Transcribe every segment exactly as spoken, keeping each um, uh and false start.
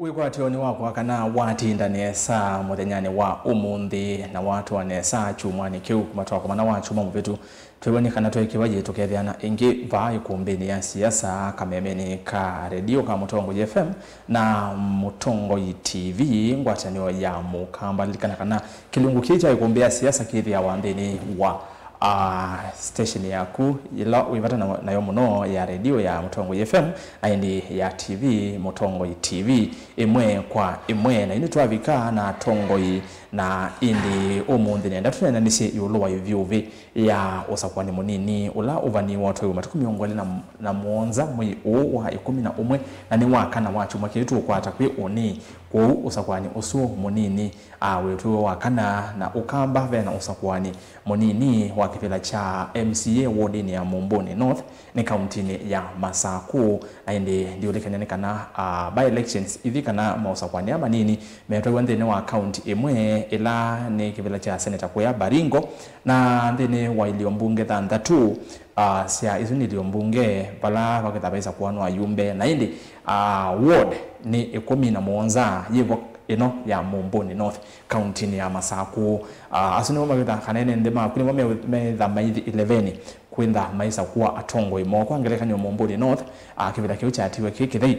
Wĩkwatyo nĩ wakwa kana watinda nesa mũthenyanĩ wa ũmũnthĩ na watũa nesa kyumwanĩ kĩu kuma twakomana wa kyumwa mũvĩtu. Twĩw'e nĩ kana tweekĩwa yĩ tũketheana ĩngĩ vaa ĩkũmbĩnĩ ya siasa kamemenĩ ka redio ka Mũtongoi F M na Mũtongoi T V, ngwatanĩo ya Mũkamba. Lilikana kana kĩlungu kĩĩ kya ĩkũmbĩ ya siasa kĩthĩawa nthĩnĩ wa, ah, station yaku ĩla wĩ vata na- nayo mũno ya redio ya Mũtongoi F M, na ĩndĩ ya T V, Mũtongoi T V, ĩmwe kwa ĩmwe. Na yu nĩtwavika na atongoi, na ĩndĩ ũmũnthĩ nenda tũneenanĩsye ĩũlũ wa ĩvyũvĩ ya ũsakũani mũnini ũla ũvaniwe ũtwaiwe matukũ mĩongo ĩlĩ na mũonza mwei ũũ wa ĩkũmi na ũmwe, na nĩ wa kana wa kyumwa kĩĩ tũũkwata kwĩ ũnĩ. Kwoou ũsakũani ũsu mũnini, a, wĩtwaiwe wa kana na Ũkamba, ve na ũsakũani mũnini wa kĩvĩla kya M C A wodinĩ ya Mũmbũnĩ North nĩ kauntinĩ ya Masakũ. Na ĩndĩ ndiũlikany'a nĩ kana, a, by elections ithi kana maũsakũani aa manini metwaiwe nthĩnĩ wa kaunti ĩmwe, ĩla nĩ kĩvĩla kya seneta kũya Baringo, na nthĩnĩ wa ilio mbunge thanthatũ, ah, sya isu nĩ ilio mbunge vala vakĩtha vaisa kũanwa ayumbe, na ĩndĩ, ah, ward nĩ ĩkũmi na mũonza yĩvo ĩno ya Mũmbũnĩ North, kauntinĩ ya Masakũ. Ah, asu nĩmo mavĩtha kana ene nthĩ maku nĩmo me- metha maithi eleven kwĩntha maisa kũa atongoi moo. Kwa ngelekany'o, Mũmbũnĩ North, ah, kĩvĩla kĩu kyatiwe kĩ kĩthei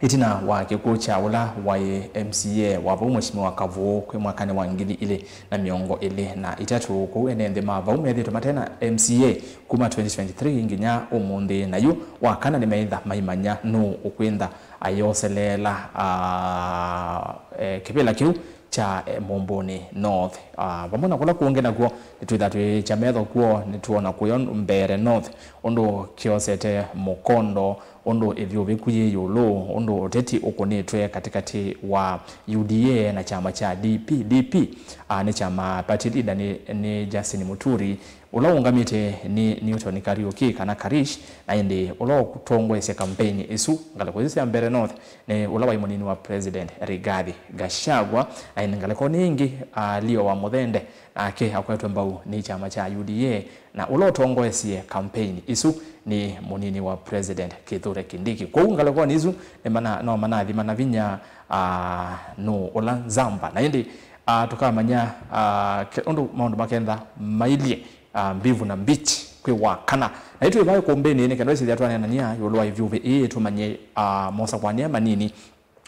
ĩtina wa kĩkw'ũ kya ũla waĩ M C A wa vau, Mheshimiwa Kavũũ, kwĩ mwakanĩ wa ngili ilĩ na mĩongo ĩlĩ na itatũ. Kwoou ene nthĩ ma vau methĩĩtwe mate na M C A kuma twenty twenty-three nginya ũmũnthĩ, na yu wa kana nĩmeĩtha maimanya nũũ ũkwĩntha ayoseleela, ah, eh, kĩvĩla kĩu kya, eh, Mũmbũnĩ North. Ah, vamwe na kũla kũngĩ nakw'o, nĩtwĩtha twĩĩkya metho kw'o, nĩtwona kũyo Mbeere North ũndũ kĩosete mũkondo, ũndũ ĩvyũvĩku yĩ ĩũlũ, ũndũ ũteti ũkũnĩtwe katĩkatĩ wa U D A na kyama kya D P. D P, ah, nĩ kyama party leader nĩ, nĩ Justin Muturi, ũla ũũngamĩte nĩ Newton Kariuki kana Karish, na ĩndĩ ũla ũtongoesye kampeini ĩsu ngalĩko isu sya Mbeere North nĩ ũla waĩ mũnini wa President Rigathi Gachagua, na ĩndĩ ngalĩkonĩ ĩngĩ, ah, Leo wa Mũthende, nake akwetwe mbau nĩ kyama kya U D A, na ũla ũtongoesye kampeini ĩsu nĩ mũnini wa President Kithure Kindiki. Kwoou ngalĩkonĩ isu nĩ mana- no manathima na vinya, ah, nũũ ũla nzamba. Na ĩndĩ, ah, tũkamanya, ah, ke- ũndũ maũndũ makentha mailyĩ, ah, mbivu na mbichi kwĩ wa kana. Na yu twĩ vaa ĩkũmbĩnĩ nĩ kenda ĩsĩthya twaneenany'a ĩũlũ wa ĩvyũvĩ ĩĩ, tũmanye, ah, mosakũani aa manini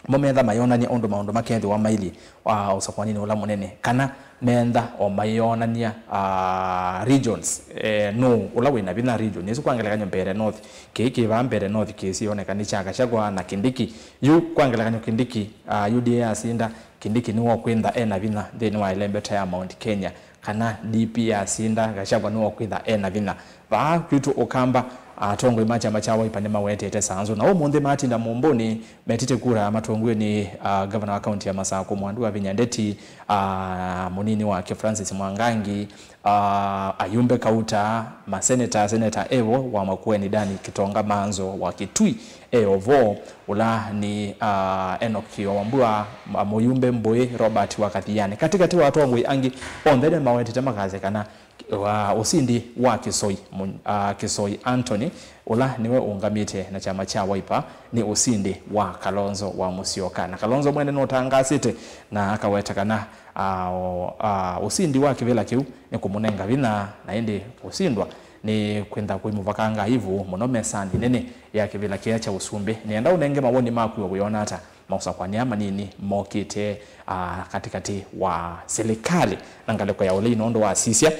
mo metha mayonany'a ũndũ maũndũ makethĩwa mailyĩ, ah, ũsakũaninĩ ũla mũnene, kana mentha o mayonany'a, ah, regions, eh, nũũ ũla wĩ na vinya region ĩsu. Kwa ngelekany'o, Mbeere North, kĩĩ kĩ vaa Mbeere North kĩsĩ yoneka nĩ kya Gachagua na Kindiki. Yu kwa ngelekany'o, Kindiki, ah, U D A yasinda, Kindiki nĩwe ũkwĩntha e na vinya nthĩnĩ wa ĩlembeta ya Mount Kenya, kana D P yasinda, Gachagua nĩwe ũkwĩtha e na vinya. Vaa kwitũ Ũkamba, atongoi ma kyama kya Wiper nĩmawetete sanzu, na ũmũnthĩ matinda Mũmbũnĩ metĩte kura matongoew'e nĩ, ah, ngavana wa kaunti ya Masakũ, Mwandu wa Vinya Ndeti, ah, mũnini wake Francis Mwangangi, ah, ayumbe kauta, maseneta, seneta evo wa Makueni Dani Kitonga Manzo wa Kitui, e o vo, ũla nĩ, ah, Enoki Wambua, ma- mũyumbe Mbũĩ Robert wa Kathiani, katĩkatĩ wa atongoi angĩ. Onthe nĩmawetete makasya kana wa ũsindi wa Kĩsoi, Mu- ah, Kĩsoi Anthony, ũla nĩwe ũũngamĩte na kyama kya Wiper, nĩ ũsindi wa Kalonzo wa Musyoka. Na Kalonzo mwene nũtangaasĩte na akaweta kana, ah, o- ah, ũsindi wa kĩvĩla kĩu nĩ kũmũnenga vinya, na ĩndĩ kũsindwa nĩ kwenda kũimũvakanga ivu mũno mesanĩ nene ya kĩvĩla kĩya kya ũsumbĩ. Nĩenda ũnenge mawoni maku, we wĩona ata maũsakũani aa manini mokĩte, ah, katĩkatĩ wa silikalĩ na ngalĩko ya ũlei, nũndũ wasisya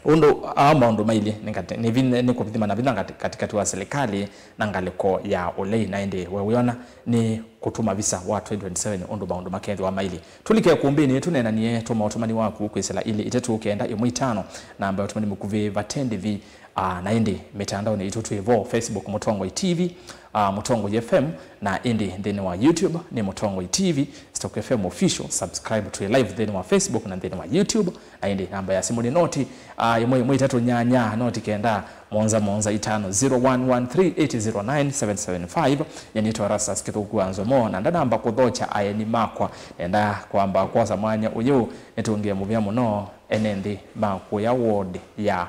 ũndũ aa maũndũ mailye nĩ katĩ- nĩ vinya- nĩ kũthima na vinya katĩ- katĩkatĩ wa silikalĩ na ngalĩko ya ũlei, na ĩndĩ we wĩona nĩ kũtũma visa wa twenty twenty-seven ũndũ maũndũ makethĩwa mailye. Tũlike ĩkũmbĩnĩ, tũneenanie tũmaũtũmani waku kwĩsĩla ilĩ itatũ kenda ĩmwe itano, namba ya ũtũmani mũkuvĩ vate ndĩvi. Ah, na ĩndĩ mĩtandaonĩ itũ twĩ vo, Facebook Mũtongoi T V, ah, Mũtongoi F M, na ĩndĩ nthĩnĩ wa YouTube nĩ Mũtongoi T V, Stock F M Official. Subscribe, twĩ live nthĩnĩ wa Facebook na nthĩnĩ wa YouTube. Na ĩndĩ namba ya simũ nĩ noti, ah, ĩmwe ĩmwe itatũ nyanya noti kenda mũonza mũonza itano zero one one three eight zero nine seven seven five. Nyie nĩtwa Erastus Kĩthũku wa Nzomo, na ndanamba kũthokya aeni makwa, nenda kwamba kwosa mwanya ũyũ nĩtũngĩe mũvea mũno ene nthĩ ma kũya ward ya,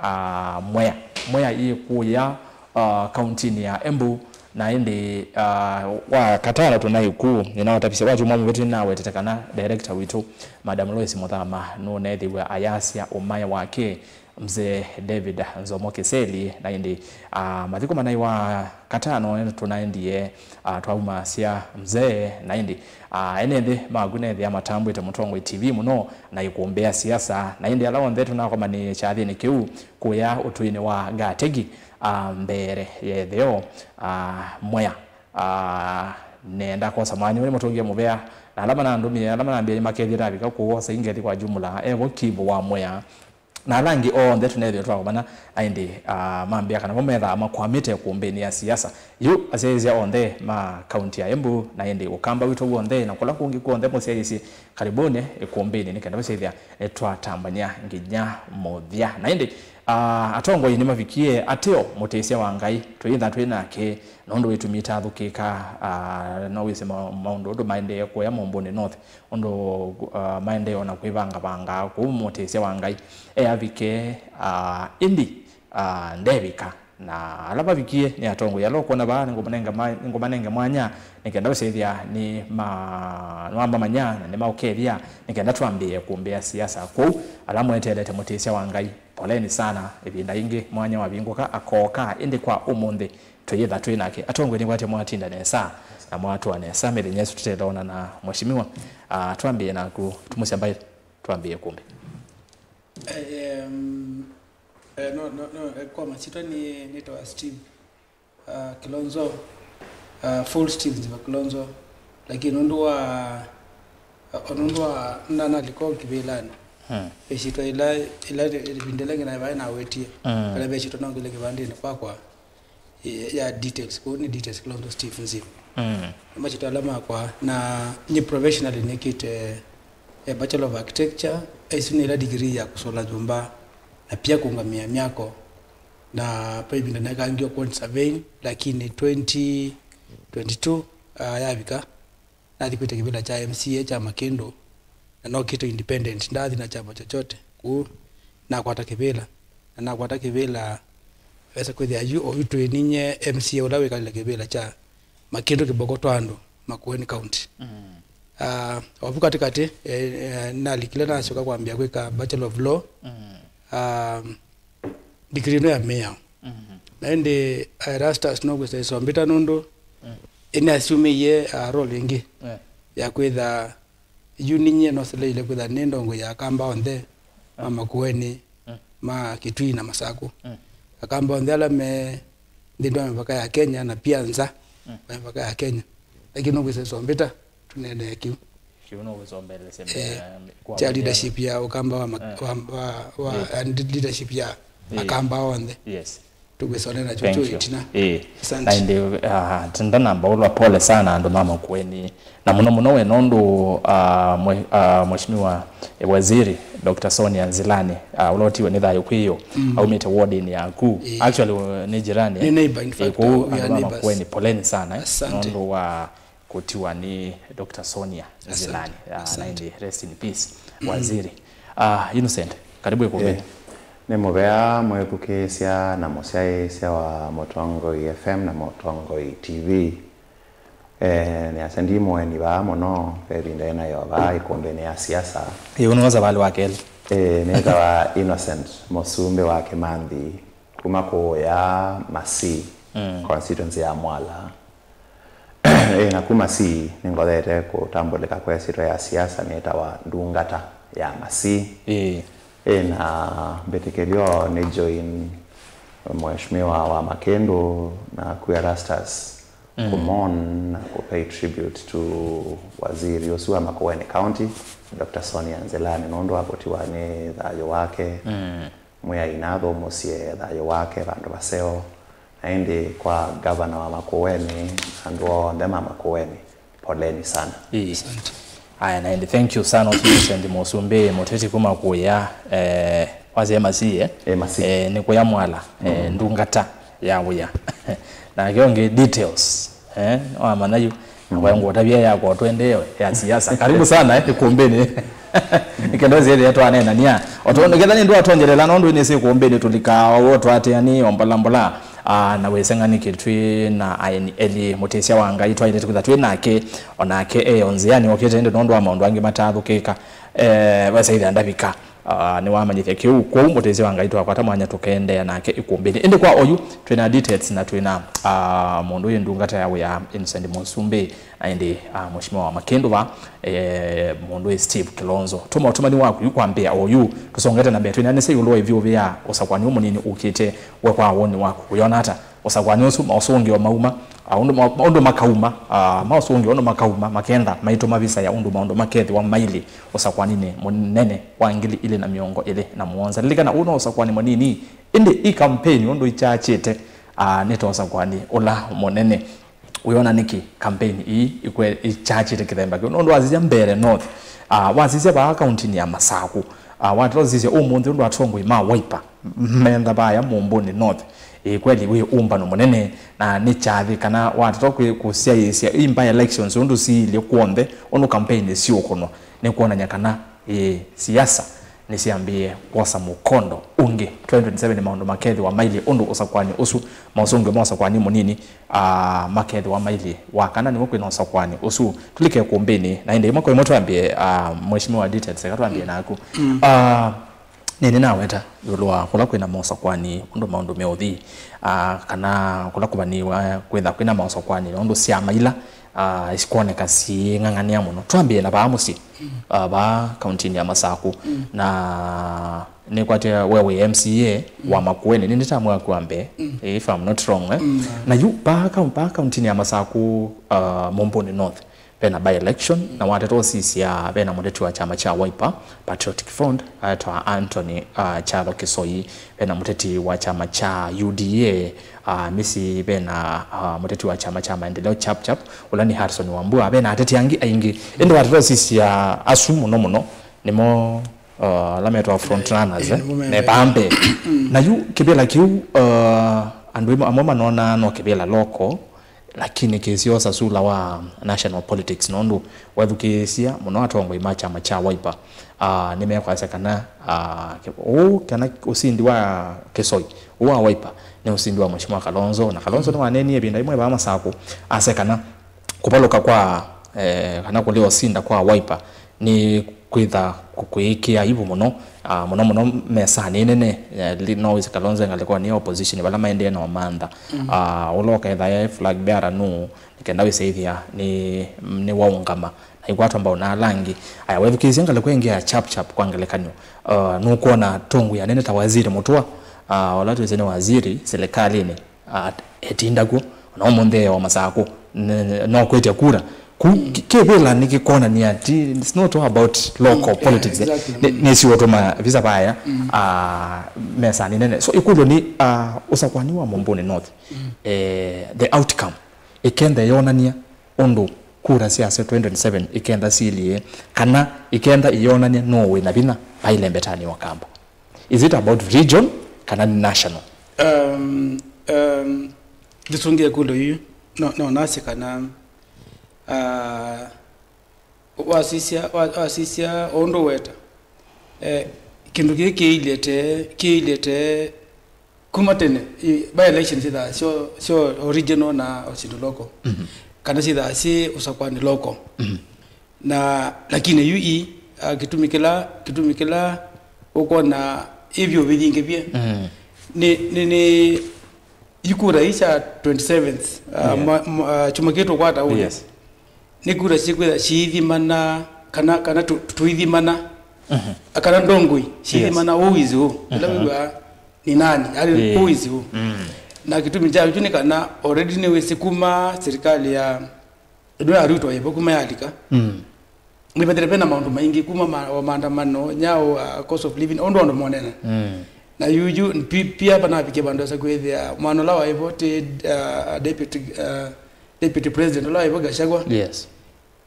ah, Mwea. Mwea yĩ kũya, ah, kauntinĩ ya Embu, Na ĩndĩ, ah, wa katano tũnaĩ ku, nĩnawatavisye kwa kyumwa mũvĩtu nĩnawetete kana director witũ, Madam Lois Mũthama, nũneethĩw'a ayasya ũmae wake Mzee David Nzomo Kiseli, na ĩndĩ, ah, mathiko manaĩ wa katano tũnaendie, ah, twaumasya Mzee, na ĩndĩ, ah, ene nthĩ maku nethĩa matambwĩte Mũtongoi T V mũno na ikumbĩ ya siasa, na ĩndĩ ala onthe tũnakomanĩe kyathĩnĩ kĩu kũya ũtũinĩ wa Gategi, ah, mbere ya ĩtheo, ah, Mwea. Ah, nenda kosa mwanya ũyũ mũtũngie mũvea, na ala manandũmie, ala manambie makethie ndavika kũu osa ingethi kwa jumla, evo Kivu wa Mwea, na ala angĩ onthe tũnethĩwe twakomana, na ĩndĩ, ah, mambĩa kana mo methaa makwamĩte ĩkumbĩnĩ ya siasa. Yu asyaĩĩsya onthe ma kaunti ya Embu, na ĩndĩ Ũkamba witũ w'onthe, na kũla kũngĩ kw'onthe mũsyaĩĩsye, karibuni ĩkumbĩnĩ nĩ kenda ũsyaĩthya nĩtwatambany'a nginya mũthya. Na ĩndĩ, ah, atongoi nĩmavikie ateo mũtĩsya wa Ngai, twĩyĩtha twĩ nake, nũndũ wĩtumi itathũkĩka, ah, no wĩsĩ ma-, maũndũ ũndũ maendee kũya Mũmbũnĩ North, ũndũ, ah, maendee ona kwĩvangavanga kũu mũtĩsya wa Ngai. Eavike, ah, ĩndĩ, ah, ndevika. Na ala vavikie nĩ atongoi ala ũkwona vaa, nĩngũmanenge ma-, nĩngũmanenge mwanya nĩ kenda ũsyaĩthya nĩ ma-, nĩmamamanya na nĩmaũkethya nĩ kenda twambĩĩe kũmbĩa siasa. Kwoou ala mweteelete mũtĩsya wa Ngai, poleni sana. Ĩvinda yĩngĩ mwanya wavingũka akooka, ĩndĩ kwa ũmũnthĩ twĩyĩtha twĩ nake. Atongoi nĩkwatya mwatinda nesa na mwatũa nesa mĩthenya ĩsu tũteloona na mheshimiwa. Ah, twambĩĩe naku, tũmũsya mbaĩ, twambĩĩe kũmbĩ. Eh, em, eh, no, no, no, eh, kwa masyĩtwa nĩ, nĩtawa Steve, ah, Kilonzo, ah, full Steve Nziva Kilonzo, lakini nũndũ wa, ah, nũndũ wa na, nalika o kĩvĩlanĩ, hmm, ĩsyĩtwa ĩla, ĩla ĩvinda ĩla ngĩ na vaĩ nawetie, hmm, kana ve syĩtwa nongile kĩvandĩnĩ kwakwa, eh, ya details, kũu nĩ details Kilonzo Steve Nziva. Mm. Nĩ masyĩtwa ala makwa, na nyie professionally nĩkĩte, eh, Bachelor of Architecture, isu nĩ ĩla degree ya kũsũla nyũmba, na pia kũũngamĩa myako, na pa ĩvinda nekangie quantity surveying, lakini twenty twenty-two, ah, yavika, nathi kwĩta kĩvĩla kya M C A kya Makĩndũ, na nokĩte independent, ndaathi na kyama chochote. Kũu nakwata kĩvĩla, na nakwata kĩvĩla, vesa kwĩthĩa yu, oyu twĩ ninyie M C A ũla wĩkalile kĩvĩla kya Makĩndũ Kĩboko twa andũ Makueni County. Mm. Ah, o vu katĩkatĩ, eh, eh, nalikile nasyoka kwambia kwĩka Bachelor of Law. Mm. Ah, degree ĩno ya mĩao. Mhm. Na ĩndĩ Erastus no kwĩsa ĩsombita nũndũ, mm, ĩnĩ asyumĩie, ah, role ĩngĩ, eh, ya kwĩtha yu ninyie noseleile kwĩtha nĩ ndongo ya Akamba onthe, ah, ma Makueni, mm, ma Kitui na Masaku. Mm. Akamba onthe ala me nthĩnĩ wa mĩvaka ya Kenya na pia nza, mm, wa mĩvaka ya Kenya. Lakini no kwĩsa ĩsombita tũneenee kĩu. Kĩu no wĩsombelesya, eh, mbee, kwa kya mũthya leadership ya Ũkamba wa ma-, eh, wa, wa, wa, eh, and leadership ya, eh, Akamba onthe. Yes. Tũkwĩsonena. Thank you. Kyocho ĩtina. Eh. Asante. Na ĩndĩ, ah, tindanamba ũlwa, pole sana andũ ma Makueni. Na mũno mũno we nũndũ, ah, mwe-, ah, Mheshimiwa, eh, Waziri, Doctor Sonia Nzilani, ah, ũla ũtiwe nĩ thayũ kwĩyo, mm, aumĩte wardinĩ yaku. Eh. Actually, uh, nĩ jirani, eh? Nĩ neighbor, in fact, kũu we are neighbors. Andũ ma Makueni, poleni sana, eh? Asante. Nũndũ wa kũtiwa nĩ Doctor Sonia Nzilani. Asante. Ah, na ĩndĩ rest in peace, mm, Waziri. Ah, Innocent, karibu ĩkumbĩnĩ. Eh, nĩ mũvea mwĩthukĩĩsya na mũsyaĩĩsya wa Mũtongoi F M na Mũtongoi T V. Eh, nĩasya ndi mũeni vaa mũno, ve ĩvinda ĩna yo vaa ĩkumbĩnĩ ya siasa. Ĩĩ, ũnĩ wa savalĩ wa kelĩ. Eh, nĩtawa Innocent Mũsumbĩ wa Kĩmanthi, kuma kũũya Masii, mm, constituency ya Mwala. Ĩ, na kuma si nĩngothete kũtambũlĩka kwa ĩsyĩtwa ya siasa nĩtawa ndungata ya Masii. Ĩĩ. Ĩ, na mbĩtĩkĩlyo nĩ join Mheshimiwa wa Makĩndũ na ku Erastus, mm, kũmon na kũpay tribute to waziri ũsu wa Makueni County, Doctor Sonia Nzilani, nũndũ wa kũtiwa nĩ thayũ wake. Mm. Mwĩai na athũmũsye thayũ wake vandũ vaseo. Na ĩndĩ kwa ngavana wa Makueni, andũ onthe ma Makueni, poleni sana. Ĩĩ. Asante. Aya, na ĩndĩ thank you sana, Innocent Mũsumbĩ, mũteti kuma kũya, eh, wasya Masii, eh? Ĩ, Masii. Eh, nĩ kũya Mwala, eh, mm, ndungata ya wĩa. Nake ũngĩ details, eh, wamanya yu. Kwa ngũtavya yakwa twendewe ya siasa. Karibu sana, eh, ĩkumbĩnĩ. Nĩkenda ũsĩthĩa twaneenania. Oto, nĩkenda nĩndũ atonyelela nũndũ nĩsĩ ĩkumbĩnĩ tũlikaa o twatĩanĩ o mbola mbola. Ah, na wĩseng'anĩkĩ twĩ na aeni elĩ, mũtĩsya wa Ngai twaĩlĩte kwĩtha twĩ nake, o nake e o nzĩanĩ okĩte ĩndĩ nũndũ wa maũndũ angĩ mataathũkĩka, eh, wesa ĩthĩa ndavika. Ah, nĩwamanyĩthya kĩu, kwoou mũtĩsya wa Ngai twakwata mwanya tũkeendeea nake ikumbĩnĩ. Ĩndĩ kwa oyu, twĩ na details na twĩ na, ah, mũndũ wĩ ndungata ya wĩa Innocent Mũsumbĩ, na ĩndĩ, ah, Mheshimiwa wa Makĩndũ va, eh, mũndũ wĩ Steve Kilonzo. Tũma ũtũmani waku yu kwambĩa oyu, tũsongete na mbee twĩnanĩsya ĩũlũ wa ĩvyũvĩ ya ũsakũani ũmũnini ũkĩte, we kwa woni waku, wĩona ata? Ũsakũani ũsu, maũsũngĩo mauma, ah, ũndũ ma-, ũndũ makauma, ah, maũsũngĩo ũndũ makauma, makenda maitũma visa ya ũndũ maũndũ makethĩwa mailyĩ ũsakũaninĩ mũnene wa ngili ilĩ na mĩongo ĩlĩ na mũonza. Lilikana, ũũ no ũsakũani mũnini, ĩndĩ ĩ campaign ũndũ ikyaakyĩte, ah, nĩ ta ũsakũani ũla mũnene. Wĩona nĩkĩ campaign ii ikwe-, ikyaakyĩte kĩthemba kĩu? Nũndũ wasisya Mbeere North, ah, wasisya vaa kauntinĩ ya Masaku, ah, watata ũsisya ũmũnthĩ ũndũ atongoi ma Wiper mentha vaya Mũmbũnĩ North. Ĩ kweli wĩ ũmbano mũnene, na nĩ kyathĩ kana watata kwĩ-, kũsyaĩĩsya ii by elections ũndũ siilyĩ kw'onthe, ũndũ campaign siũkũnwa, nĩ kwonany'a kana, ĩ, siasa nĩsyambĩĩe kwosa mũkondo ũngĩ. Twenty twenty-seven maũndũ makethĩwa mailyĩ ũndũ ũsakũani ũsu, maũsũngĩo ma ũsakũani mũnini, ah, makethĩwa mailyĩ. Wa kana nĩw'o kwĩna ũsakũani ũsu. Tũlike ikumbĩnĩ, na ĩndĩ ĩmwe kwa ĩmwe twambĩe, ah, Mheshimiwa details, eka twambĩe naku. Ah, Nĩnĩnaweta ĩũlũ wa kũla kwĩna mosakũani ũndũ maũndũ meũthi, ah, kana kũla kũvaniwa kwĩtha kwĩna mosakũani nũndũ syama ila, ah, sikwoneka syĩng'ang'anĩa mũno. Twambĩe na vaa mũsyĩ, ah, vaa kauntinĩ ya Masaku. Na nĩkwatya we wĩ M C A wa Makueni, nĩ nĩtamwe waku wa mbee, if I'm not wrong, eh? Na yu vaa kaun-, vaa kauntinĩ ya Masaku, ah, Mũmbũnĩ North, vena by-election, na watata ũsisya vena mũteti wa kyama kya Wiper Patriotic Front, aetwa Anthony, ah, Kyalo Kisoi, vena mũteti wa kyama kya U D A, ah, mĩsyĩ vena, ah, mũteti wa kyama kya Maendeleo Chap Chap, ũla nĩ Harrison Wambua, vena ateti angĩ aingĩ. Ĩndĩ watata ũsisya asu mũno mũno nĩmo, ah, ala metwa front runners, eh, nĩmo me mbee. Na yu kĩvĩla kĩu, ah, andũ amwe manonaa no kĩvĩla local, lakini kĩsyosa sula wa national politics, nũndũ wethukĩĩsya mũno atongoi ma kyama kya Wiper, ah, nĩmekwasya kana, ah, ũũ kana ũsindi wa Kisoi, ũũ wa Wiper, nĩ ũsindi wa Mheshimiwa Kalonzo. Na Kalonzo nĩwaneenie ĩvinda ĩmwe vaa Masaku, asya kana kũvalũka kwa, eh, kana kũlea ũsinda kwa Wiper nĩ kwĩtha kũ-, kwĩĩkĩa aibu mũno, ah, mũno mũno mesanĩ nene, eh, li-, no wĩsĩ Kalonzo e ngalĩkonĩ ya opposition vala maendee na ũmantha. Ah, ũla ũkethĩa e flag bearer nũũ, nĩ kenda wĩsĩthĩa nĩ, nĩ waũngama na ikwatwa mbau na ala angĩ. Aya, wethukĩĩsya ngalĩko ĩngĩ ya Chap Chap kwa ngelekany'o, ah, nũkwona atongoi anene ta Waziri Mutua, ah, ũla twĩsĩ nĩ waziri silikalĩnĩ, ah, etinda kw'o, ona ũmũnthĩ e o Masaku, n-, n-, no kwĩtya kura. Ku-, ki-, kĩvĩla nĩkĩkwonany'a ati, it's not all about local politics, eh. Exactly. Nĩ, nĩsiũtũma visa vaya, ah, mesanĩ nene. So, ĩkũlyo nĩ, ah, ũsakũani wa Mũmbũnĩ North, eh, the outcome, ĩkenda yonany'a ũndũ kura syasyo twenty twenty-seven ĩkenda silyĩ, kana ĩkenda ĩyonany'a nũũ wĩ na vinya vai lembetanĩ wa Kamba. Is it about region kana nĩ national? Um, um, ndĩsũngĩe ĩkũlyo yu, no, no nasye kana, ah, wasisya, wa-, wasisya ũndũ weta, eh, kĩndũ kĩĩ kĩilyete, kĩilyete kuma tene, i-, by-election syĩthaa syo, syo original na ũsindũ local. Kana syĩthaa syĩ ũsakũani local. Na, lakini yu ii, ah, kĩtumi kĩla, kĩtumi kĩla ũkwona ĩvyũ vĩyingĩvye, nĩ, nĩ, nĩ yu kura ii sya twenty-seventh, ah, mwa-, mwa-, ah, kyumwa kĩĩ tũkwata ũnĩ. Yes. Nĩ kura syĩkwĩtha siithimana, kana, kana tũ-, tũithimana, kana ndongoi siithimana, who is who. Ĩla wĩw'aa nĩ nani, yani, who is who. Na kĩtumi kya yu nĩ kana already nĩwĩsĩ kuma sirikali ya Ĩndĩ ya Ruto ĩvo kuma yalika, nĩvethĩte vena maũndũ maingĩ kuma ma-, o maandamano, nyao, uh, cost of living, ũndũ andũ monene. Na yu, yu, pi-, pia vanavikie vandũ esa kwĩthĩa mwana ũla waĩvo ti, uh, deputy, uh, deputy president ũla waĩvo Gachagua. Yes.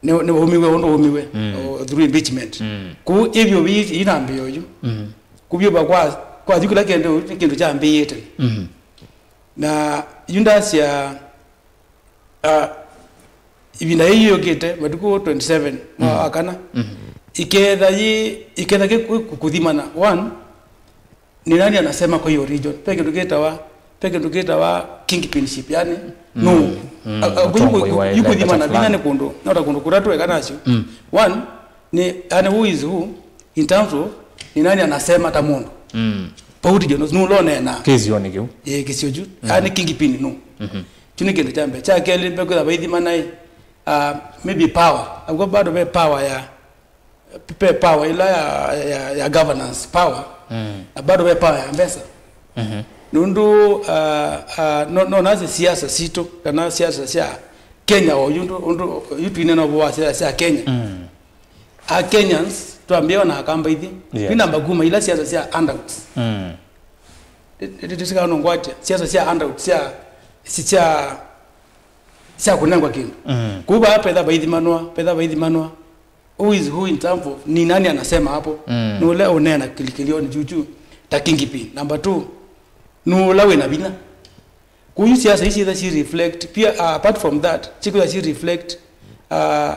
Nĩ, nĩwaumiwe ũndũ waumiwe, o, through impeachment. Kũu ĩvyũ vi-, ina mbĩo yu. Kuvyũva kwa, kwa yu kĩla kĩndũ nĩ kĩndũ kyambĩĩte. Na yu ndasya, ah, ĩvinda yĩĩ yũkĩte, matukũ twenty-seven mwa wa kana, ĩketha yĩ, ĩketha kĩ kũ-, kũ-, kũthimana. One, ni nani anasema kwa hiyo region? Ve kĩndũ kĩtawa Ve kĩndũ kĩtawa kingpinship, yani, no. Mm. A- a- ũtongoi wa yu- yu- ĩla kũthimana vinya nĩ kũndũ, no ta kũndũ kũtatũ eka nasyo. Mm. One, nĩ, yani, who is who in terms of nĩ nani anasema ta mũndũ. Mm. Pauti Jonas, nũla ũneenaa. Kĩsionĩ kĩu. Ĩĩ, kĩsio kyu. Mm. Yani, kingpin, no. Mhm. Kyu nĩ kĩndũ kya mbee. Kya kelĩ, ve kwĩtha vaithimanaĩ, uh, maybe power. Akw'a bado ve power ya, pe power ila ya, ya, ya governance power, mm, na bado ve power ya mbesa. Mhm. Nũndũ, uh, uh, no, no nasĩ siasa sitũ, kana siasa sya Kenya, o yu ndũ, ũndũ yu twinena ũvoo wa siasa sya Kenya. Mm. A Kenyans, twambie ona Akamba ithi. Yes. Twinamba kuma ila siasa sya handouts. Mm. Tisikanongwatya siasa sya handouts, sya, sya, sya kũnengwa kĩndũ. Mm. Kũu vaa petha vaithimanwa, petha vaithimanwa. Who is who in terms of ni nani anasema hapo? Mm. Nũla ũneena kilikilioni juu juu ta kingpin. Number two, nũla wĩna vinya. Kũu siasa ici itha si reflect. Pia, uh, apart from that, sikwĩtha si reflect, uh,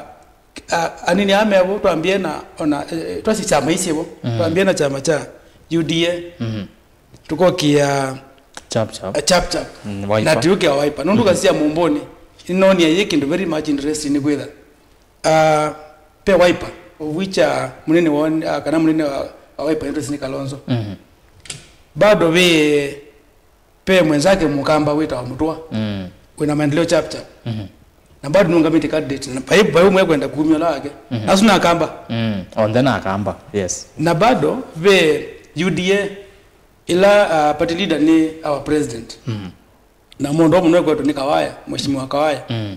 uh, anini amevo twambie na ona, eh, twasi chama ici vo. Mm. Twambie na chama cha U D A. Mhm. Tukokia Chap chap. A chap chap. Mm, Wiper. Na tuke Wiper. Nũndũ, mhm, kasi ya Mumbuni, inonia yĩ kĩndũ very much interesting nĩ kwĩtha. Uh, pe Wiper, of which, uh, mũnene wa, uh, kana mũnene wa, wa Wiper nĩ Kalonzo. Mhm. Bado ve, pe mwenzake Mukamba wĩtawa Mutua. Mm. Wĩna Maendeleo Chap Chap. Mhm. Na bado nũngamĩte candidate. Na pai, pai ũmwe kwenda kumya ũla wake. Mhm. Nasu na Akamba. Mm. On then Akamba, yes. Na bado ve U D A, ĩla, uh, party leader nĩ our president. Mhm. Na mũndũ ũmwe nĩkwetwe nĩ Kawaya, Mheshimiwa Kawaya. Mm.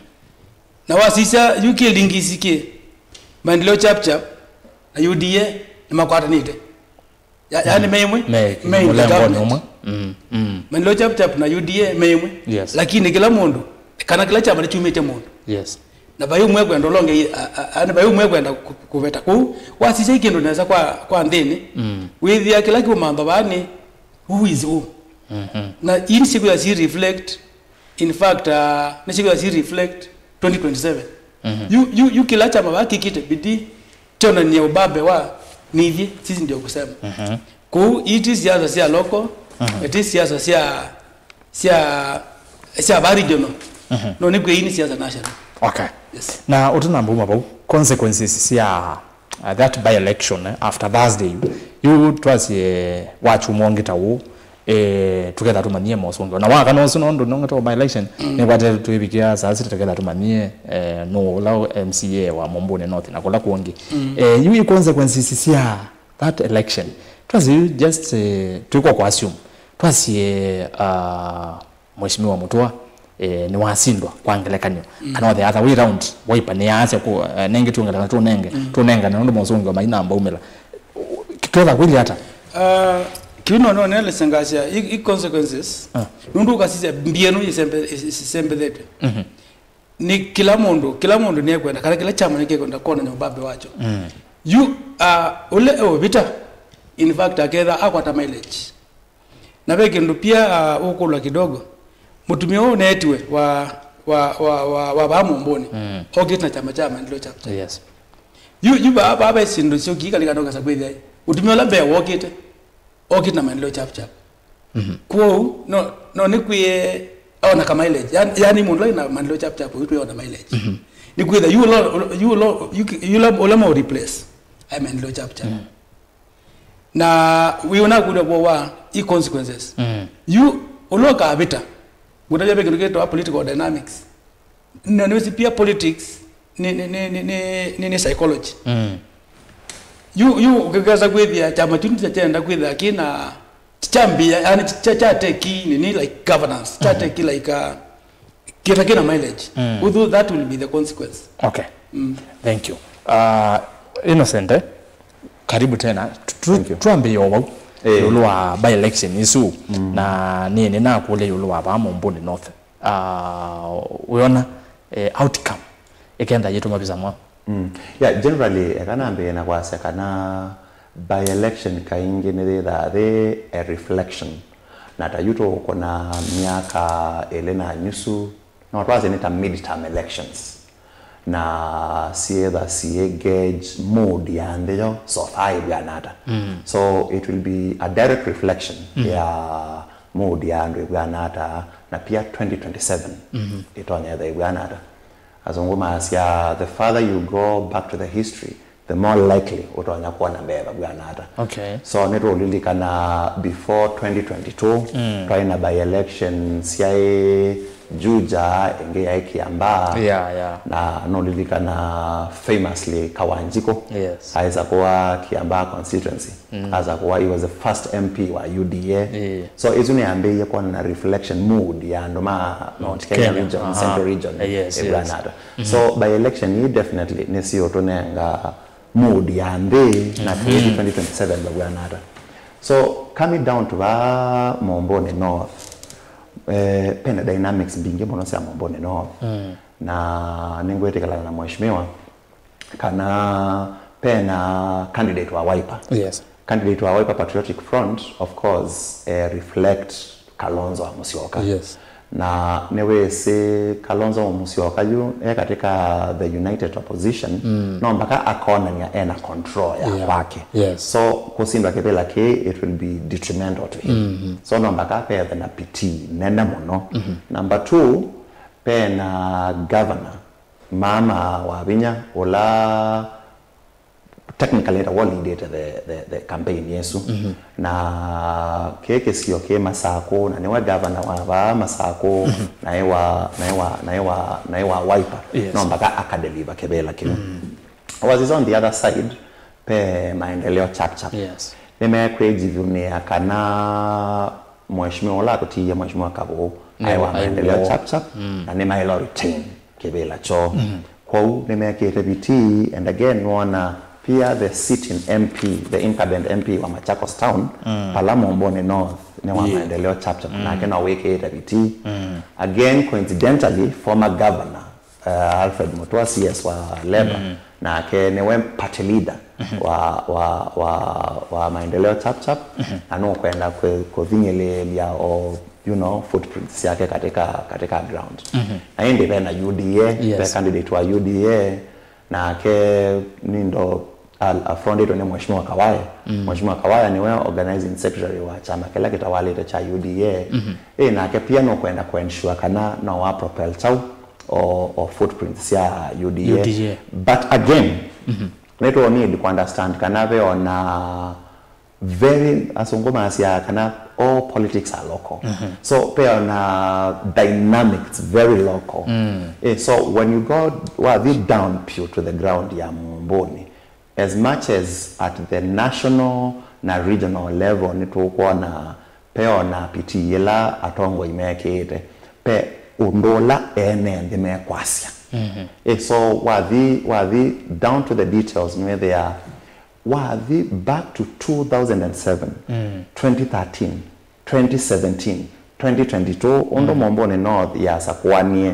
Na wasisya yu kĩlingisi kĩ, Maendeleo Chap Chap na U D A nĩmakwatanĩte. Ya, yani, mm, me ĩmwe, me, me in the mũlengoni government. Ũmwe. Mm, mm. Maendeleo Chap Chap na U D A me ĩmwe. Yes. Lakini kĩla mũndũ, kana kĩla kyama nĩkyumĩte mũndũ. Yes. Na vai ũmwe kwenda ũlonge, a- a- a- vai ũmwe kwenda kũ- kũveta kũu. Wasisya kĩndũ nesa kwa, kwa nthĩnĩ, mm, wĩthĩa kĩla kĩũmantho vaa nĩ who is who. Mhm. Na ii nĩ sikwĩtha si reflect, in fact, uh, nĩ sikwĩtha si reflect twenty twenty-seven. Mhm. Yu, yu, yu kĩla kyama vaa kĩkĩte bidii kyonany'a ũbabe wa nithyĩ, sisi ndio kusema. Mhm. Kũu iti siasa sya local, mhm, iti siasa sya, sya, sya va regional. Mhm. No nĩ kwĩ ii nĩ siasa national. Okay. Yes. Na ũtanamba uma vau, consequences sya, uh, that by election, eh, after Thursday, yu, yu twasye wa kyumwa ũngĩ ta ũũ, eh, tũketha tũmanyie mosũngĩo. Na wakana ũsu nũndũ nũngĩ twa by election, mm, nĩkwate twĩvikĩa saa sita tũketha tũmanyie, eh, nũ ũla M C A wa Mumbuni North na kũla kũngĩ. Mm. Eh, yu i consequences sya that election. Twasi just, eh, twĩkwa kwa assume. Twasi, eh, uh, Mheshimiwa Mutua, eh, nĩwasindwa kwa ngelekany'o. Mm. Kana the other way round, Wiper nĩyaasya kũ, eh, nenge tũngelekany'o tũnenge, mm, tũnengane nũndũ mosũngĩo mainamba umĩla. Twetha kwĩlĩ ata? Uh, kĩu no nonelesya ngasya i, i consequences. Ah. Nũndũ ũkasisya mbia ĩno isembe-, isembethetw'e. Mhm. Nĩ kĩla mũndũ, kĩla mũndũ nĩekwenda, kana kĩla kyama nĩkĩkwenda kwonany'a ũbabe wakyo. Mm. Yu, uh, ũla eũvita, in fact, aketha akwata mileage. Na ve kĩndũ pia, uh, ũkũlwa kidogo. Mũtumĩa ũũ neetiwe wa, wa, wa, wa, wa vaa Mumbuni. Mm. Okĩte na kyama kya Maendeleo Chap Chap. Yes. Yu, yu vaa, vaa ve syĩndũ syokii kalikana ũkasa kwĩthĩa. Mũtumĩa ũla mbee wokĩte, okĩte na Maendeleo Chap Chap. Mhm. Kwoou, no, no nĩkwĩe, aona ka mileage. Yani, yani mũndũ ũla na Maendeleo Chap Chap, ũyũ twĩona mileage. Mhm. Nĩkwĩtha, yu ũla, yu ũla, yu ki-, yu ũla, ũla mau replace, ai Maendeleo Chap Chap. Mhm. Na wĩ ũnakũlya kwa wa, i consequences. Mhm. Yu, ũla ũkavĩta, ngũtavya ve kĩndũ kĩtawa political dynamics. Na nĩwĩsĩ pia politics nĩ, nĩ, nĩ, nĩ, nĩ, nĩ, nĩ psychology. Mm. Yu, yu ũkĩkasa kwĩthĩa kyama kyu nĩkyo kyenda kwĩthĩa kĩna kyambĩa, yani kya, kya take nini, like, governance, kya, mhm, take, like, uh, kĩta kĩna mileage. Mm. Uthu, that will be the consequence. Okay. Mm. Thank you. Uh, Innocent, eh? Karibu tena. Tu-, tu-, thank you. Twambĩe o vau. Eh. Ĩũlũ wa by election isu. Mm. Na nĩ, nĩnakũlya ĩũlũ wa vaa Mumbuni North. Ah, wĩona, eh, outcome ĩkenda yĩtũma visa mwa? Mm. Yeah, generally, eka nambĩe na kwasya kana by election kaingĩ nĩyĩthaa yĩ a reflection. Na ta yu tũkũna myaka ĩlĩ na nyusu, no twasye nĩ ta midterm elections. Na syĩtha syĩ gauge mood ya nthĩ yo, so far ĩvw'ana ata. Mm. So it will be a direct reflection, mm, ya Mood ya andũ ĩvw'ana ata, na pia twenty twenty-seven ĩtonya ĩtha ĩvw'ana ata. Azungu maasya, the farther you go back to the history, the more likely ũtonya kwona mbee vavw'ana ata. Okay. So nĩtũũlilikana before twenty twenty-two, twaĩ na by-election syaĩ Juja, ĩngĩ yaĩ Kiambaa, Yeah, yeah. Na nũlilikana famously Kawanjiko. Yes. Aisakũa Kiambaa constituency. Asakũa, he was the first M P wa U D A. Yeah. So isu nĩyambĩĩie kwona na reflection mood ya andũ ma Mount Kenya, Kenya, region, aha. Central region, Yes, yes. ĩvw'ana ata. So by-election ii definitely nĩsiũtũnenga mood ya nthĩ na twenty twenty-seven vavw'ana ata. So coming down to va Momboni North, eh, pena dynamics mbingĩ mũno sya Momboni North. Na nĩngwĩtĩkĩlana na mheshimiwa kana pena candidate wa Wiper. Yes. Candidate wa Wiper Patriotic Front, of course, eh, reflect Kalonzo wa Musyoka. Yes. Na nĩwĩsĩ Kalonzo wa Musyoka yu e katika the united opposition, no mpaka akonania ena control ya Yeah. kwake. Yes. So kũsindwa kĩvĩla kĩĩ, it will be detrimental to him. So no mpaka pethe na pitii nene mũno. Number two, pena governor Mama Wavinya, ũla technically nĩtawe ũlidĩte the, the, the campaign ĩsu. Na kĩĩ kĩsio kĩ Masakũ, na nĩwe governor wa vaa Masakũ, na ĩ wa, na ĩ wa, na ĩ wa, na ĩ wa Wiper. Yes. No mpaka akadeliver kĩvĩla kĩu. Wazis on the other side, pe Maendeleo Chapchap. Yes. Nĩmekwĩjivunia kana mheshimiwa ũla atũtiie, Mheshimiwa Kavũũ, aĩ wa Maendeleo Chapchap, na nĩmaĩlo retain kĩvĩla kyoo. Kwoou nĩmekĩte vitii, and again nĩwona pia the sitting M P, the incumbent M P wa Machakos Town, pala Momboni North, nĩ wa Maendeleo Chapchap, nake no wĩkĩĩte vitii. Again, coincidentally, former governor, uh, Alfred Mutua, C S wa Labor, nake nĩwe party leader wa, wa, wa, wa Maendeleo Chapchap, na nũkwenda kũ-, kũthing'ĩlĩĩlya o, you know, footprints syake katika, katika ground. Na ĩndĩ ve na U D A, Yes. ve candidate wa U D A, nake nindo al-, afrondĩtwe nĩ Mheshimiwa Kawaya. Mheshimiwa Kawaya nĩwe organizing secretary wa kyama kĩla kĩtawalĩte kya U D A. Ĩ, nake pia nũkwenda kũensure kana no wa propel kyaũ o, o footprints sya U D A. U D A. But again, nĩtũ need kũ understand kana ve ona very, asũngũ masyaa kana all politics are local. So ve ona dynamics very local. Eh, so when you go, wathi down pure to the ground ya Momboni, as much as at the national na regional level nĩtũkwona ve ona pitii ĩla atongoi mekĩĩte, ve ũndũ ũla ene nthĩ mekwasya. Eh, so wathi, wathi down to the details, nĩwĩthĩa wathi back to two thousand and seven, twenty thirteen, twenty seventeen, twenty twenty-two, ũndũ Momboni North yasakũanie,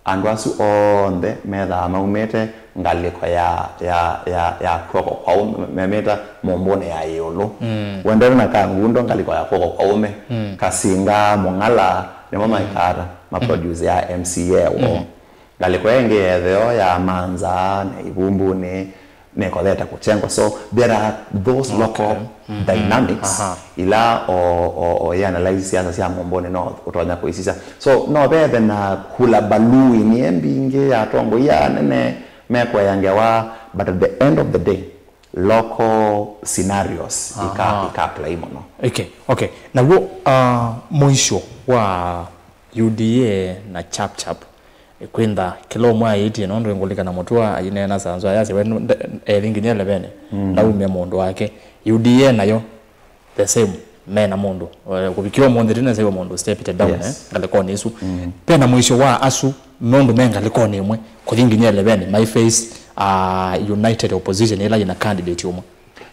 andũ asu onthe methaa maumĩte ngalĩko ya, ya, ya, ya kw'oko kwa ũme, memĩta Momboni ya ĩũlũ. Wendete na Kangundo, ngalĩko ya kw'oko kwa ũme, Kasinga, Mũng'ala, nĩmo maikaata maproduce ya M C A woo. Ngalĩko ĩngĩ ya ĩtheo ya Manza na Ivumbunĩ nĩkothete kũtengwa. So there are those local dynamics ila o, o, o yĩanalyze siasa sya Momboni North ũtonya kũisisya. So no vethe na hullabaloo ĩngĩ mbingĩ ya atongoi anene mekũea ngewa, but at the end of the day, local scenarios ika, ika apply mũno. Okay, okay. Naw'o, uh, mũisyo wa U D A na Chapchap, kwĩntha kĩla ũmwe ayĩtie, nũndũ ngũlikana Mũtua aineena sanzwa yasya we nũ-, nde-, ethi nginya eleven, ndaumya mũndũ wake. U D A nayo the same, me na mũndũ. Eh, kũvikĩa ũmũnthĩ ndinasaiwa mũndũ stepite down, eh, ngalĩkonĩ ĩsu. Ve na mũisyo wa asu, nũndũ me ngalĩkonĩ ĩmwe, kũthi nginya eleven, my face, uh, united opposition ĩla yĩna candidate ũmwe.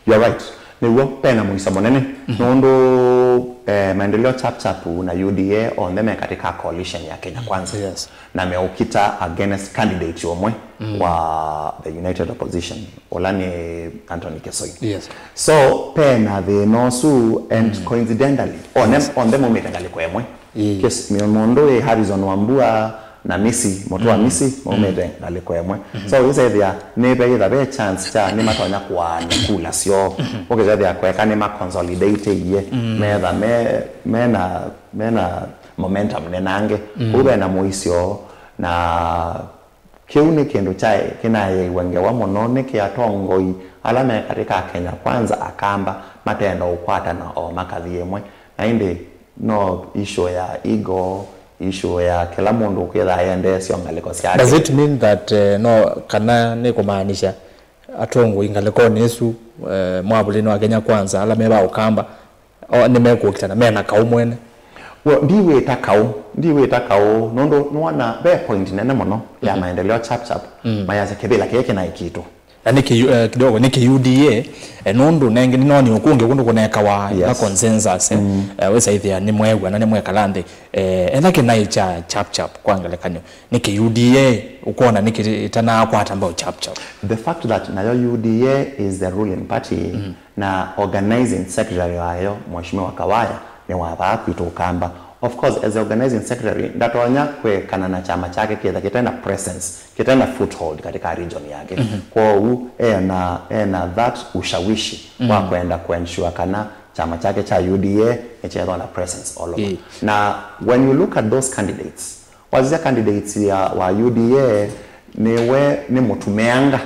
You're right. Nĩw'o, ve na mũisyo mũnene. Nũndũ, eh, Maendeleo Chapchap na U D A onthe me katika coalition ya Kenya Kwanza. Yes. Na meũkita against candidate ũmwe wa the united opposition, ũla nĩ Anthony Kesoi. Yes. So, ve na thĩna ũsu, and coincidentally, onthe, onthe maumĩte ngalĩko ĩmwe. Ĩĩ. Kes-, mĩ-, mũndũ wĩ Harrison Wambua na Misi, mũtũa Misi, maumĩte ngalĩko ĩmwe. So, ũyĩsethĩa nĩve ĩtha ve chance kya nĩmatonya kũaana kula syoo. Ũkĩsethĩa kweka nĩma consolidate-ie, metha me, mena, mena momentum nenange. Kũu vena mũisyo, na kĩu nĩ kĩndũ kya, kĩnayeĩwa ngewa mũno nĩ kĩ atongoi ala me katĩ ka Kenya Kwanza, Akamba, matenda ũkwatana o makathi ĩmwe. Na ĩndĩ no issue ya ego, issue ya kĩla mũndũ ũkwĩthaa endeesya ngalĩko syake. Does it mean that, eh, no, kana nĩ kũmaanisha atongoi ngalĩkonĩ ĩsu, eh, mwavũlĩnĩ wa Kenya Kwanza, ala me va Ũkamba, o, nĩmekũkitana, mena kaũ mwene? Well, ndiwĩta kaũ, ndiwĩta kaũ, nũndũ nĩwona ve point nene mũno ya maendeleo chap chap, mayasya kĩvĩla kĩĩ kĩnaĩ kitũ. Na nĩ kĩ, eh, kidogo, nĩ kĩ U D A, eh, nũndũ nenge nĩnoni ũkũngĩ kũndũ kũnekawa na Yes. consensus, eh, eh, wĩsaithĩa nĩmweew'a na nĩmwekala nthĩ, eh, etha kĩnaĩ kya chap chap kwa ngelekany'o, nĩ kĩ U D A ũkwona nĩ kĩtanakwata mbau chap chap. The fact that nayo U D A is the ruling party, na organizing secretary wayo, Mheshimiwa Kawaya, nĩ wa vaa kwitũ Ũkamba. Of course, as the organizing secretary, ndatonya kwĩkana na kyama kyake kĩtha kĩte na presence, kĩte na foothold katika region yake. Kwoou, ena, ena that ushawishi wa kwenda kuensure kana kyama kyake kya U D A nĩkyethwa na presence all over. Ĩĩ. Na when you look at those candidates, wasisya candidates ya, wa U D A, nĩwe nĩ mũtumeanga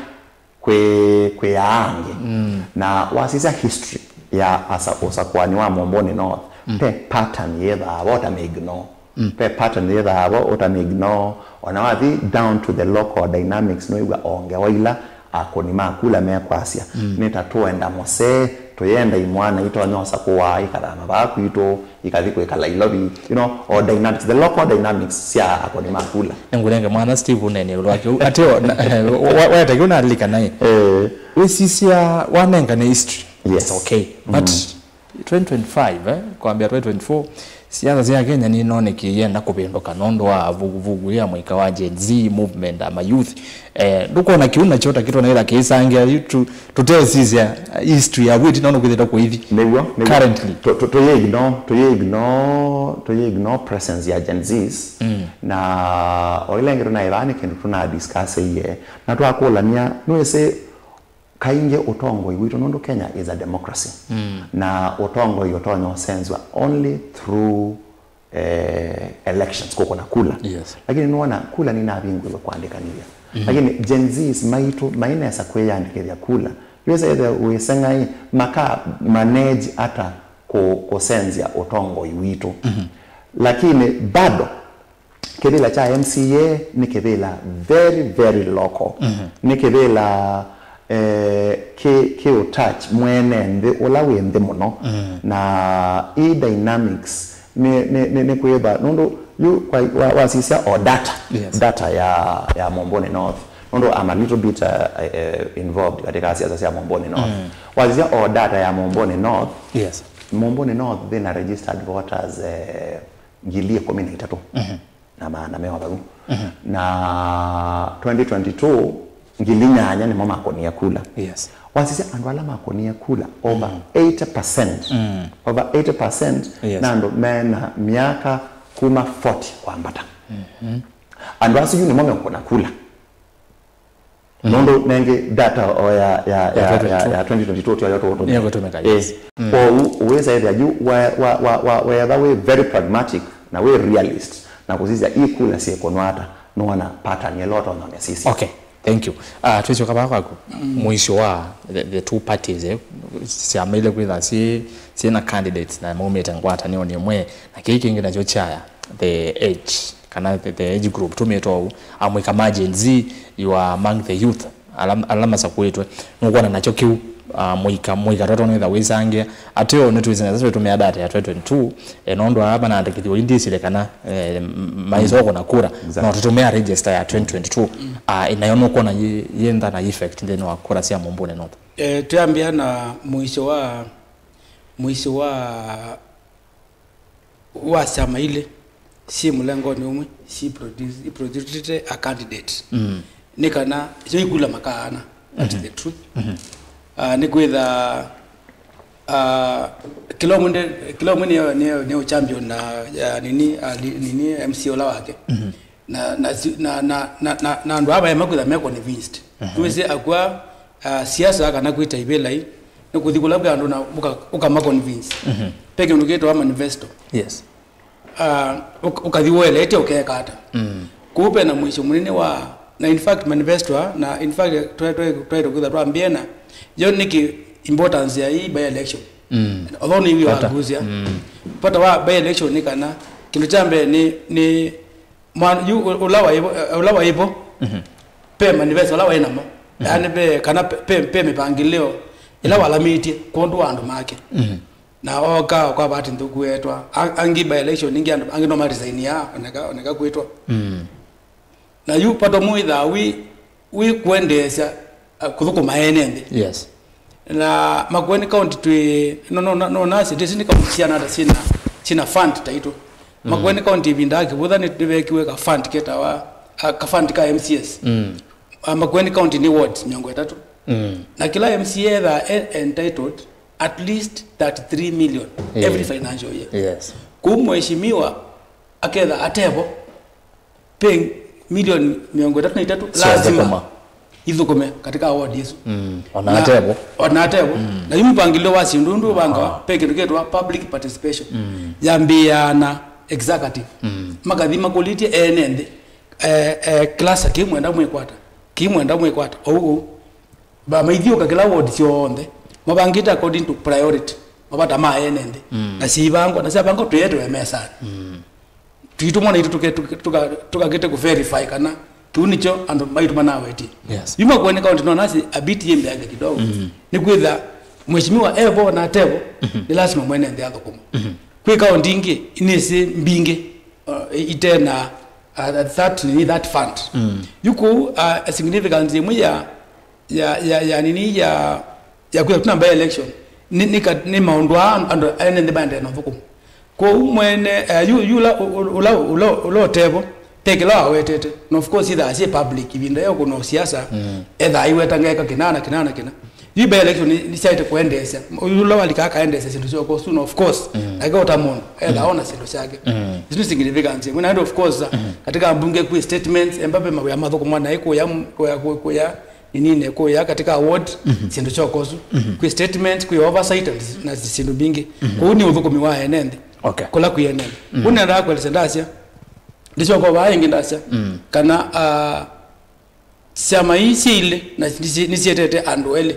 kwĩ, kwĩ aa angĩ. Na wasisya history ya asa, ũsakũani wa Mũmbũnĩ North, ve pattern yĩthaa vo ũtamĩ ignore. Ve pattern yĩthaa vo ũtamĩ ignore. Ona wathi down to the local dynamics, nũĩw'a o ngewa ila akũni ma kula mekwasya. Nĩ ta tũenda mũsee, tũyenda imwana itonya ũsakũa, ikathama vaa kwitũ, ikathi kwĩkala Ilovi, you know, or dynamics, the local dynamics sya akũni ma kula. Nĩngũnenge mwana Steve ũnene ĩũlũ wa kĩu. Ateo, na, eh, wa-, wa-, weta kĩu nalika naĩ. Eh. Wĩsisya wanengane history. Yes. It's okay. But twenty twenty-five, eh, kwambia twenty twenty-four, siasa sya Kenya nĩnonekĩie yenda kũvĩndũka nũndũ wa vuguvugu ya mũika wa Gen Z movement ama youth. Eh, ndũkwona kĩu nakyo ta kĩtwona ĩla kĩisangĩa yu tu-, tũteũsisya history ya vwĩti nũndũ kwĩthĩtwe kũithi. Nĩw'o, nĩw'o. Currently. Tu-, tu-, tũyĩ ignore, tũyĩ ignore, tũyĩ ignore presence ya Gen Zs. Na o ĩla ĩngĩ tũnaĩ vaa nĩ kĩndũ tũna discuss-ĩie. Na twakũlany'a, nĩwĩsĩ kaingĩ ũtongoi witũ, nũndũ Kenya is a democracy. Na ũtongoi ũtonya ũsenzwa only through eh, elections, kũkũna kula. Yes. Lakini nĩwona kula nĩnavingũiwe kũandĩkanĩthya. Lakini Gen Zs maitũ mainesa kwĩyandĩkĩthya kula. Yu ĩsa ĩthĩa wĩseng'ai maka manage ata kũ-, kũsenzya ũtongoi witũ. Lakini bado kĩvĩla kya M C A nĩ kĩvĩla very, very local. Nĩ kĩvĩla eh, kĩ, kĩ ũtouch mwene nthĩ ũla wĩ nthĩ mũno. Na ii dynamics nĩ, nĩ, nĩ, nĩ kwĩva, nũndũ yu kwa, wa, wasisya o data, Yes. data ya, ya Mũmbũnĩ North, nũndũ I'm a little bit, uh, uh, involved katika siasa sya Mũmbũnĩ North. Wasisya o data ya Mũmbũnĩ North, Yes. Mũmbũnĩ North thĩna registered voters, eh, ngili ĩkũmi na itatũ na maana me o vau. Na twenty twenty-two, ngili nyanya nĩmo makonie kula. Yes. Wasisya andũ ala makonie kula, over eighty percent, over eighty percent Yes. na andũ mena myaka kuma forty kwambata. Andũ asu yu nĩmo mekũna kula. Nũndũ nengĩ data o ya, ya, Ya ya, twenty twenty-two. Ya, ya twenty twenty-two tio yo tũũtũmĩa. Nĩyo tũtũmĩka, Eh, yes. Kwoou ũwĩsa ethĩa yu wa, wa, wa, wa, wetha wĩ very pragmatic na wĩ realist na kũsisya ii kula syĩkũnwa ata, nũona pattern ĩla ũtonya ũmĩsisya. Okay, thank you. Ah, twĩsyoka vaa kwaku. Mũisyo wa the, the two parties, eh, syama ile kwĩtha syĩ, syĩ na candidates na maumĩte ngwatanĩonĩ ĩmwe, na kĩĩ kĩngĩ nakyo kyaya the age, kana the, the age group tũmĩtwe ũu, amũika ma Gen Z, you are among the youth, ala, ala masakũĩtwe. Nũkwona nakyo kĩu, ah, mũika, mũika twatwa nĩtha wĩsangĩa. Ateo nĩtwĩsĩ nesa twĩtũmĩa data ya twenty twenty-two, eh, nũndũ aa manandĩkĩthiwe indisile kana, eh, m-, maisokũna kura. Exactly. No tũtũmĩa register ya twenty twenty-two. Ah, nayo nũkwona yĩ, yĩ nthana effect nthĩnĩ wa kura sya Mũmbũnĩ North. Eh, twĩambĩa na mũisyo wa, mũisyo wa wa syama ilĩ syĩ mũlengonĩ ũmwe, syĩ produce, produce a candidate. Nĩ kana isu ikula makaana. That is the truth. Ah, nĩ kwĩtha, ah, kĩla ũmwe nde-, kĩla ũmwe nĩ, nĩ, nĩ champion na, ya, nini, ah, li-, nini M C A ũla wake. Na, na, si- na, na, na, na, na andũ aa maema kwĩtha me convinced. Nĩwĩsĩ akwa, uh, siasa kana kwĩta ivĩlai, nĩ kũthi kũla kwĩ andũ na ũka- ũkama convince. Pe kĩndũ kĩtawa manifesto. Yes. Uh, ũk- ũkathi ũeleete ũkeeka ata. Kũu pe na mũisyo mũnene wa, na in fact manifesto aa, na in fact twaĩtwe kwĩtha twambie na yo nĩkĩ importance ya hii by election. Although nĩ iwĩ Vata. Wagusia. Vata wa by election nĩ kana kĩndũ kya mbee nĩ, nĩ mwana yu ũ- ũla waĩvo, ũla waĩvo pe manifesto ũla waĩ namo. Yaani pe kana pe, pe, pe mĩpangĩlĩo ĩla walamĩtye kwondũ wa andũ make. Na oka kwa vati nthũku etwa. A- angĩ by election ingĩ andũ angĩ no maresignia oneka oneka kwĩtwa. Na yu pato mwĩthaa wi wi kwendeesya, uh, kũthũkũma ene nthĩ. Yes. Na Makueni County twĩ no no no nasi ndisi nĩ kaunti syana hata sina sina fund taitũ. Makueni County ivinda ya kĩvutha nĩ nĩvekiwe ka fund ketawa, uh, ka fund ka M C S. Uh, Makueni County nĩ wards mĩongo ĩtatũ. Na kila M C A etha e- entitled at least thirty-three million every financial year. Yes. Kũu mheshimiwa aketha atevo pe milioni mĩongo ĩtatũ na itatũ lazima ithũkũme katika ward isu. Ona atevo. Ona atevo. Na yu mpangilio wa syĩndũ ndũ vangawa pe kĩndũ kĩtwa public participation. Yambĩaa na executive. Makathi makũlĩtye ene nthĩ, eh, eh, klasa kĩmwenda mwĩkwata, kĩmwenda mwĩkwata ou ou. Ba maithiũka kĩla ward syonthe mavangĩte according to priority, mavata ma ene nthĩ. Na siivangwa na syavangwa tũyetewe mesanĩ. Twitũ mwana itũ tũke- tũke- tũka- tũkakĩte kũ verify kana kĩu nĩkyo andũ maitũ manawetie. Yes. Yu Makueni County no nasi a bit yĩmbeange kidogo. Nĩ kwĩtha mheshimiwa evo na atevo, nĩ lazima mwene nthĩ athũkũma. Kwĩ kaunti ingĩ nĩsĩ mbingĩ, uh, itena, uh, that, nini, that fund. Yu kũu, uh, a significance ĩmwe ya ya ya ya nini ya ya kwĩtha tuna by election nĩ nĩ ka- nĩ maũndũ aa andũ ene nthĩ maendee na ũthũkũmu. Kwoou mwene, eh, yu yu ũla ũ- ũ- ũla ũla ũla ũtevo, te kĩla wawetete, na of course ithaa syĩ public ivinda yo kũna siasa. Ethaa aiweta ngeka kĩna na kĩna na kĩna. Yu by election nĩ- nĩsyaĩte kũendeesya ũla walika akaendeesya syĩndũ sya ũkosu, na of course nake ũta mũndũ ethaa ona syĩndũ syake. Isu nĩ significance ĩmwe. Na and of course, katika mbunge kwĩ statements, embape mawĩa mathũkũmwa naĩ kũya kũya kũya nini nĩkũya katika ward, syĩndũ sya ũkosu, kwĩ statement, kwĩ oversight and na syĩndũ mbingĩ. Kũu nĩ ũthũkũmi wa ene nthĩ. Okay. Kũla kwĩ ene nthĩ. Ũnendaa kũelesya ndasya, ndĩsyoka vaa ĩngĩ ndasya kana, ah, syama ii syĩ ilĩ na nĩsyĩ- nĩsyĩtete andũ elĩ.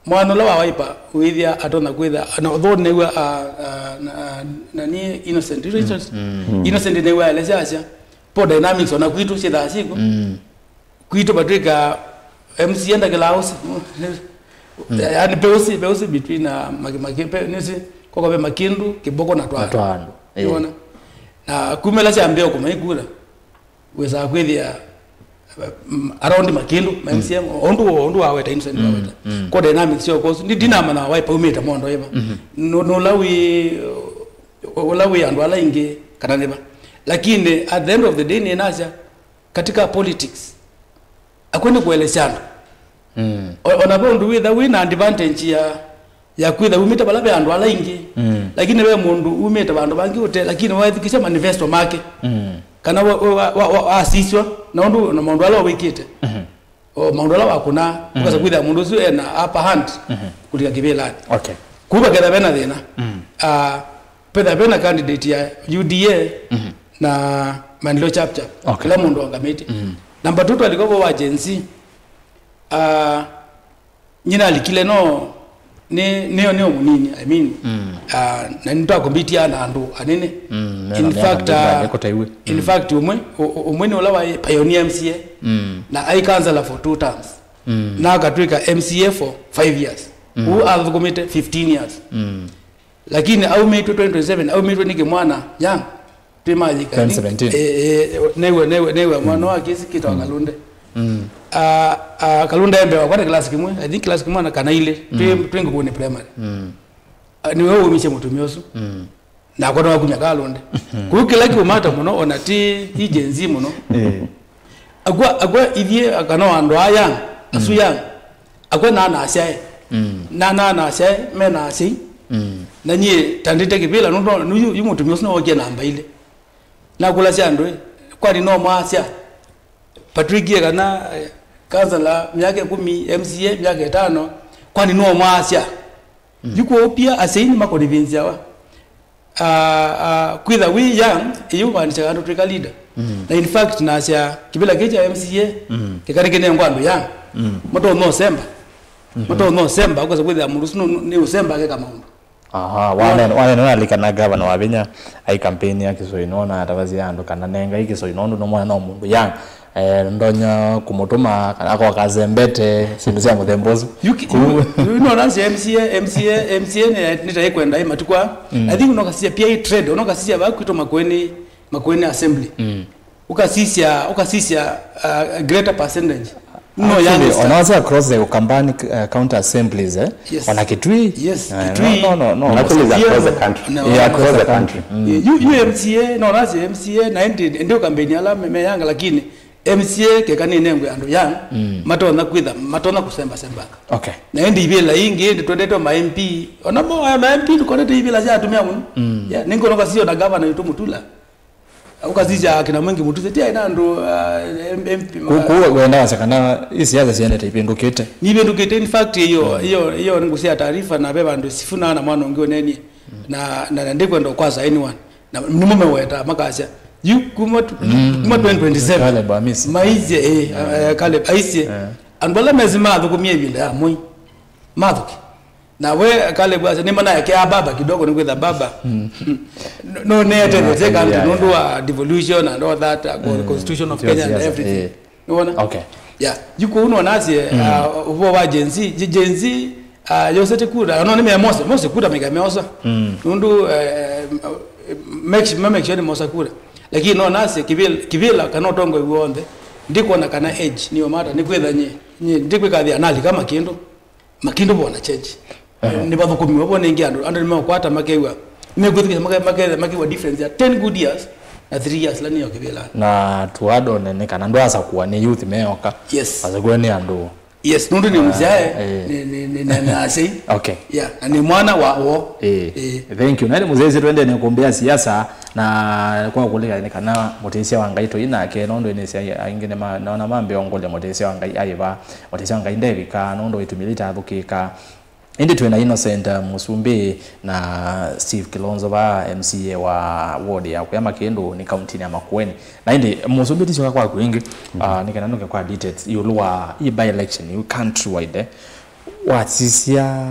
Mwana ũla wa Wiper wĩthĩa atonya kwĩtha na although nĩw'a, ah, ah, na- na- nani Innocent, Innocent, Innocent nĩw'a elesya asya po dynamics ona kwitũ syĩthaa syĩkw'o. Kwitũ vatwĩka M C A ndakĩlaa ũsi. Yaani peusi peusi between, uh, maki maki pe nisi koko ve Makindu, Kiboko na Twando. Twando. Unaona? Na kumela syambia kuma ikura wĩsaa kwĩthĩa, mm, around Makindu ma M C M, ũndũ ũndũ waweta, Innocent waweta. Kwa dynamics sya ũkosu ndi- ndinamanya Wiper umĩte mondo ĩva. Nũ- nũla wĩ ũla wĩ andũ ala ingĩ kana nĩva. Lakini at the end of the day nĩnasya katika politics akwene kũelesya andũ. O- ona ve ũndũ wĩtha wĩ na advantage ya ya kwĩtha umĩte vala ve andũ ala ingĩ, lakini ve mũndũ umĩte vandũ vangĩ ũte, lakini waethukĩsya manifesto make kana wa- wa- wa- wa- wasiswa na ũndũ na maũndũ ala wĩkĩte, o maũndũ ala wakũna, ũkasa kwĩthĩa mũndũ ũsu ena upper hand kũlika kĩvĩlanĩ. Okay. Kũu vaketha vena thĩna. Ah, petha vena candidate ya U D A na Maendeleo Chap Chap. Okay. Kĩla mũndũ angamĩte. Namba two twalika vo wa Gen Z. Ah, nyina alikile no nĩ nĩo nĩo mũnini, I mean, ah, na nĩtwakombitia na andũ anene. In fact, ah, in fact, ũmwe ũ- ũ- ũmwe nĩ ũla waĩ pioneer M C A na aĩ councillor for two terms, na akatwĩka M C A for five years. Ũu athũkũmĩte fifteen years. Lakini aumĩtwe twenty twenty-seven, aumĩtwe nĩ kĩmwana young, twĩmathika. Twenty seventeen. Eh, eh, nĩwe nĩwe nĩwe mwana wa kĩsi kĩtawa Kalunde. Ah, ah, Kalunde embe wakwa nĩ class kĩmwe, I think class kĩmwe na kana ile twĩ twĩ Ngũkũnĩ primary. Ah, nĩwe waumisye mũtumĩa ũsu. Nakwa nĩwakumya Kalunde. Kũu kĩla kĩumata mũno ona ti ti Gen Z mũno. Eh. Akwa akwa ithyĩ kana andũ aya asu young, akwa na nasyae na na nasyae me na asyai. Na nyie tandĩte kĩvĩla nũndũ nũyu yu mũtumĩa ũsu nĩwokie namba ilĩ. Nakũlasya andũ ĩ, Kwani no mwasya Patrick e kana, eh, kansala myaka ĩkũmi, M C A myaka ĩtano, kwani no mwasya? Yu kwoou pia asyai nĩmakũnĩvĩnzyawa. Ah, ah, kwĩtha wĩ young, ĩyĩ ũmaanishaga andũ twĩka leader. Na in fact, nasya kĩvĩla kĩĩ kya M C A kĩkarĩ kĩnengwa andũ young. Matonya ũsemba. Matonya ũsemba, ũkasa kwĩthĩa mũndũ ũsu nũ- nĩ ũsemba akeka maũndũ. Aha, wanene wanene nalika na gavana wa vinya ai kampeni ya Kisoi nona atavasya andũ kana nengai Kisoi nondu no mwana no mũndũ young. Eh, ndonya kũmũtũma kana akoka azembete syĩndũ sya mũthemba ũsu. Yuki, yu, yu no nasya M C A, M C A, M C A nĩ nĩ ta ĩkwenda ĩ matukwa. I think no kasisya pia ĩ trend, no kasisya va kwitũ Makueni, Makueni assembly. Ukasisya, ukasisya uh, greater percentage. No young. Actually, onawasya across the Ukambani uh, county assemblies, eh? Yes. Ona Kitui. Yes, eh, Kitui. No, no, no, no. And actually, it's across the country. No, yeah, across the country. Mm. U, U M C A, no, that's U M C A, na indi indi campaign ala me, me young, lakini M C A keka ni nengwe andũ young, matonya kwitha, matonya kusemba sembaka. Okay. Na indi ivila ingi indi twendete ma M P, ona mo na M P tukonete ivila sya atumia muno. Yeah, ningo no kasio na governor yutu Mutula. Ukasisya akina Mwengi Mutuse, ti aina andũ, ah, M- M P. Ku- ku- wenda wasya kana isi siasa siendete ivĩndũkĩte? Nivĩndũkĩte, in fact, iyo, iyo, iyo nĩ ngũsya taarifa na ve vandũ sifuna na mwana ũngĩ ũnenie. Na, na, na ndikwenda kwasa anyone. Na nĩmo meweta makasya. Yu kuma tu- kuma twenty twenty-seven. Caleb Amisi. Maisye, eh, eh, Caleb, aisye. Andũ ala mesi mathũkũmie ĩvinda ya Moi. Mathuki. Na we Caleb asya, nĩmanaekea baba kidogo, nĩkwĩtha baba. No, no, neete the second, yeah, nũndũ wa devolution and all that, uh, constitution of Kenya and everything. Nĩwona? Okay. Yeah. Yu kũu no nasye, uh, ũvoo wa Gen Z, Gen Z, uh, yosete kura, no nĩ mose, mose kura mĩka meosa. Nũndũ, uh, make sure, make sure nĩ mosa kura. Lakini no nasye kivila, kivila kana ũtongoi w'onthe, ndikwona kana age nĩyo mata, nĩkwĩtha nye, nye, ndikwĩkathia nalika makĩndũ. Makĩndũ vona change. Nĩvathũkũmiwe vona ĩngĩ andũ, andũ nĩmeũkwata makew'a, mekwĩthukĩsya make- make- makew'a difference ya ten good years na three years la nĩyo kĩvĩla. Na tuadone nĩ kana ndwasakua nĩ youth meoka. Yes. Asakua nĩ andũ. Yes, nũndũ nĩ mzee, eh, nĩ- nĩ- nĩ- nĩ- nĩ asei. Okay. Yeah, na nĩ mwana wa wo. Eh. Eh. Thank you. Na nĩ mzee sitwende nĩ kumbia siasa na kwa kulika nĩ kana mũtĩsya wa Ngai tũi nake nũndũ nĩ sia aingĩ nĩ ma- naona mambe ongole mũtĩsya wa Ngai aiva. Mũtĩsya wa Ngai ndevika nũndũ ĩtumi litathũkĩka. Ĩndĩ twĩ na Innocent, uh, Mũsumbĩ na Steve Kilonzo va M C A wa ward ya Kuya Makĩndũ nĩ kauntinĩ ya Makueni. Na ĩndĩ Mũsumbĩ tisyoka kwaku ĩngĩ, uh, nĩ kana nũke kwa details ĩũlũ wa ĩ by election yu countrywide. Wasisya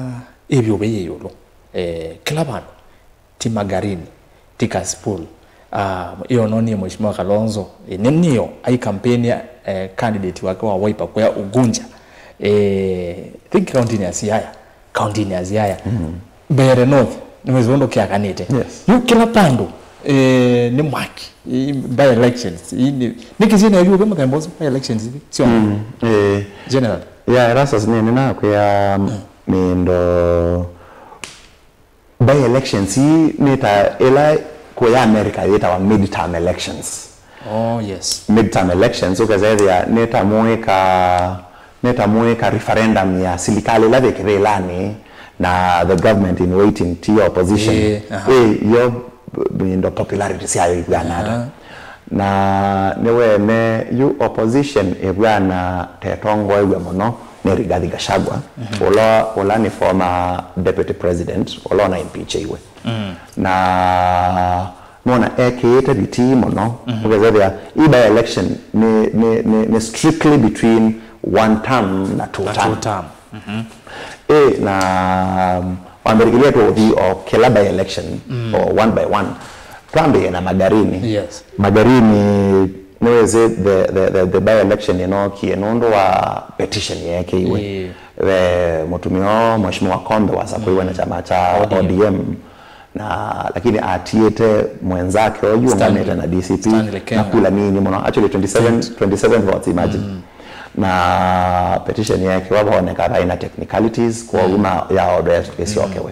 ĩvyũvĩ yĩ ĩũlũ, eh, kĩla vandũ. Ti Magarini, ti Kasipul. Ah, ĩyo nonie Mheshimiwa Kalonzo, eh, nĩ nĩyo ai campaign, eh, candidate wake wa Wiper kũya Ugunja. Eh, think county ya Siaya, county ya Siaya. Mbeere North, nĩ mwezi ũndũ kĩakanĩte. Yes. Yu kĩla pandũ, eh, nĩ mwaki, i by elections, i nĩ, nĩ kĩsina yu ũve mũthemba ũsu by elections ivi, sio? Mm, eh. General. Yeah, Erastus, nĩ, nĩ nakwĩa mĩndo By elections ii nĩ ta ĩla kũya America yĩtawa midterm elections. Oh, yes. Midterm elections, ũkesa ĩthĩa nĩ ta mũĩka, nĩ ta mũĩka referendum ya silikalĩ ĩla yĩ kĩvĩlanĩ na the government in waiting, ti opposition. Ĩĩ, aha. Ĩ, yo, indo popularity syayo ivw'ana ata. Aha. Na nĩwene yu opposition ĩvw'ana ta ĩtongoew'e mũno nĩ Rigathi Gachagua, ũla, ũla nĩ former deputy president, ũla ona impeachiwe. Na nona ekĩĩte vitii mũno, ũkethethĩa ĩ by election nĩ, nĩ, nĩ, nĩ strictly between one term na two term. Ĩ, na, um, wambĩlĩkĩlye tũũthi o kĩla by election, o one by one. Twambĩĩe na Magarini. Yes. Magarini, nĩwĩsĩ the, the, the, the by election ĩnookie nũndũ wa petition yeekĩiwe. Ĩĩ. Ve mũtumĩa Mheshimiwa Kombe wasakũiwe na kyama kya O D M. O D M. Na, lakini atiĩte mwenzake oyu ũngamĩte na D C P Stanley Kenya. Na kula nini mũno. Actually, twenty-seven, twenty-seven votes, imagine. Na petition yeekĩwa, vaoneka vaĩ na technicalities, kwoou ma- yaodoe ĩsyokewe.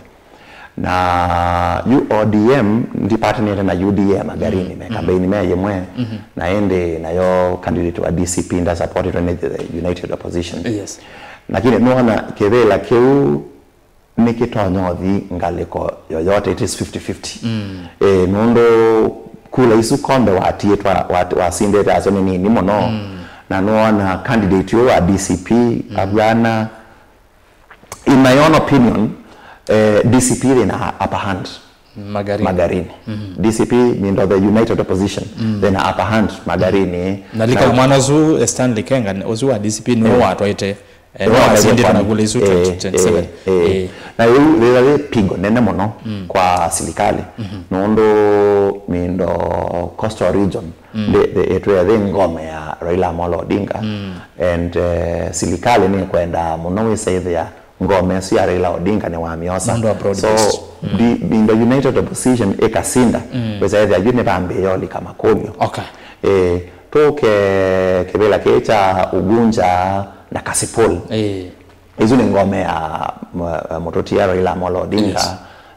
Na yu O D M ndipatanĩte na U D A Magarini, me campaign me yĩmwe, na ĩndĩ nayo candidate wa D C P ndasupportitwe nĩ the United Opposition. Yes. Lakini nũona kĩvĩla kĩu nĩkĩtonya ũthi ngalĩko yoyote, it is fifty fifty. Eh, nũndũ kula isu kombe watiĩtwa, wat-, wasindĩte asyo nĩ nini mũno. Mm. Na nũona candidate ũũ wa D C P, mm, avw'ana, in my own opinion, eh, D C P ĩna upper hand Magarini. Magarini. Mm. D C P, mindo the united opposition, mm, ĩna upper hand Magarini. Na lika mwana ũsu, eh, Stanley Kenga, ũsu wa D C P nĩwe, eh, watwaĩte, eh, nĩwe wasindĩte na kula isu, eh, twenty twenty-seven. Eh, eh. Eh. Na yu rĩrĩa rĩ pigo nene mũno, mm, kwa silikali. Mhm. Nũndũ mindo coastal region, mm, ndĩ, ndĩ, ĩtwĩe thĩ ngome ya Raila Amolo Odinga. Mm. And, eh, silikali nĩkwenda mũno wĩsaĩthĩa ngome ĩsu ya Raila Odinga nĩwamyosa. Nũndũ wa broad based. So, mm, the, the, the united opposition ĩkasinda, mm, wĩsaĩthĩa yu nĩvambĩĩa ũlika makũlyo. Okay. Eh, tũke kĩvĩla kĩĩ kya Ugunja na Kasipul. Eh. Isu nĩ ngome ya, m-, mũtũtia Raila Amolo Odinga. Yes.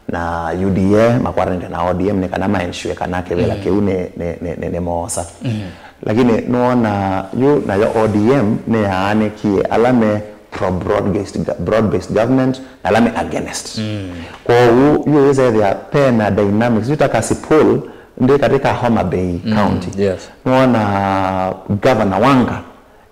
Na U D A makwatanĩte na O D M nĩ kana ma ensure kana kĩvĩla, mm, kĩu nĩ, nĩ, nĩ, nĩ, nĩ moosa. Mm. Lakini nũona yu nayo O D M nĩyaanĩkie ala me pro broad based, broad based government na ala me against. Mm. Kwoou yu wĩsethĩa pena dynamics yu ta Kasipul ndĩ katika Homa Bay, mm, County. Yes. Nũona Governor Wanga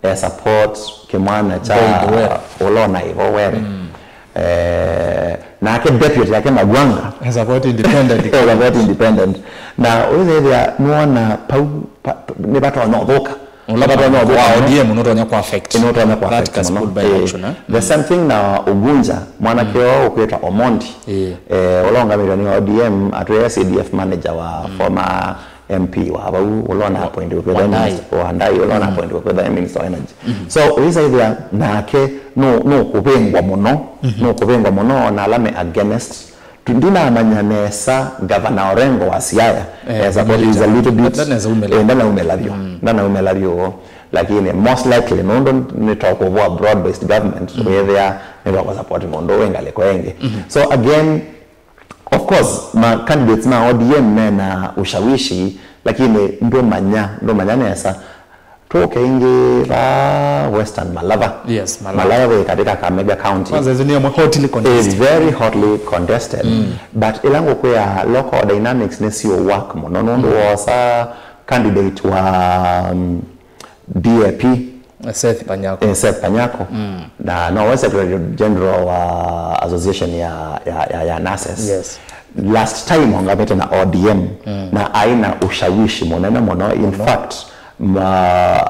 e support kĩmwana kya Boyd Were. Ũla ũnaĩ vo Were. Mm. Eh, nake deputy yake Magwanga e support independent. E support independent. Na ũyĩthethĩa nũona pau pa, pa, nĩvatonya ũthũka. Ũla nĩvatonya ũthũka wa mũno. O D M nũtonya kũ affect. Nũtonya kũ affect mũno. That Kasipul by-election, eh? The same thing na Ugunja, mwanake, mm, oo ũkwĩtwa Omondi. Eh. Eh, ũla ũngamĩtwe nĩ O D M, atwĩe C D F manager wa, mm, former M P wa vau, ũla ona appointiwe kwĩtha Wandai. Minister, Wandai, ũla ona, mm, appointiwe kwĩtha minister wa energy. Mhm. So, ũisaithĩa nake nũ, nũkũvĩngwa mũno, mhm, nũkũvĩngwa mũno, ona ala me against. Tu-, ndinamanya nesa Governor Orengo wa Siaya, eh, esa kwa is a little bit, ndanesa umĩla. Eh, ndanaumĩla vyũ, mm, ndanaumĩla vyũ. Lakini most likely, nũndũ nĩtokũvua broad-based government, mm, wĩthĩa nĩtokũ support mũndũ wĩ ngalĩko ĩngĩ. Mhm. So again, of course, ma candidates ma O D M mena ushawishi, lakini ndũmanya, ndũmanya nesa. Tũke ĩngĩ va Western Malava. Yes, Malava. Malava wĩ katika Kakamega County. Kwanza, hizo ni amwe hotly contested. Is very hotly contested. Mm. But ĩla ngũkwĩa local dynamics nĩ sio work mũno, nũndũ, mm, wosa candidate wa, um, D A P, Seth Panyako. Eh, Seth Panyako. Mm. Na no we Secretary General wa Association ya, ya, ya, ya nurses. Yes. Last time ongamĩte na O D M, mm, na aina ushawishi mũnene mũno. In, mũno, fact, ma,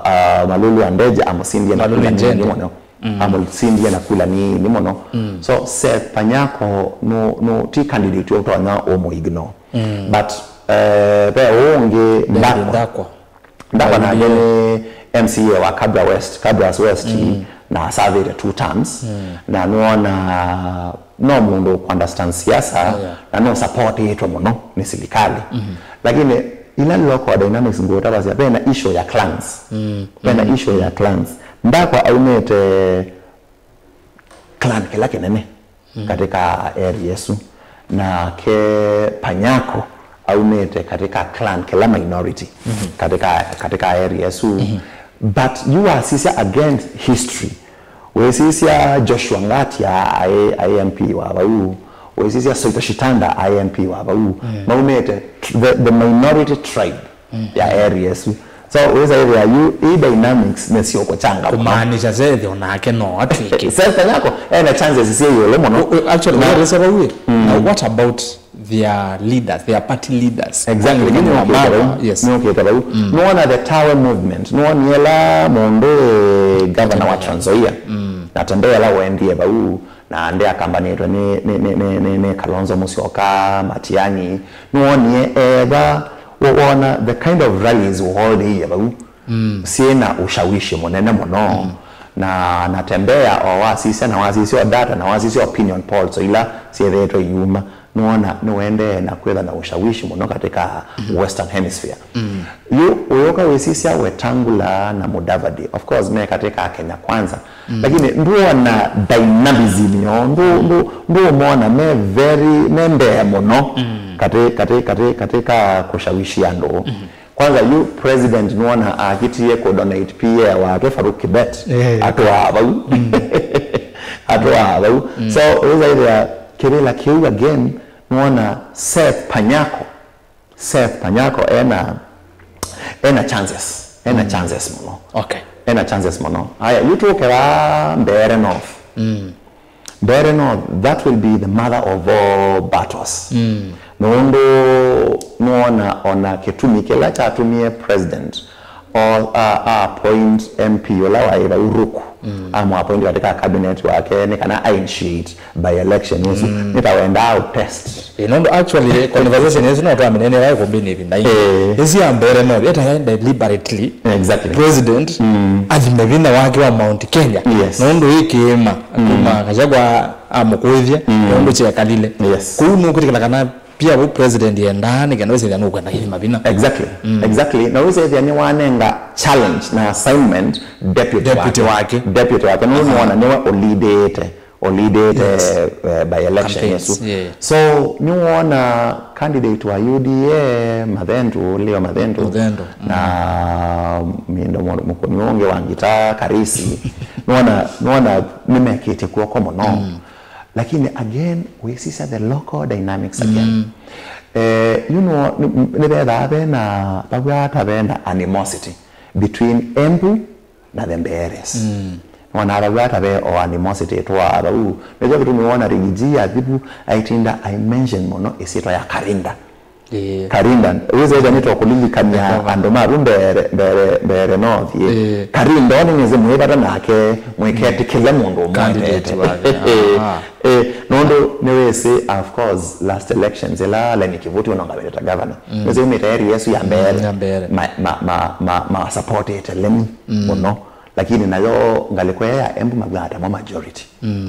uh, Malulu Andeje amũsindie na, Malulu kula nini Njende mũno. Mm. Amũsindie na kula nini mũno. Mm. So Seth Panyako no, no ti candidate ũtonya ũmũ ignore. Mm. But, uh, ve ũngĩ David Ndakwa. Ndakwa. Ndakwa nake nĩ M C A wa Kabra West, Kabras West, mm, na asavĩte two terms, mm, na nĩwona no mũndũ ũkũ understand siasa, oh, yeah, na no supportĩtwe mũno nĩ silikali. Mm-hmm. Lakini ila local dynamics ngũtavasya, vena issue ya clans. Mm. Vena, mm, issue ya clans. Ndakwa aumĩte clan kĩla kĩnene, mm, katika area ĩsu. Nake Panyako aumĩte katika clan kĩla minority, mhm, katika, katika area ĩsu. Mhm. But yu wasisya against history, wĩsisya Joshua Ngatia aĩ, aĩ M P wa vau, wĩsisya Soito Shitanda aĩ M P wa vau, mm, maumĩte the, the minority tribe, mm, ya area ĩsu. So wĩsa ĩthĩa yu, ii dynamics nĩsyo kũchanga mũno. Kumaanisha Seth onake no atwĩke. Seth Panyako ena chances syĩ ĩũlũ mũno. O, o, actually, na, wĩrĩsa vau ĩ. Mm. Now, what about their leaders, their party leaders? Exactly. Yu nĩũkĩte Mama, vau. Yes. Nĩũkĩte vau. Mm. Nĩwona the Tawe movement. Nĩwonie ĩla mũndũ, eh, governor wa Trans Nzoia. Mm. Natembeya ĩla wendie vau. Na ndeakambanĩtwe nĩ, nĩ, nĩ, nĩ, nĩ, nĩ Kalonzo Musyoka, Matiang'i, nĩwonie eva, wo-, wona the kind of rallies ũholdĩie vau, mm, syĩna ushawishi mũnene mũno. Mm. Na, na Natembeya o wasisya, na wasisya o data, na wasisya opinion polls o ila syĩthĩĩtwe iyuma, nĩwona nĩwendee na kwĩtha na ushawishi mũno katika, mhm, Western Hemisphere. Mm. Yu ũyũka wĩsisya Wetangula na Mudavadi, of course, me katika Kenya Kwanza, mm, lakini ndwona dynamism yo, ndũ, ndũ, ndũmona me very, me mbee mũno, mm, kati, kati, kati, katika kushawishi andũ. Mm. Kwanza yu president nĩwona akitie ku donate P A wake Faruk Kibet, eh, atwaa vau. Mm. Atwaa vau. Mm. So, wĩsa ĩthĩa kĩvĩla kĩu again, nĩwona Seth Panyako Seth Panyako ena, ena chances, ena chances mũno. Okay. Ena chances mũno. Aya, yu tũke va Mbeere North. Mbeere North, that will be the mother of all battles. Nũndũ nũona ona kĩtumi kĩla kyatumie president o a, a appoint M P ũla waĩ vau Ruku, amũ appoint katika cabinet wake nĩ kana a initiate by election ĩsu. Nĩ ta wendaa ũ test. Ĩ, nũndũ actually conversation ĩsu no twamĩneenea ĩkumbĩnĩ ĩvinda ingĩ. Ĩĩ. Ĩsu ya Mbeere North, ĩtae deliberately Exactly. president athime vinya wake wa Mount Kenya. Yes. Nũndũ ĩ kĩĩma, kuma Gachagua amũkũĩthya, nũndũ kyekalile. Yes. Kũu nũkwĩtĩkĩla kana pia vu president yendaa nĩ kenda wĩsĩthya nũkwenda kĩthima vinya. Exactly. Exactly. Na wĩsĩthya nĩ wanenga challenge na assignment deputy Deputy wake. wake. Deputy wake. Nũndũ nĩwona nĩwe ũlidĩte, ũlidĩte, eh, by election Campaigns, ĩsu. Yeah. So nĩwona candidate wa U D A Mathendu, Leo Mathendu, Mathendu, na Mindo Mũkũni ũngĩ wa ngita Karisi. Nĩwona, nĩwona nĩmekĩte kw'oko mũno. Lakini again, wĩsisya the local dynamics again. Eh, you know, nĩ- nĩvethaa vena, vavw'a ta vena animosity between Embu na the Mbeeres. Nĩwona vavw'a ta ve o animosity ĩtwaa vau. Nĩkyo kĩtumi wona Riggy G athivu aitinda ai mention mũno ĩsyĩtwa ya Karinda. Ĩĩ. Karinda, wĩsĩte nĩtwa kũlilikany'a andũ ma vu Mbeere, Mbeere, Mbeere North, ĩ. Ĩĩ. Karinda, nĩ nĩsĩ mwĩ vata nake, mwĩketĩkĩle mũndũ ũmwendete. Candidate wake. Ĩĩ, nũndũ nĩwĩsĩ, of course, last elections, ĩla Lenny Kĩvũti ũnongamĩte ta governor. Nĩsĩ umĩte area ĩsu ya Mbeere. Ya Mbeere. Ma, ma, ma, ma, ma supportĩte Lenny mũno. Lakini nayo ngalĩko ĩyo ya Embu mavwaa ta mo majority.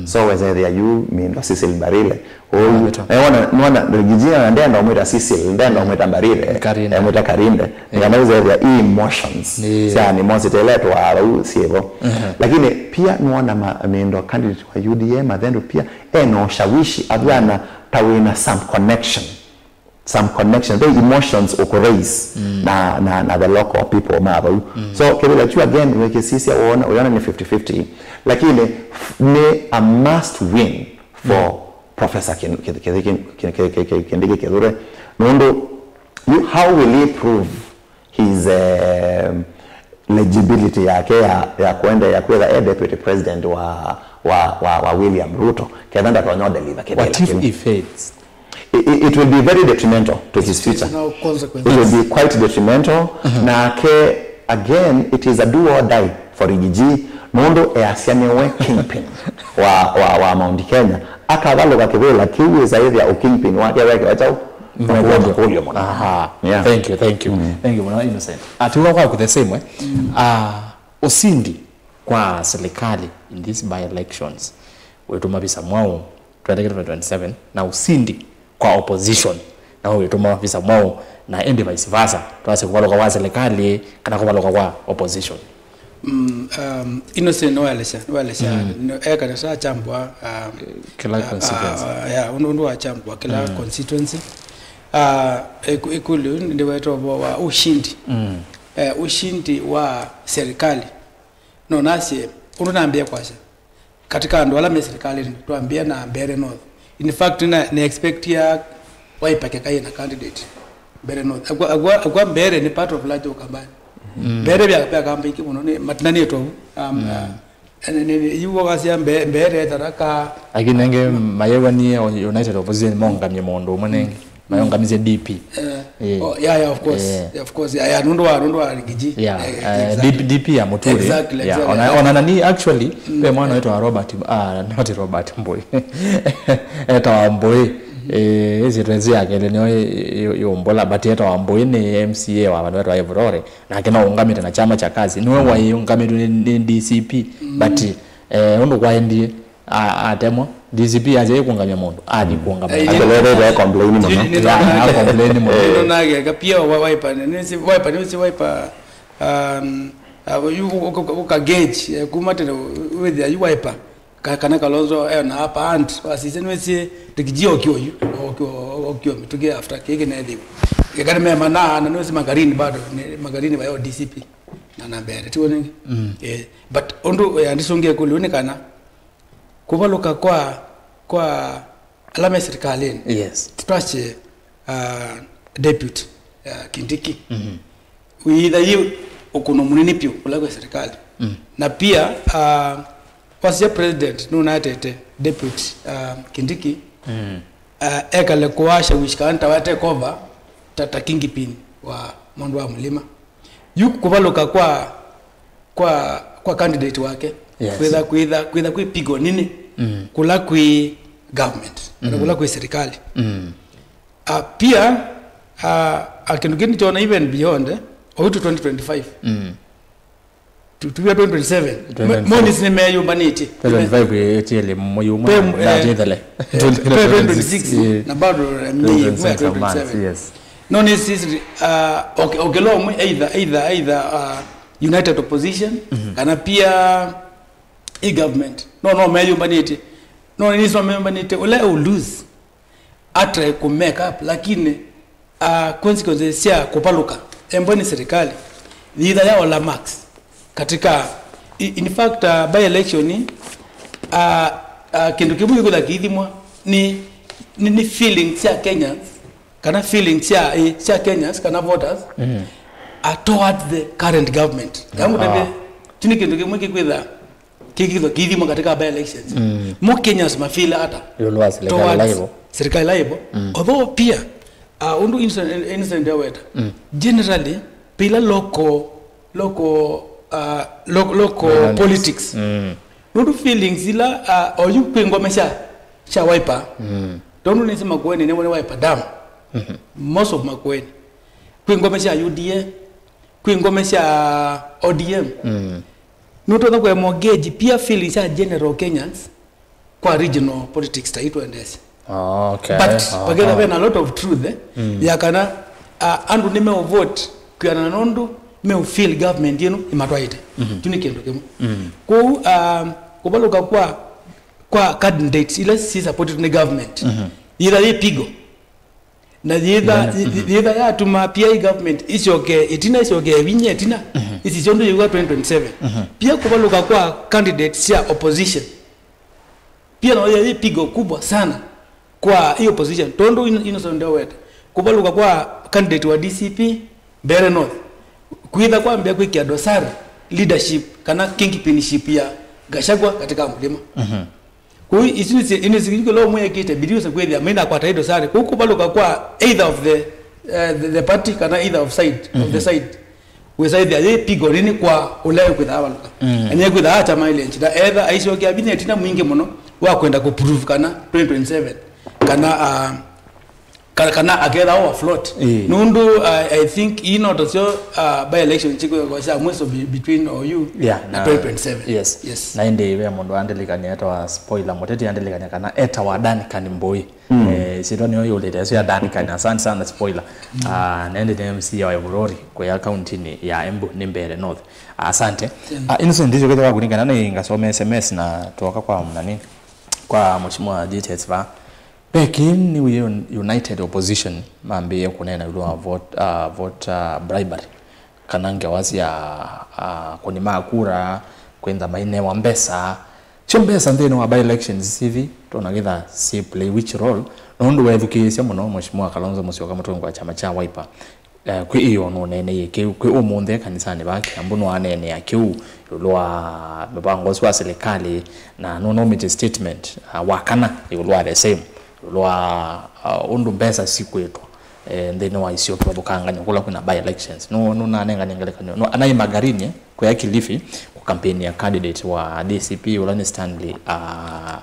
So wesethĩa yu Mindo Cecil Mbarile. Ũu, nĩwona, nĩwona Riggy G ndenda ũmwĩta Cecil, ndenda ũmwĩta Mbarile, Karinde. Emwĩta Karinde. Nĩ kana wĩsethĩa i emotions sya animosity ĩla ĩtwaa vau syĩvo. Lakini pia nĩwona ma- Mindo candidate wa U D A Mathendu pia ena ushawishi, avw'ana ta wĩna some connection. Some connection, the emotions ũkũraise na, na, na the local people ma vau. So kĩvĩla kyu again wĩkĩsisya wona, ũyona nĩ fifty fifty, lakini f- nĩ a must win for Professor Kin- Kin- Kin- Kin- Kin- Kin- Kin- Kindiki Kithure, nũndũ you, how will he prove his um, legibility yake ya, ya kuendeea kwĩtha e deputy president wa, wa, wa, wa William Ruto ketha ndatonya ũdeliver kĩvĩla What if kĩu. He fails? It, it, it will be very detrimental to his future. It will be quite detrimental. Nake, again, it is a do or die for Riggy G. Nũndũ easya nĩwe kingpin wa, wa, wa Mount Kenya. Akavalũka kĩvĩla kĩu, ĩsaĩthya ũ kingpin wake wekewa kyaũ? Makũlyo. Makũlyo mũno. Aha. Yeah. Thank you, thank you. Thank you mũno, Innocent. Atiwa kwaku the same, eh? Ah, usindi kwa serikali in these by-elections wĩtũma visa mwaũ twelekele twenty twenty-seven, na usindi kwa opposition na wĩtũma visa mwaũ, na ĩndĩ vice versa, twasye kũvalũka kwa serikali kana kũvalũka kwa opposition? Mm, um, Innocent nĩwaelesya, nĩwaelesya, no- e kanisa achambwa, um, Kĩla uh, constituency. Uh, yeah, ũndũ, ũndũ wachambwa kĩla constituency. Uh, ĩkũlyo ndiweta ũvoo wa ushindi. Eh, ushindi wa serikali. No nasye, ũndũ nambĩe kwasya, katika andũ ala me serikalini, twambĩe na Mbeere North. In fact, na, na expectia Wiper keka yĩna candidate Mbeere North. Akwa, akwa, akwa Mbeere nĩ part of larger Ukambani. Mbeere vya, vya kamba ingĩ mũno, nĩ, matinanĩtwe vu. Um, uh, nĩ- nĩ- nĩ- yu wakasya Mbe- Mbeere, Tharaka. Lakini nenge mayew'anie United Opposition maũngamie mũndũ ũmwe nenge. Mayũngamisye D P. Eh, Eh. Oh, yeah, yeah, of course. Eh. Yeah, of course. Yeah, yeah, nũndũ wa, nũndũ wa Riggy G. Yeah, Eh, eh, exactly. D P, D P ya Muturi. Exactly, Yeah, exactly. Ona, ona nani actually, Mm. ve mwana wetwa Robert, ah, not Robert Mbui. Etawa Mbui. Eh, ĩsyĩtwa ĩsu yake nĩyo ĩ- ĩ- ĩ- yũmbũla, but etawa Mbui nĩ M C A wa vandũ vetwa Evurore. Nake no ũngamĩte na kyama kya Kazi. Nĩwe waĩũngamĩtwe nĩ, nĩ D C P, but, eh, ũndũ kwaendie, A- atemwa. D C P asya ĩkũngamya mũndũ, athi kũngama. Eh, Actually, they, they complain mũno. Nĩ- nĩ- Yeah, na complain mũno. Nĩnonage kapia wa Wiper, nĩ- nĩsi Wiper, nĩsi Wiper, um, uh, yu- ũ- ũ- ũka gauge, eh, kuma tene wĩthĩa yu Wiper. Ka- kana Kalonzo ena upper hand, wasisya nĩwĩsĩ tũkijia okio yu, okio, okio mĩtũkĩ after kĩkĩ nethĩwa. Kekani mema na, na nĩwĩsĩ Magarini bado, nĩ- Magarini bayo D C P. Na na mbere, tiwo nĩngĩ. Eh, but ũndũ, eh, andisũngĩe kũlĩ nĩ kana, kũvalũka kwa, kwa ala me serikalini. Yes. Twasye, uh, deputy. uh, Kindiki. Mm-hmm. Wĩtha yĩ ũkũno mũnene vyũ kũla kwĩ serikali. Mm. Na pia uh, wasya president nũnatete deputy uh, Kindiki. Mm. Uh, ekale kũasha wishikana ta wa take over ta, ta kingpin wa mũndũ wa mũlima. Yu kũvalũka kwa kwa kwa candidate wake. Yes. Kwĩtha kwĩtha kwĩtha kwĩ pigo nini. Mm. Kũla kwĩ government, mm-hmm, kũla kwĩ serikali. Mm. Uh, pia uh, uh, kĩndũ kĩngĩ nĩkyoona even beyond eh, oyu to twenty twenty-five. Mm. Tu- tuvia twenty twenty-seven. Twenty twenty-seven. Monis nĩmeyũmbanĩtye. Twenty twenty-five ĩtiele mwei ũmwe. Pem- na eh, ĩtethele. Eh, twenty twenty-six, eh, na bado eh, mei ĩmwe ya twenty twenty-seven. Yes. No nĩ sisi uh, okay, okay, lo mwe either either either uh, united opposition, mhm, kana pia i government. No no meyũmbanĩtye. No nĩ sio meyũmbanĩtye. Ule u lose atre ku make up, lakini uh, consequences sya kũvalũka embwe nĩ serikali yitha ya ola marks katika i- in fact uh, by election uh, uh, kĩndũ kĩmwe kĩkwĩtha kĩithimwa nĩ, nĩ, nĩ feelings sya Kenyans kana feelings sya, eh, sya Kenyans kana voters, mm, uh, towards the current government. Yangu tende tini kĩndũ kĩmwe kĩkwĩtha kĩkĩthwa kĩithimwa katika by elections. Mm. Mo Kenyans mafila ata ĩũlũ wa serikali towards laivo, serikali laivo. Mm. Although pia uh, ũndũ Innocent, Innocent aweta, mm, generally pila local local uh, lo, local politics. Mm. Nũndũ feelings ila uh, oyu kwĩ ngome sya sya Wiper. Mm. Tondũ nĩsĩ Makueni nĩwone Wiper dam. Mm-hmm. Most of Makueni kwĩ ngome sya U D A, kwĩ ngome sya O D M. Mm. Nũtonya kũemogage pia feelings sya general Kenyans kwa regional politics ta itwendesya. Okay. But paketha vena a lot of truth eh, mm, ya kana uh, andũ nĩmeũvote kwĩanana nũndũ meũfeel government ĩno ĩmatwaĩte. Mm-hmm. Kyu nĩ kĩndũ kĩmwe. Mm. Kwoou uh, kũvalũka kwa kwa candidates ila si supported nĩ government, mm-hmm, yitha yĩ pigo na yitha, yitha yatuma pia i government icoke itina, icoke vinya itina, mhm, isi syonthe yĩw'a twenty twenty-seven. Mhm. Pia kũvalũka kwa candidates sya opposition pia no yĩ pigo kubwa sana kwa i opposition, tondũ ino, ino sonde wete kũvalũka kwa candidate wa D C P Mbeere North kwitha kwambia kwĩkĩa dosari leadership kana kingpinship ya Gachagua katika Mlima. Mhm. Kũu isu nĩ inisikiliko lo mwĩkĩte bidii ũse kwĩthĩa mainakwata indo sale kũu kũvalũka kwa either of the, uh, the, the party kana either of side, of the side wĩsaĩthĩa yĩ pigo nini kwa ũla wĩkwĩthaa valũka. Mm. Na nĩkwĩthaa ata mileage na etha aisyokea vinya ĩtina mwingĩ mũno wa kwenda kũprove kana twenty twenty-seven kana uh, kana, kana aketha o afloat. Ĩĩ. Nũndũ uh, I think ii noto syo uh, by election chikwekwa sya mwiso be, between O U, yeah, na, na twenty twenty-seven. Yes. Yes. Na ĩndĩ ve mũndũ andilikania etawa spoiler mũteti andilikania kana etawa Duncan Mbui. Mm. Eh, sitwa nĩyo yũlĩte ĩsu ya Duncan. Asante sana spoiler. Mm. Uh, na ĩndĩ nĩ M C A wa Ivurori kũya kauntinĩ ya Embu nĩ Mbeere North. Asante. Mm. Uh, ino sio ndicho kete wakunika na nĩ ngasome S M S na tuoka kwa mnani kwa mheshimiwa D T S va. Ve kĩĩ New Year United Opposition mambĩĩe kũneena ĩũlũ wa vote, uh, vote uh, bribery, kana ngewa sya uh, kũnima kura, kwĩntha mainewa mbesa. Syo mbesa nthĩnĩ wa by-elections sithi tona kĩtha si play which role, nũndũ weethukĩĩsya mũno Mheshimiwa Kalonzo Musyoka, mũtongoi wa kyama kya Wiper, Eh, kwĩ ĩyo nũneeneie kĩu, kwĩ ũmũnthĩ kanisanĩ va Kiambu nũaneenea kĩu ĩũlũ wa mũvango ũsu wa silikalĩ, na nũnaumĩtye statement, uh, wa kana ĩũlũ wa the same, ĩũlũ wa uh, ũndũ mbesa sikwĩtwa eh, nthĩnĩ wa isio twathũkangany'a kũla kwĩna by elections. Nũ- nũnanenganie ngelekany'o. Nũ- anaĩ Magarini, eh, kũya Kilifi, kũkampenia candidate wa D C P ũla nĩ Stanley uh,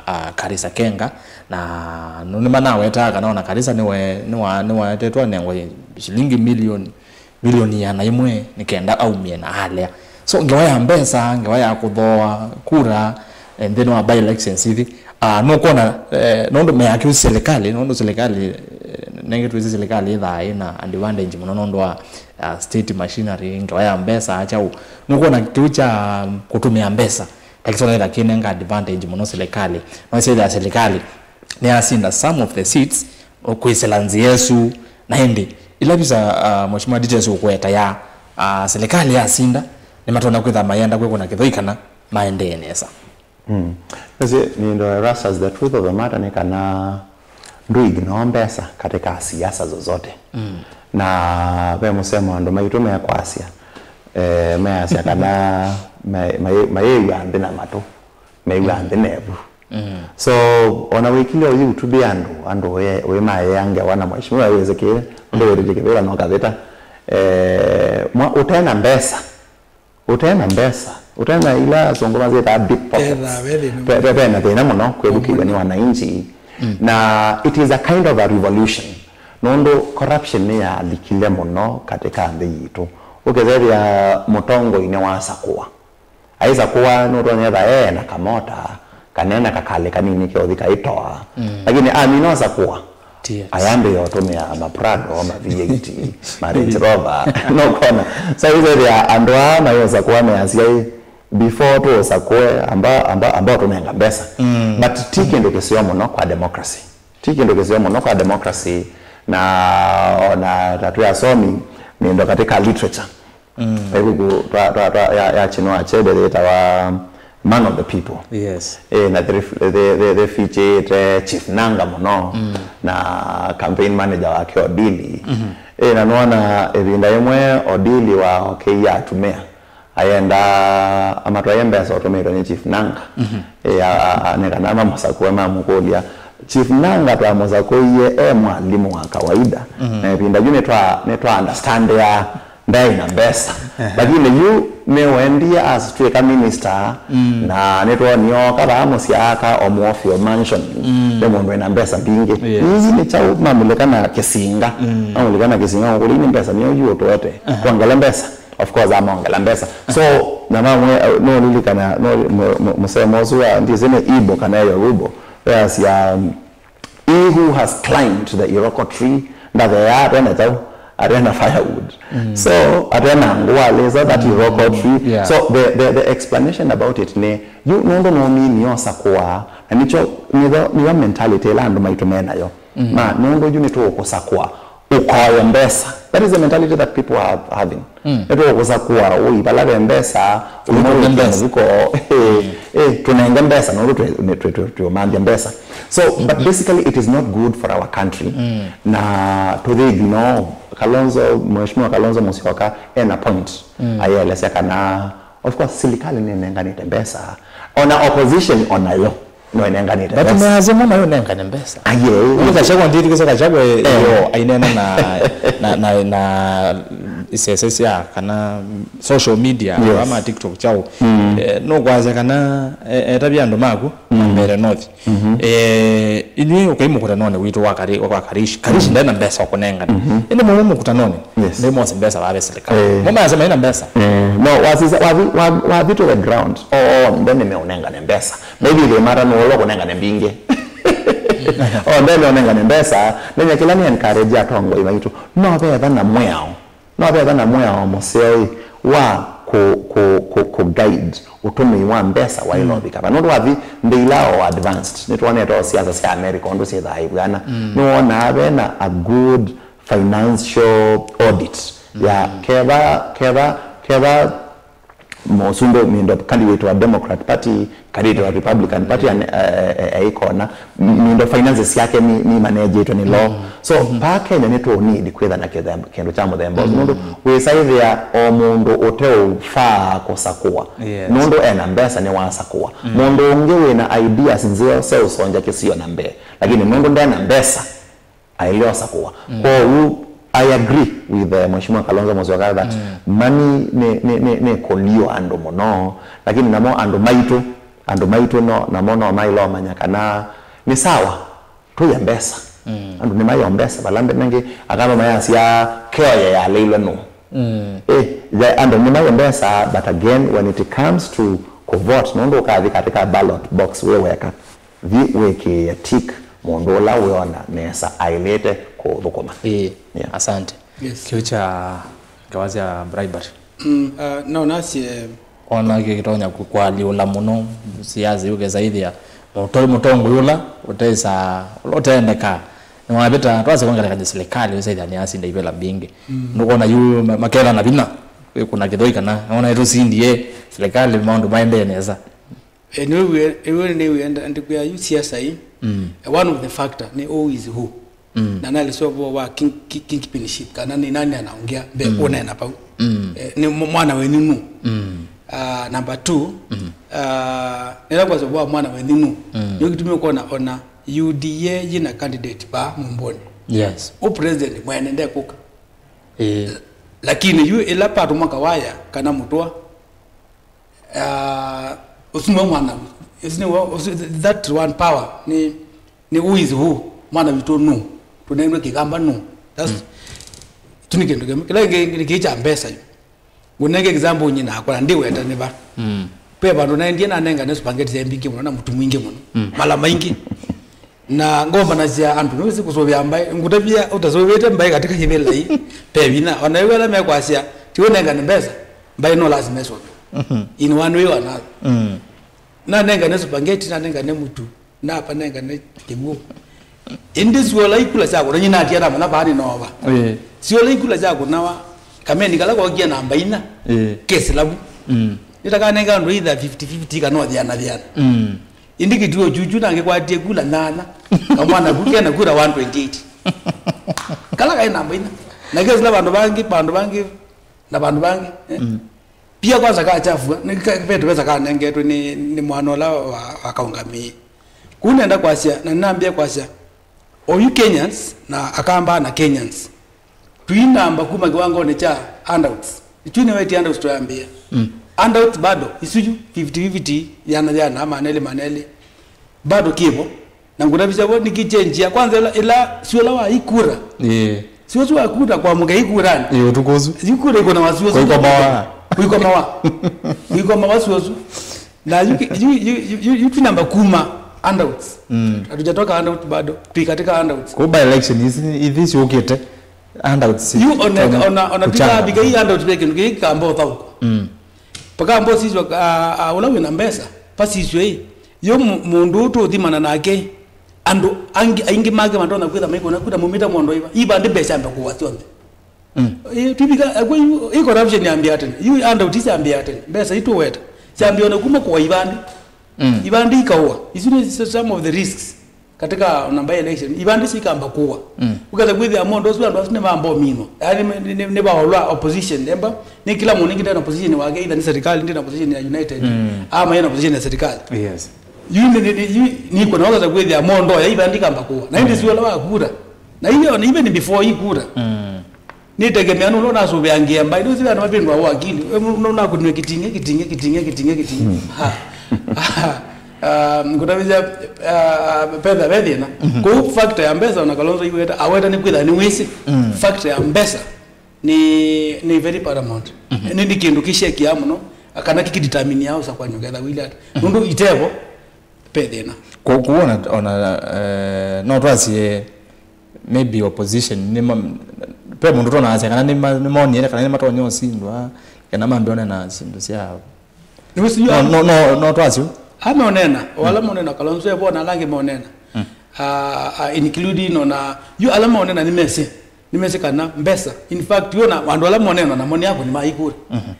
uh, Karisa Kenga, na nũ- nĩmanawetaa kana ona Karisa nĩwe- nĩwa- nĩwaetetwe anengwe shilingi milioni milioni ĩana ĩmwe nĩ kenda aumie na alea. So ngewa ya mbesa, ngewa ya kũthooa kura eh, nthĩnĩ wa by-elections ithi, uh, nũkwona eh, nũndũ meakĩu silikalĩ, nũndũ silikalĩ eh, nengĩ twĩsĩ silikalĩ ĩthaa ĩna advantage mũno nũndũ wa uh, state machinery, ngewa ya mbesa, kyaũ. Nũkwona kĩu kya kũtũmĩa mbesa takĩsonetha kĩnenga advantage mũno silikalĩ. Noĩsethĩa silikalĩ nĩyasinda some of the seats kwĩsĩla nzĩa ĩsu. Na ĩndĩ ila visa uh, Mheshimiwa D T S ũkũeta ya uh, silikalĩ yasinda, nĩmatonya kwĩtha mayenda kwĩkũna kĩthoi kana maendee nesa. Mm. Ĩsĩ nĩndo Erastus, the truth of the matter nĩ kana ndũ ignore mbesa katika siasa zozote. Na ve mũsemo andũ maitũ mekwasya, eh, measya kana ma- ma- mayĩw'a nthĩ na matũ, mew'a nthĩ na ĩvu. So ona wĩkile ũyĩutubĩa andũ, andũ wĩ- wĩmaea ngewa na mheshimiwa wĩsĩkĩe ũndũ wĩtĩtye kĩvĩla no kavĩta, eh, mwa- ũte na mbesa, ũte na mbesa, ũte na ila asũngũ masyĩtaa deep pockets. Ethaa ve thĩna. Ve- ve- ve na thĩna mũno kwĩthukĩĩw'a nĩ wananchi. Na it is a kind of a revolution, nũndũ corruption nĩyalikile mũno katika nthĩ yitũ. Ũkethethĩa mũtongoi nĩwasakũa, aisakũa nũtonyetha ee na kamota kana ena kakalĩ kanini keũthi kaitoa. Lakini amina ũsakũa, ayambĩĩa ũtũmĩa ma Prado, ma V eight, ma Range Rover. Nũkwona? So ũkethĩa andũ aa mayũsakũa measya ĩ, before tũũsakũe, amba, amba, amba ũtũnenga mbesa. But ti kĩndũ kĩseo mũno kwa democracy. Ti kĩndũ kĩseo mũno kwa democracy. Na ona ta twĩ asomi, mĩndo katika literature, ve ĩvuku twa- twa- twa- ya- ya Chinua Achebe yĩtawa Man of the People. Yes. Eh, na they ref- they- they- they featureĩte Chief Nanga mũno na campaign manager wake Odili. Eh, na nĩwona ĩvinda yĩmwe Odili waokeiye atumĩa, ayenda amatwaie mbesa ũtũmĩtwe nĩ Chief Nanga. Eh, a- a- a- nĩ kana mamũsakũe, mamũkũlya. Chief Nanga twamũsakũie e mwalimũ wa kawaida. Na ĩvinda yu nĩtwa- nĩtwa understandia ndaĩ na mbesa. Lakini yu nĩwendie asitwĩka minister, na nĩtwonie oka vaa mũsyĩ aka o Muofio Mansion. Nĩ mũndũ wĩna mbesa mbingĩ. Yes. Ii nĩ kyaũ mamulika na kĩsinga. Mamulika na kĩsinga, ngũkũlya, "Ii nĩ mbesa nĩyo yu ũtũete? Twongele mbesa?" Of course, amongela mbesa. So, na mamwe, no lilikana, no mu- mu- mũsemo ũsu wa, ndĩsĩ nĩ Igbo kana Yoruba, weasya, um, "He who has climbed the Iroko tree, ndatheea atena kyaũ, atena firewood." So, atena ngũa, so that Iroko tree. Yeah. So, the, the, the explanation about it nĩ, yu nũndũ nũmini osakũa, na nĩkyo, nĩyo, nĩyo mentality ĩla andũ maitũ menayo. Ma, nũndũ yu nĩtũũkũsakũa, ũkoye mbesa. That is the mentality that people are having. Nĩtũũkũsakũa, ũi vala ve mbesa, ũimũrũke mbesa mũvuko, eh, eh, tũnenge mbesa, nũndũ twĩ- nĩ- twĩ- twĩ- twĩũmanthya mbesa. So, but basically it is not good for our country. Na tũthĩthi no, Kalonzo, Mheshimiwa Kalonzo Musyoka, ena point. Ayelesya kana, of course, silikalĩ nĩnenganĩte mbesa. Ona opposition onayo no ĩnenganĩte mbesa. But measya mwana yo nengane mbesa. Aye. Ule Gachagua ndiri kisa Gachagua yo ainena na na na, na isese sya kana social media. Yes. Ama TikTok chao. Eh, no kwaza kana, eh, etavya andũ maku Mbeere North. Eh, inyuĩ ũkai mũkũtanonĩ witũ wa Kari- wa Karish. Karish ndena mbesa wa kũnengana. Ĩndĩ mwe mũkũtanonĩ, yes, nĩ mose mbesa vave serikali. Eh. Mwe mayasema ina mbesa. Eh, no, wasisa- wathi- wa- wathi to the ground. Oh, oh, nde nĩmeũnengane mbesa. Maybe they matter no ũla kũnengane mbingĩ. Oh, nde nĩũnengane mbesa. Nenya kĩla nĩ encourage atongoi maitũ. No vetha na mwĩao. No vetha na mwĩao mũseo ĩ wa kũ- kũ- kũ- kũ guide ũtũmĩi wa mbesa waĩla ũvika va. Nũndũ wathi nthĩ ila o advanced, nĩtwonete o siasa sya America ũndũ syĩthaa ivw'ana. Nĩwonaa vena a good financial audit ya ketha ketha ketha mũsumbĩ mĩndo candidate wa Democrat Party, candidate wa Republican Party, and, eh, eh, eh, aikona mindo finances yake ni, ni managĩtwe ni law. So, pa Kenya nĩ tũ need kwĩtha na kĩthemba, kĩndũ kya mũthemba ũsu. Nũndũ wĩsaĩthĩa o mũndũ ũteũfaa kũsakũa. Yes. Nũndũ ena mbesa nĩ wasakũa. Mũndũ ũngĩ wĩna ideas nzeo sya ũsonja kĩsio na mbee. Lakini nũndũ ndena mbesa, aĩle osakũa. Kwoou, I agree with, eh, Mheshimiwa Kalonzo Musyoka that money nĩ, nĩ, nĩ, nĩ kũlio andũ mũno, lakini namo andũ maitũ, andũ maitũ no, namo no maĩle ũmanya kana nĩ sawa, tũya mbesa. Andũ nĩmayo mbesa, vala mbene ngĩ, akamba mayasya keoye yaleilwe nũ. Eh, the, andũ nĩmayo mbesa, but again, when it comes to kũvote, nũndũ ũkathi katika ballot box wĩ weka, thi wĩkĩĩe tick mũndũ ũla wĩona nesa aĩlĩte kũthũkũma. Ĩĩ, yeah. Asante. Yes. Kĩu kya ngawa sya bribery. Mm, uh, no nasye ona kĩtonya kũ- kũalyũla mũno siasa yũkesa ĩthĩa mũtoi mũtongoi ũla ũtesa ũla ũtendeka nĩwavĩta twasya kwa ngelekany'o silikalĩ ũsethĩa nĩyasinda ivĩla mbingĩ. Nũkwona yu ma- maketha na vinya wĩkũna kĩthoi kana ona ĩtũsindie silikalĩ maũndũ maendee nesa. E, nĩwĩw'e- nĩwĩw'e- nĩwĩw'e nda- ndikwĩa yu siasa ii Mm. Eh, one of the factor nĩ who is who. Mm. Na nalesya ũvoo wa king, king, kingpinship, kana nĩ nani anaongea mbee, mm, ũneena vau. Mm. Eh, nĩ mw-, mwana wenyu nũ. Mm. Ah, number two, mm, ah, nĩla kwasya ũvoo wa mwana wenyu nũ. Mm. Nĩyo kĩtumi ũkona ona U D A yĩna candidate vaa Mũmbũnĩ. Yes. Ũ president mwene ndekũka. Eh. Lakini yu ĩla patũmwa Kawaya kana Mũtũa, ah, ũsu nĩwe mwana, ũsu nĩwe, ũsu, that one power, nĩ, nĩ who is who, mwana witũ nũ, tũnenwe Kĩkamba nũ. That's, mm, tu nĩ kĩndũ kĩmwe. Kĩla kĩngĩ nĩ kĩĩ kya mbesa yu. Ngũnenge example nyie nakwa, na ndiweta nĩ va. Mm. Ve vandũ naendie nanengane spaghetti sya mbingĩ mũno na mũtu mwingĩ mũno. Mm. Mala maingĩ. Na ngombanasya andũ, nĩwĩsĩ kũsũvĩa mbaĩ, ngũtavya ũtasũvĩte mbaĩ katika kĩvĩla ii, pe vinya. Ona ĩw'o ala mekwasya, ti ũnengane mbesa, mbaĩ no lazima ĩsũvĩwe. Mhm. In one way or another. Mm. Nanengane spaghetti, nanengane mũtu, napa nengane kĩw'ũ. Ĩndĩ syola ikula syakũna, nyie natia namanya vaa nĩnoova. Ĩĩ. Syola ikula syakũnawa, kameni kala kokie namba inya, ĩĩ, kesilavu. Mm. Nĩtakanenga andũ either fifty fifty kana ũthiana thiana. Mm. Ĩndĩ kĩtuo kyukyu nangĩkwatie kula nyanya, kamwana ku kena kura one twenty-eight. Kala kaĩ namba inya. Na kesila vandũ vangĩ, vandũ vangĩ, na vandũ vangĩ, eh? Mm. Pia kwanza kachafua, nĩ ka-, ve tũvesa kanengetwe nĩ, nĩ mwana ũla wa, wa kaũngamĩi. Kũu nenda kwasya, na nambia kwasya, oyu Kenyans, na Akamba na Kenyans, tuinamba kuma kĩwangonĩ kya handouts. Ĩtu nĩwetie handouts twayambĩĩa. Mm. Handouts bado, isu yu, fifty fifty, yana yana, maneli maneli. Bado kĩvo. Na ngũtavisya vo nĩkĩchenjia. Kwanza ĩla, ĩla syola wa ikura. Ĩĩ. Sio sio wa kura kwa mũka ikurani. Ĩĩ, ũtukũ ũsu. Ikura iko na wasiwasi. Kũikomawa. Kũikomawa. Kũikomawa sio sio. Na yu, yu, yu, yu, yu, yu twinamba kuma handouts. Mm. Hatujatoka handout bado. Twi katika handouts. Kwa by election hizi, hizi siokite. Handouts. Yu ona, ona, ona pika, pika hii handout peke ndio kamba utauko. Mm. Paka mbo siswa, a, a, ũla wĩna mbesa, pasiswe ĩ. Yo mu-, mũndũ ũũ tũũthimana nake, andũ angĩ, aingĩ make matonya kwĩtha maikũna kura mumĩte mondo iva. Iva ndi mbesa ambe kũwa syonthe. Mm. Ĩ, twivika, akwa yu, ĩ corruption yambia tene. Yu handouts yambia tene. Mbesa itũweta. Syambia ona kuma kũwa ivandi. Mm. Ivandi ikawa. Isu nĩ s-, some of the risks. Katika ona by election, ivandi sikamba kuwa. Mm. Ukatha kwithia mondo ũsu andũ asu nĩmamba ũminwa. Yaani nĩ, nĩ, nĩ, nĩvaolwa opposition. Emba, nĩ kila mũndũ ĩngĩ ndena opposition wake, either nĩ serikali, ndena opposition ya United, mm, ama yena opposition ya serikali. Yes. Yu nĩ, nĩ, nĩ, yu nĩ kuna wakatha kwithia mondo ya ivandi kamba kuwa. Na ĩndĩ, mm, siwala wa kura. Na hiyo ni even before hii kura. Mm. Nĩtegemea nũndũ nasũvĩangĩa mbaĩ, nĩũsĩ andũ mavĩndũa wa akili. We nũ-, nũ-, nakũnĩwe kĩting'e, kĩting'e, kĩting'e, kĩting'e, kĩting'e. Mm. Ha. Ha. Ah, ngũtavĩsya, ah, ah, petha ve thĩna. Mhm. Kũu factor ya mbesa ona Kalonzo iweta, aweta nĩ kwĩtha nĩwĩsĩ. Mm. Factor ya mbesa nĩ, nĩ very paramount. Mhm. Nĩ, nĩ kĩndũ kĩshekia mũno, kana kĩkĩdetermine ya ũsakwani ũketha wĩle ata. Mhm. Nũndũ itevo, pe thĩna. Kũ-, kũu ona, ona, eh, no twasye maybe opposition, nĩ ma-, pe mũndũ tona asya kana nĩ ma-, nĩ monie kana nĩ matonya ũsindwa, kana mambe onena syĩndũ sya. Nĩwĩsĩ yu no, no, no, no twasyo. Ameonena, o ala, mm, monena Kalonzo evo na ala angĩ monena. Mm. Ah, ah, including ona, yu ala monena nĩmesĩ, nĩmesĩ kana mbesa. In fact, yu ona andũ ala monena namo nĩ ako nĩ maikũra. Mhm.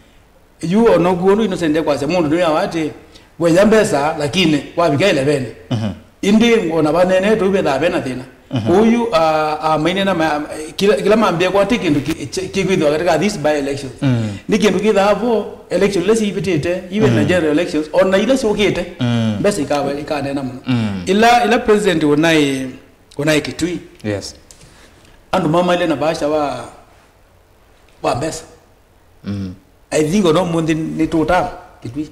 Yu ona ũkw'o ũndũ ino sende kwasya mũndũ nĩwĩawa atĩ, weya mbesa, lakini wavika ĩleveni. Mhm. Ĩndĩ ona vaneenetwe ũvethaa vena thĩna. Mhm. Ũyu, a, a, mainena ma, kĩla, kĩla mambĩe kwa ti kĩndũ kĩ-, kĩ-, kĩkwĩthĩwa katika this by elections. Mm. Nĩ kĩndũ kĩthaa vo election ila siivĩtĩte, even na, mm, general elections, ona ila syũkĩte, mm, mbesa ikawe-, ikaneena mũno. Mm. Ila, ila president ũnaĩ, ũnaĩ Kitui. Yes. Andũ mamaile na bahasha wa, wa mbesa. Mm. I think ona ũmũnthĩ nĩ tũtano Kitui.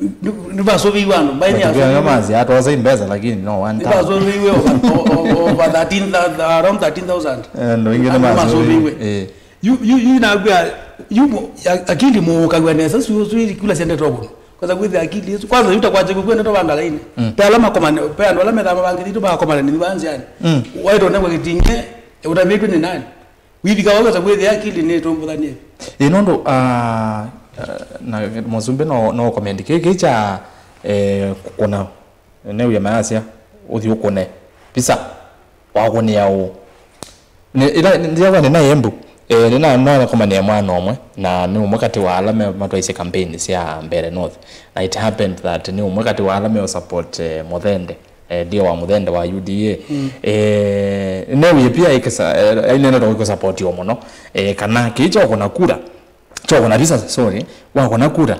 Nĩ, nĩvasũvĩiwe andũ. Mbaĩ nĩ matukia asũvĩiwe. Yo mazi atosa mbesa lakini no one time. Nĩvasũvĩiwe over, o-, o-, over thirteen thousand, around thirteen thousand. Eh, ndo ingi andũ nĩ masũvĩiwe. Masũvĩiwe. Eh. Yu, yu, yu nakwĩa, yu mo-, ya-, akili mũũkaw'a nesa, su, su, ili kula siende toko. Kwanza kwĩthĩa akili isu. Kwanza yuta kwache kwenda twa vanga laini. Mm. Pe ala makomane, pe andũ ala methama vangĩthitũ makomane nĩ vanziani. Mm. Waitone kwa kĩting'e, ũtavĩtwe nĩ nani? Wĩvika waweza kwĩthĩa akili nĩ tũmbũthanie. Ĩ nũndũ, ah, ah, na mũsumbĩ no, no comment kĩ, kĩ kya, eh, kũkũna. Nĩ wĩa mayasya, ũthi ũkũne. Pisa. Wakũnĩa ũũ. Nĩ, ĩla, nĩyakwa nĩ na Embu. Eh, nĩ na, no nakomanĩa mwana ũmwe, na nĩ ũmwe katĩ wa ala me, matwaisye campaign sya Mbeere North. Na it happened that nĩ ũmwe katĩ wa ala me support, eh, Mũthende. eh, ndio wa mũthende wa U D A. Mm. Eh, newie pia ikesa, eh, ainene to iko support yo mũno. Eh, kana kĩĩ kya kũna kura, kya kũna visa, sorry, wa kũna kura,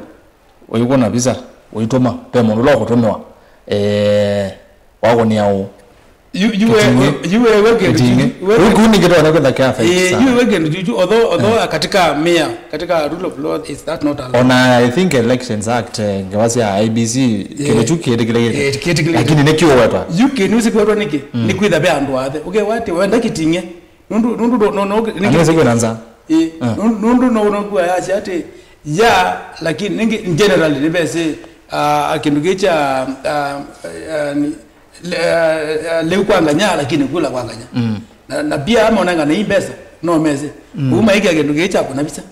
ũikũna visa, ũitũma, pe mũndũ ũla ũkũtũmĩwa, eh, wakũnia ũ. Yu, yu we, Kĩting'ĩ. Yu we, we kĩndũ Kĩting'ĩ. Kĩu nĩkĩtonya kwĩtha kĩa affect sana. Yu we kĩndũ kĩu, although, although katika mea, katika rule of law is that not allowed. Ona I think Elections Act, eh, ngewa sya I B C, kĩndũ kĩu kĩtĩkĩlĩkĩte. Eh, kĩtĩkĩlĩkĩte. Lakini nĩkĩũwetwa. Yu kĩndũ sikwetwa nĩkĩ? Nĩ kwĩtha ve andũ athe. Ũkewa atĩ wenda Kĩting'ĩ. Nũndũ, nũndũ no, no, no, nĩ Anaweza kuwa nanza. Ĩĩ, nũndũ, nũndũ no, no kuwa yasya atĩ ya, lakini nĩngĩ generally nĩvesĩ, ah, kĩndũ kĩĩ kya, ah, ah, ni- Le- eh, eh, lĩu kwa nganya, lakini kula kwa nganya. Mm. Na, na pia amonanga nĩ mbesa, no mese. Mm. Uma ĩkĩa kĩndũ kĩĩ kya kũna visa.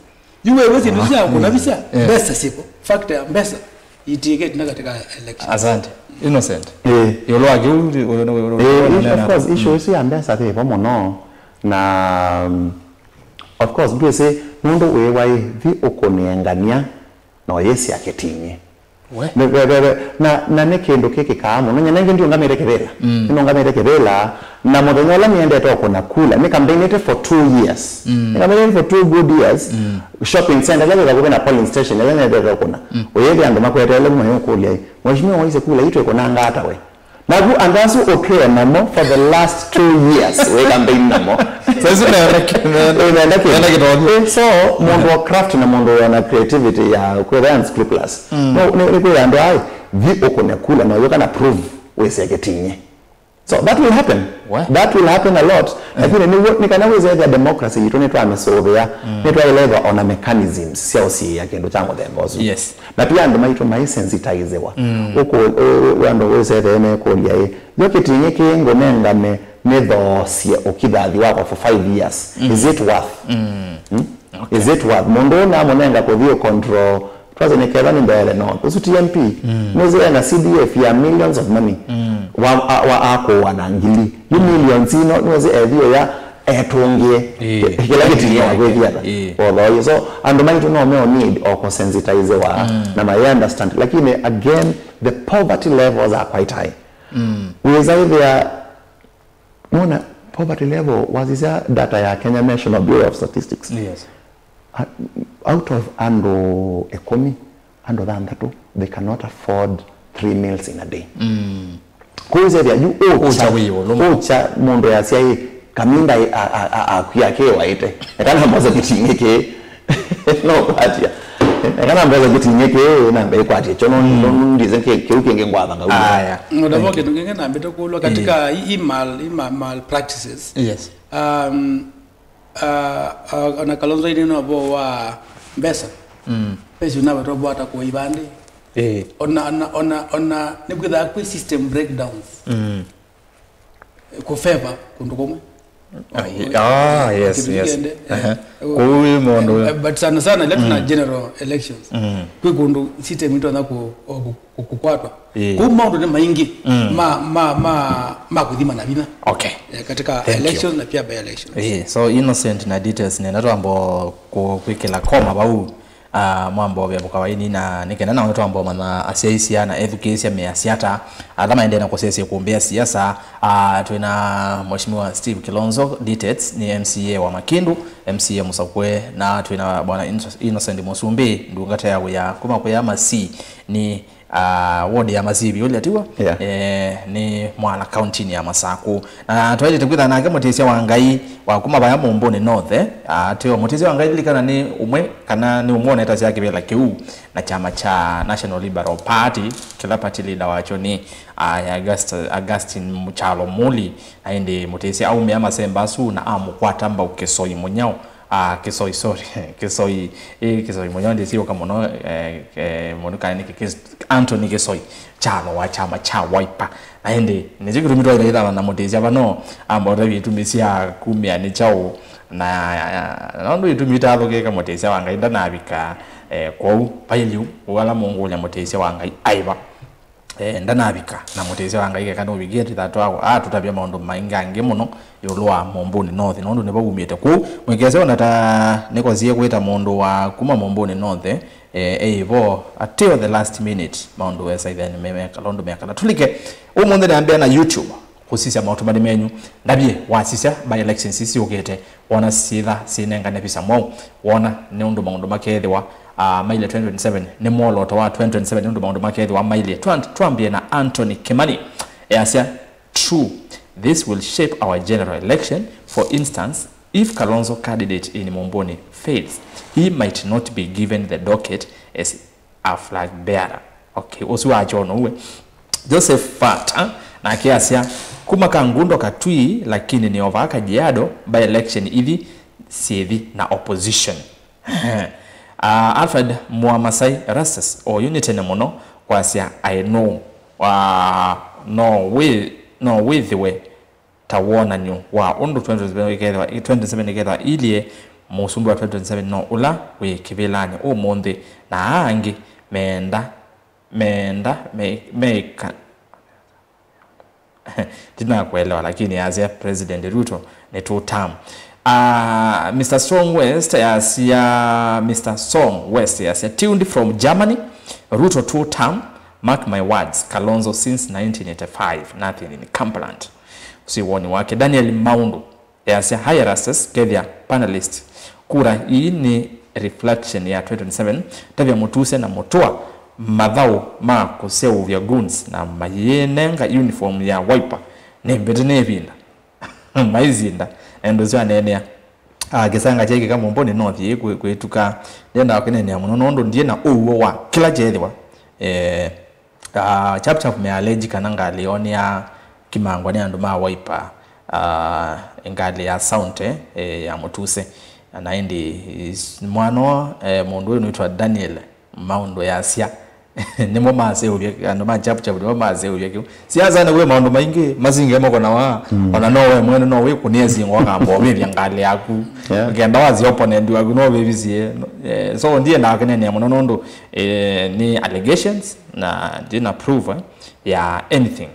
Yu wewe sindu sya kũna visa, eh, mbesa siko. Factor ya mbesa itiĩkĩte na katika election. Asante. Innocent. Eh. Yolo wa kiu, Eh, of course, issue isu ya mbesa thivo mũno. Na, um, of course, ndwĩsĩ nũndũ wĩwa ĩ, thi ũkũnengania na ũyĩsya Kĩting'ĩ. We. Ve- ve- ve- ve- na, na nĩ kĩndũ kĩkĩkaa mũno. Nyie nengĩ ndiũngamĩte kĩvĩla. Mm. Nĩnũngamĩte kĩvĩla, na mũthenya ũla nĩendete o kũna kula, nĩkambainĩte for two years. Mm. Nĩkambainĩte for two good years. Mm. Shopping center, ĩla yĩ vakuvĩ na polling station, ĩla nĩendete o kũna. Mm. Ũyĩthĩa andũ makweteele kuma yũkũlya, "Mheshimiwa, waisye kula ii twĩkũnanga ata we?" Naku andũ asu ũtwĩe namo for the last two years, wĩ campaign namo. Saizi nenda ki- nenda- Nenda ki- nenda kĩtonyi. Eh, so, mũndũ wa craft na mũndũ wĩna creativity ya kwĩthĩa unscrupulous. Mm. No, nĩ, nĩ kwĩra andũ ai, thi ũkũne kula na ũyũka na prove wĩsĩ Kĩting'ĩ. So that will happen. What? That will happen a lot. Mm. Lakini nĩ, nĩ kana wĩsethĩa democracy yitũ nĩ twamĩsũvĩa, mm, nĩ twaĩlethwa ona mechanisms sya ũsiĩa kĩndũ kya mũthemba ũsu. Yes. Na pia andũ maitũ maisensitizewa. Mm. Ũkũ- ũ- ũ- andũ wĩsethee mekũlya ĩ, yo Kĩting'ĩ kĩĩ ngũnengane nĩthoosye ũkithathi wakwa for five years. Mm. Is it worth? Mm. Hmm? Okay. Is it worth? Mũndũ ũũ namũnenga kũthi ũ control, twasye nĩ Kevani Mbeere North. Ũsu T M P. Mm. Nũsĩ ena C D F ya millions of money. Mm. Wa, a- wa akũwa na ngili. Yu millions ino, nũsĩ ethi ũya etũngĩe. Ĩĩ. Kĩla Kĩting'ĩ wa kwĩthĩa ta. Ĩĩ. Although, so, andũ maitũ no meo need o kũsensitizewa, mm, na maĩ understand. Lakini again, the poverty levels are quite high. Mm. Wĩsa ĩthĩa, nona poverty level, wasisya data ya Kenya National Bureau of Statistics. Yes. A- out of andũ ĩkũmi, andũ thanthatũ, they cannot afford three meals in a day. Mm. Kũu ĩsethĩa yu ũkya, ũkya wĩ ĩũlũ mũno. Ũkya mũndũ yasya ĩ, kaminda ĩ- a- a- a- akwia kĩwaĩte. Eka nambosa Kĩting'ĩ kĩĩ. No kwatya. Eka nambosa Kĩting'ĩ kĩĩ, namba ĩkwatya. Kyo no, mm, no, no, ndize kĩ- kĩu kĩngĩ ngwatha ngau. Aya. Mũndũ vo kĩndũ kĩngĩ nambĩte kũlwa katika i- i mal- i ma- malpractices. Yes. Um, Ah, ah, ona Kalonzo ĩndĩ no vo wa mbesa. Mm. Pesa unaweza vo hata kwa ivande. Eh. Ona, ona, ona, ona, nĩ kwĩthaa kwĩ system breakdowns. Mm. Kũ favor kũndũ kũmwe. Ah, ye- ah, yes, kĩndũ yes. Kĩkende, eh, aha, eh, kũu wĩ mũndũ eh, eh, but sana sana, ila tuna, mm, general elections. Mm. Kwĩ kũndũ system itonya kũ- kũ- kũ- kũkwatwa. Ĩĩ. Kũu maũndũ nĩ maingĩ, mm, ma, ma, ma, ma kũthima na vinya. Okay. Eh, katika, thank you, election na pia by election. Ĩĩ, so Innocent na details nenda twamba kũ- kwĩkĩla koma vau, ah, mwamba ũvĩvũka waini na nĩ kenda nawe twamba ũmanya asyaisya na ethukĩĩsya measya ata, ala maendee na kũsesya ĩkũmbĩ ya siasa. Ah, twĩna Mheshimiwa Steve Kilonzo, details, nĩ M C A wa Makindu, M C A mũsakũe, na twĩna Bwana Inno- Innocent Mũsumbĩ, ndungata ya wĩa kuma kũya Masii, nĩ ah, ward ya Masivi ũlya tiw'o? Yeah. Eh, nĩ Mwala kauntinĩ ya Masakũ. Na twaĩlĩte kwĩthana nake mũtĩsya wa Ngai wa kuma vaya Mũmbũnĩ North, eh? Ah, teo mũtĩsya wa Ngai lilikana nĩ ũmwe kana nĩ ũmwe ũnetasya kĩvĩla kĩu na kyama kya National Liberal Party, kĩla party leader wakyo nĩ, ah, August- Augustine Mukyalo Muli, na ĩndĩ mũtĩsya aumĩa masemba asu na amũkwata mbau Kĩsoi Mũnyao. Ah, Kĩsoi, sorry. Kĩsoi, ĩ, Kĩsoi Mũnyao ndĩsiũka mũno, eh, eh, mũndũ kana nĩkĩ Kĩs- Anthony Kĩsoi, kyalo wa kyama kya Wiper. Na ĩndĩ, nĩkyo kĩtumi twaĩle ĩthana na mũtĩsya vano, ambota itumi sya kumĩa nĩ kyaũ, na, na nũndũ itumi itathũkĩka mũtĩsya wa Ngai ndanavika, eh, kwoou, vailyu, ũala mũngũlya mũtĩsya wa Ngai, aiva. eh, ndanavika, na mũtĩsya wa Ngai keka nũvikie, twĩthaa twakwa atũtavya maũndũ maingĩ angĩ mũno ĩũlũ wa Mũmbũnĩ North, nũndũ nĩvo umĩte. Kũu mwĩkese ona ta nĩkosie kwĩta mũndũ wa kuma Mũmbũnĩ North, eh, eh, ĩvo until the last minute, maũndũ wesa ithea nĩmekala ũndũ mekala. Tũlike ũmũnthĩ nĩambĩa na YouTube kũsisya maũtũmani menyu. Ndavye wasisya by elections isyũkĩte, wona syĩtha syĩnengane visa mwaũ, wona nĩ ũndũ maũndũ makethĩwa, ah, mailye twenty twenty-seven, nĩ mwolooto wa twenty twenty-seven nĩ ũndũ maũndũ makethĩwa mailye. Twan-, twambie na Anthony Kimani, easya, "True, this will shape our general election. For instance, if Kalonzo candidate in Mũmbũnĩ fails, he might not be given the docket as a flag bearer." Okay, ũsu wakyona ũwe. Joseph Fata nake asya, "Kuma Kangundo Katui, lakini nĩ ovaa Kajiado, by election ithi syĩthi na opposition." Ah, Alfred Mwamasai Rastus, oyu nĩ tene mũno kwasya, "I know, ah, no wĩ-, no wĩthĩwe ta wonany'o wa ũndũ twenty twenty-seven ĩkethĩwa, twenty twenty-seven ĩkethĩwa iilye, mũsumbĩ wa twenty twenty-seven no ũla wĩ kĩvĩlanĩ ũmũnthĩ, na aa angĩ meenda, meenda, me-, meĩka." Ndinakuelewa, lakini asya President Ruto nĩ two term. Ah, Mister Strong West yasya, Mister Song West yasya, "Tuned from Germany, Ruto two term, mark my words, Kalonzo since nineteen eighty-five, nothing in Cumberland." Ũsu wĩ woni wake. Daniel Maundu easya, "Hi Erastus, kethĩa panelist, kura ii nĩ reflection ya twenty twenty-seven, tavya Mũtuse na Mũtua mathaũ ma kũseũvya goons na mayĩnenga uniform ya Wiper. Nĩ mbĩtĩ nĩ ĩvinda." Maisinda, na ĩndũ syo aneenea. Ah, kĩsanga kyaikĩka Mũmbũnĩ North yĩ kwĩ-, kwĩtuka. Ndyendaa kũneenea mũno nũndũ ndiĩ na ũw'o wa kĩla kyeethĩwa. Eh, ah, Chap Chap meallege kana ngalĩ yoo nĩyakimangwa nĩ andũ ma Wiper, ah, ngalĩ ya Sound, eh, ya Mũtuse. Na ĩndĩ is-, mwana ũũ, eh, mũndũ ũyũ nĩwĩtwa Daniel Maũndũ yasya. Nĩmo maseũvya, andũ ma Chap Chap nĩmo maseũvya kĩu. Siasa nĩ kwĩ maũndũ maingĩ masinge moko na waa, mm, ona no we mwene no wĩkũnĩe singo wakamba ũvĩvya ngalĩ yaku. Yeah. Kenda wazi opponent waku no ũvĩvisye. Eh, so ndiendaa kũneenea mũno nũndũ, eh, nĩ allegations na ndina proof, eh, ya anything.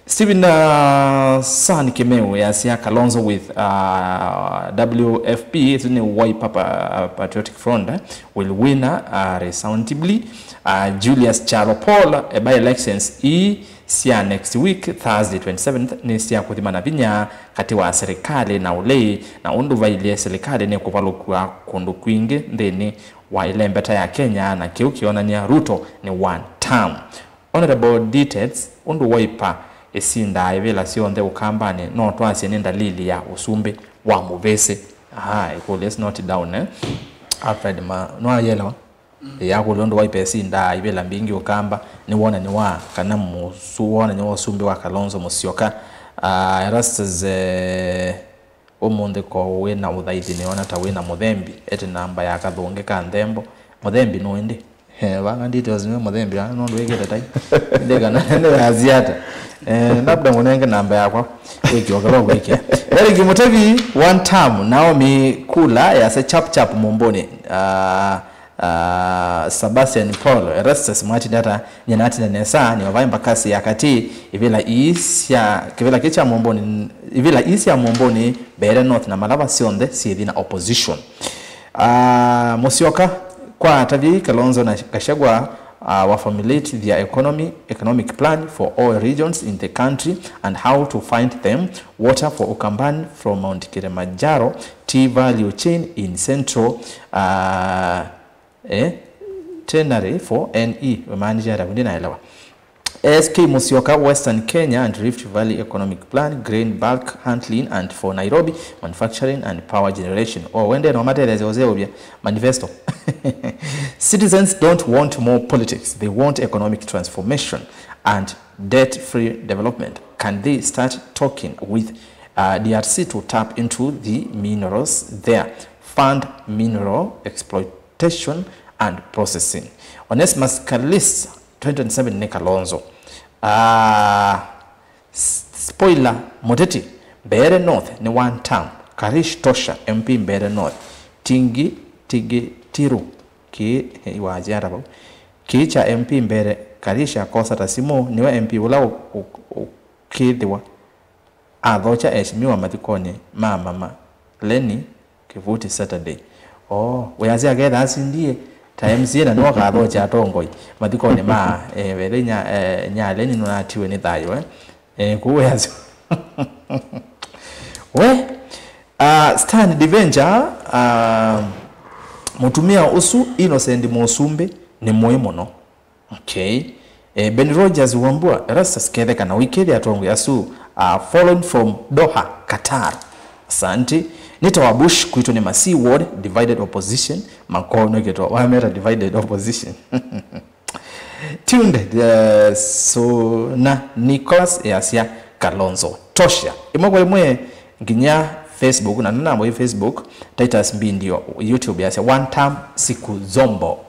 Stephen, uh, San Kimeu yasya, "Kalonzo with, uh, W F P, ĩsu nĩ Wiper Pa-, Patriotic Front, eh, will win, uh, resoundingly." Uh, Julius Chalo Paul, eh, by elections ii sya next week, Thursday twenty-seventh, nĩ sya kũthimana vinya katĩ wa serikali na ũlei, na ũndũ vailye serikali nĩ kũvalũkw'a kũndũ kwingĩ nthĩnĩ wa ĩlembeta ya Kenya, na kĩu kĩonany'a Ruto nĩ one term. Honorable Details, ũndũ Wiper ĩsindaa ivĩla syonthe Ũkambanĩ, no twasye nĩ ndalili ya ũsumbĩ wa mũvĩsĩ? Aha, ĩkũlyo ĩsu note down, eh? Alfred ma, nĩwayĩelewa? Mm. Yakũlya ũndũ Wiper ĩsindaa ivĩla mbingĩ Ũkamba, nĩ wonany'o wa kana mũsu-, wonany'o wa ũsumbĩ wa Kalonzo Musyoka. Ah, Erastus, eh, Ũmũnthĩ ko wĩ na ũthaithi nĩona ta wĩ na mũthembi, ete namba ya kathũngĩ ka nthembo. Mũthembi nũ ĩndĩ? Eh, vanga details nĩ mũthembi, ah, nũndũ wĩkĩte tai. Ĩndĩ kana nĩ wazi ata? Eh, labda ngũnenge namba yakwa. Wĩkĩo kĩla ũkwĩkĩa. Eric Mũtevi, one term, Naomi Kula, yase Chap Chap Mũmbũnĩ. Ah, Ah, Sebastian Paul, Erastus Mwatindata, nyina atinda nesa, nĩ ovai mbakasi ya katĩ, ivĩla ii sya, kĩvĩla kĩ kya Mũmbũnĩ, ivĩla ii sya Mũmbũnĩ, Mbeere North na Malava syonthe syĩthi na opposition. Ah, Musyoka, kwa atavyei Kalonzo na Gachagua, ah, wa formulate their economy, economic plan for all regions in the country and how to find them, water for Ukambani from Mount Kilimanjaro, tea value chain in Central, uh, eh, Ternary for N E, wemaanisha hata kundi naelewa. S K Musyoka, Western Kenya and Rift Valley Economic Plan, grain bulk handling and for Nairobi, manufacturing and power generation. Oh, wende no matetheesye ũseũvya manifesto. Citizens don't want more politics. They want economic transformation and debt-free development. Can they start talking with, uh, D R C to tap into the minerals there? Fund mineral exploitation and processing. Onesimus Kalisi, twenty twenty-seven nĩ Kalonzo. Ah, s-, spoiler, mũteti, Mbeere North nĩ one term. Karish Tosha, M P Mbeere North. Tingi, Tingi, Tiru, kĩ, eh, iwajara vau. Kĩĩ kya M P Mbeere, Karisha akosa ta simũ, nĩwe M P ũla ũ- ũ- ũkĩthĩwa athokya eheshimiwa mathikonĩ ma mama Lenny Kivuti Saturday. Oo, wĩasya aketha asindie ta M C A na nĩwe ũkathokya atongoi mathikonĩ ma, eh, vetha inya, eh, nya Lenny nũnatiwe nĩ thayũ, eh? Eh, kũu wĩasya. We, uh, Stan Diventure, uh, mũtumĩa ũsu Innocent Mũsumbĩ nĩ mũĩ mũno. Okay. Eh, Ben Rogers Wambua, Erastus Ketheka na ũikethĩa atongoi asu, uh, following from Doha, Qatar. Asante. Nĩtawa Bush, kwitũ nĩ ma C word, divided opposition, makoo nũkĩtwa wameta divided opposition. Tunde, uh, so na Nicholas easya Kalonzo tosha. Ĩmwe kwa ĩmwe nginya Facebook, na nĩnambo Facebook, Titus Mbindio, YouTube yasya one time siku zombo.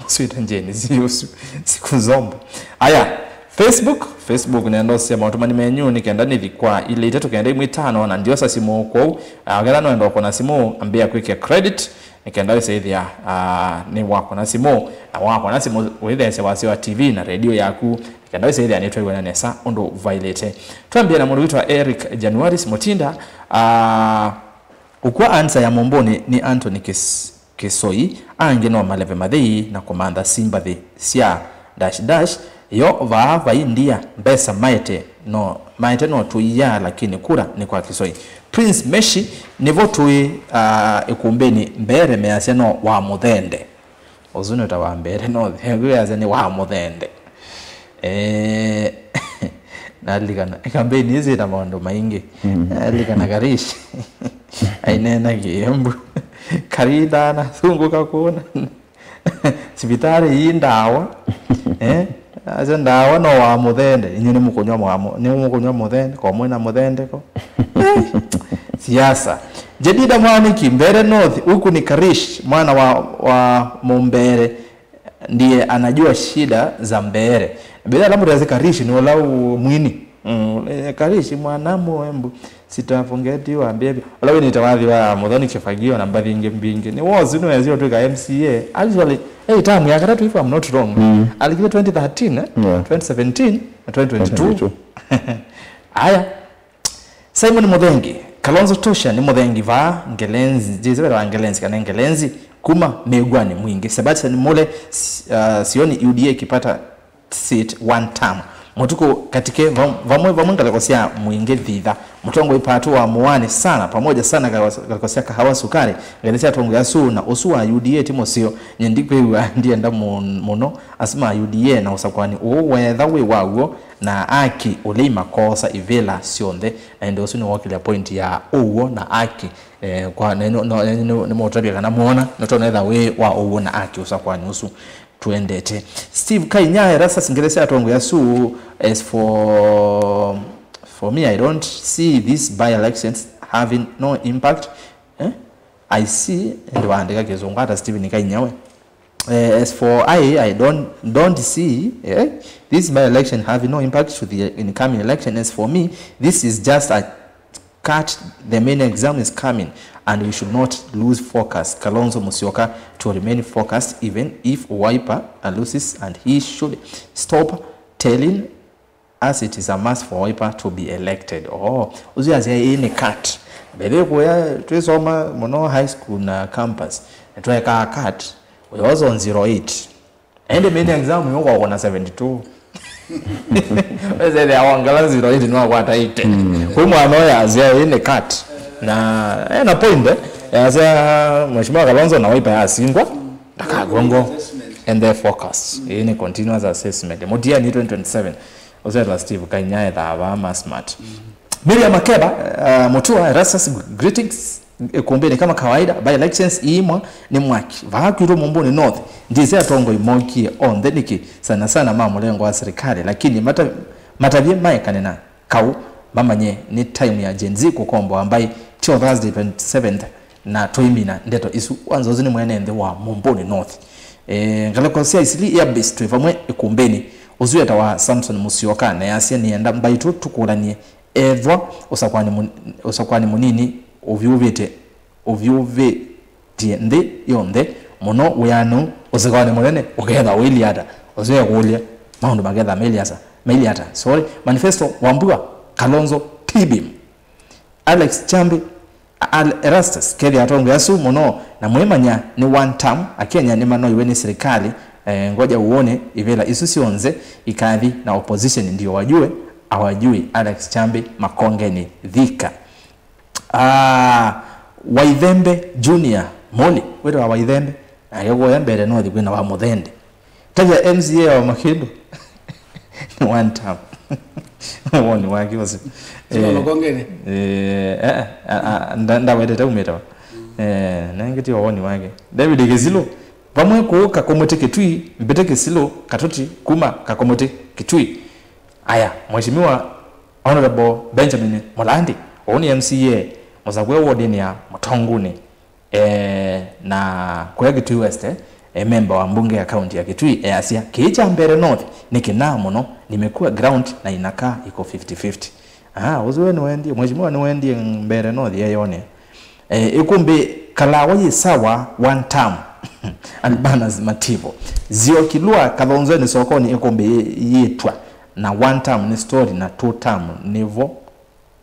Ũsu ĩta Gen Z ũsu, siku zombo. Aya, Facebook, Facebook nenda ũsya maũtũmani menyu nĩ kenda nĩthi kwa ilĩ itatũ kenda imwe itano na ndiosa simũ kwoou. Ah, ketha nũenda ũkũna simũ, ambĩa kwĩkĩa credit, nĩ kenda wĩsĩthĩa, ah, nĩ wakũna simũ, na wakũna simũ wĩtheesya wasya wa T V na redio yaku, nĩ kenda wĩsĩthĩa nĩtwaiw'ana nesa ũndũ vailĩte. Twambĩe na mũndũ witũ wa Eric Januaris Mũtinda, ah, ũkw'a answer ya mũmbũnĩ nĩ Anthony Kis- Kĩsoi, angĩ no maleve mathei na kũmantha sympathy sya dash dash, yo vaa vai ndia, mbesa maete no, maete no tũiyaa, lakini kura nĩ kwa Kĩsoi. Prince Meshi, nĩvo tũĩ, ah, ĩkumbĩnĩ mbere measya no wa mũthende. Ũsu nĩ ta wa mbere no, ĩkwĩasya nĩ wa mũthende. Eh, nalikana, ĩkambĩni ĩsĩ na maũndũ maingĩ. Mm. Nalikana Karish. Aineena kĩembu. Karinda na sungũka kũna. Sivitarĩ ii ndawa. Eh? Asya ndawa no wa mũthende. Inyu nĩ mũkũnywa mwamo. Nĩ mũkũnywa mũthende. Kwa mwĩna mũthende ko. Hey, siasa. Jedida Mwaniki, Mbeere North, huku ni Karish, mwana wa, wa Mũmbeere. Ndiye anajua shida za Mbeere. Bila alamu razi Karish ni ola u- mwini. Mm, eh, Karish mwana mwembu. Sitafungeti wa baby. Ola wini tawathi wa Muthoni Kifagio na mbathi ingi mbingi. Ni wozu no yazio twika M C A. Actually, hey, tamu ya katatu, if I'm not wrong. Mm. Alikile twenty thirteen, eh? Yeah. Twenty seventeen na twenty twenty-two. Twenty twenty-two. Aya. Simon Muthengi, Kalonzo tosha nĩ Muthengi vaa Ngelenzi, jizebera wa Ngelenzi kana Ngelenzi, kuma mĩw'anĩ mwingĩ. Sebastian Mule, s- uh, sioni U D A ikipata seat one term. Mũtukũ katike vam- vamwe vamwe ngalĩko sya mwingĩ thitha. Mũtongoi Patu wa mũwaani sana, pamoja sana ngalĩko sya kahawa sukari, ngalĩ sya atongoi asu na ũsu wa U D A ti mũseo, nye ndikwĩw'a ndienda mũ- mũno, asu ma U D A na ũsakũani ũũ wetha wĩ wa w'o, na aki ũlei makoosa ivĩla syonthe, na ĩndĩ ũsu nĩwokĩlya point ya ũw'o na aki, eh, kwa, na ĩno- no- nĩ- nĩ- nĩmũũtavya kana mwona nũtonetha wĩ wa ũw'o na aki ũsakũani ũsu tũendete. Steve Kainya, Erastus, ngelesya atongoi asu, as for, for me, I don't see these by-elections having no impact, eh? I see, ĩndĩ waandĩka kĩsũngũ ata Stephen Kainya we. Eh, as for I, I don't, don't see, eh, this by-election having no impact to the incoming election. As for me, this is just a cut. The main exam is coming and we should not lose focus. Kalonzo Musyoka to remain focused even if Wiper loses, and he should stop telling as it is a must for Wiper to be elected. Oh, ũsu yasya ĩĩ nĩ cut. Mbele kũya twĩsoma mũno high school na campus, nĩtwekaa cut, we was on zero eight. Ende main exam yũkwa kona seventy-two. Wesethĩa wongela zero eight nĩwakwata eighty. Mm. Kwĩ mwana ũyũ yasya ĩĩ nĩ cut. Na ena point, eh, yasya Mheshimiwa Kalonzo na Wiper yasindwa, ndakakw'e ngoo. And their focus. Ĩĩ nĩ continuous assessment. Mũtiani twenty twenty-seven. Ũsetwa Steve Kainya ethaa vaa ma smart. Miriam Makeba, uh, Mutua, Erastus, greetings. Ikumbini kama kawaida, by elections iimwa ni mwaki. Vaa kwitu Mumbuni North, ndise atongoi mokie onthe niki, sana sana ma mulengo wa serikali, lakini mata- matavye maekane na kau, mamanye ni time ya Gen Z kukomboa mbai, tio Thursday twenty-seventh, na tũimina ndeto isu. Wanza ũsu nĩ mwene nthĩ wa Mumbuni North. E, ngalĩko sya Isili Air Base twĩ vamwe ikumbĩnĩ. Ũsu etawa Samson Musyoka, na yasya nĩenda mbaitũ tũkũlanie ethwa ũsakũani mũn- ũsakũani mũnini ũvyũvĩte, ũvyũvĩtye nthĩ yonthe mũno wĩanũ, ũsakũani mũnene ũkethwa ũilyĩ ata? Ũsu ekũlya, maũndũ maketha maili asa, maili ata? Sorry, manifesto Wambua, Kalonzo, T-Beam. Alex Chambi, Al Erastus, kethĩa atongoi asu mũno, na mwĩmanya nĩ one term, Akenya nĩmanoiwe nĩ sirikali, eh, ngoja uone ivĩla isu syonthe ikathi na opposition ndio wajue, awajui Alex Chambi makongeni Thika. Ah, Waithembe Junior, Moli, wĩtawa Waithembe, nake kũya mbere nothi kwĩna wa Mũthende. Tavya M C A wa Makĩndũ. Nĩ one term. Woni wake ũsu. Sio Eh, makongeni. Eh, eh, eh, ah, ah, nda- ndawetete umĩte wa. Eh, nengĩ ti woni wake. David Kĩsilũ. Vamwe kũu Kakomotĩ Kĩtui, Mbĩtĩ Kĩsilũ, Katũti, kuma Kakomotĩ Kĩtui. Aya, Mheshimiwa Honorable Benjamin Mulandi, ũũ nĩ M C A mũsakũe wodinĩ ya Mũtonguni. Eh, na kũya Kitui West, eh, memba wa mbunge ya kaunti ya Kitui easya, "Kĩĩ kya Mbeere North nĩ kĩnaa mũno, nimekuwa ground na inakaa iko fifty fifty." Ah, ũsu we nĩwendie, mheshimiwa nĩwendie Mbeere North yeyone. Eh, ĩkũmbĩ kalawa yĩ sawa one term. Albanas Mativo. Zio Kilua Kathonzweni sokoni ĩkũmbĩ yĩ- yĩtwa na one term nĩ story na two term nĩvo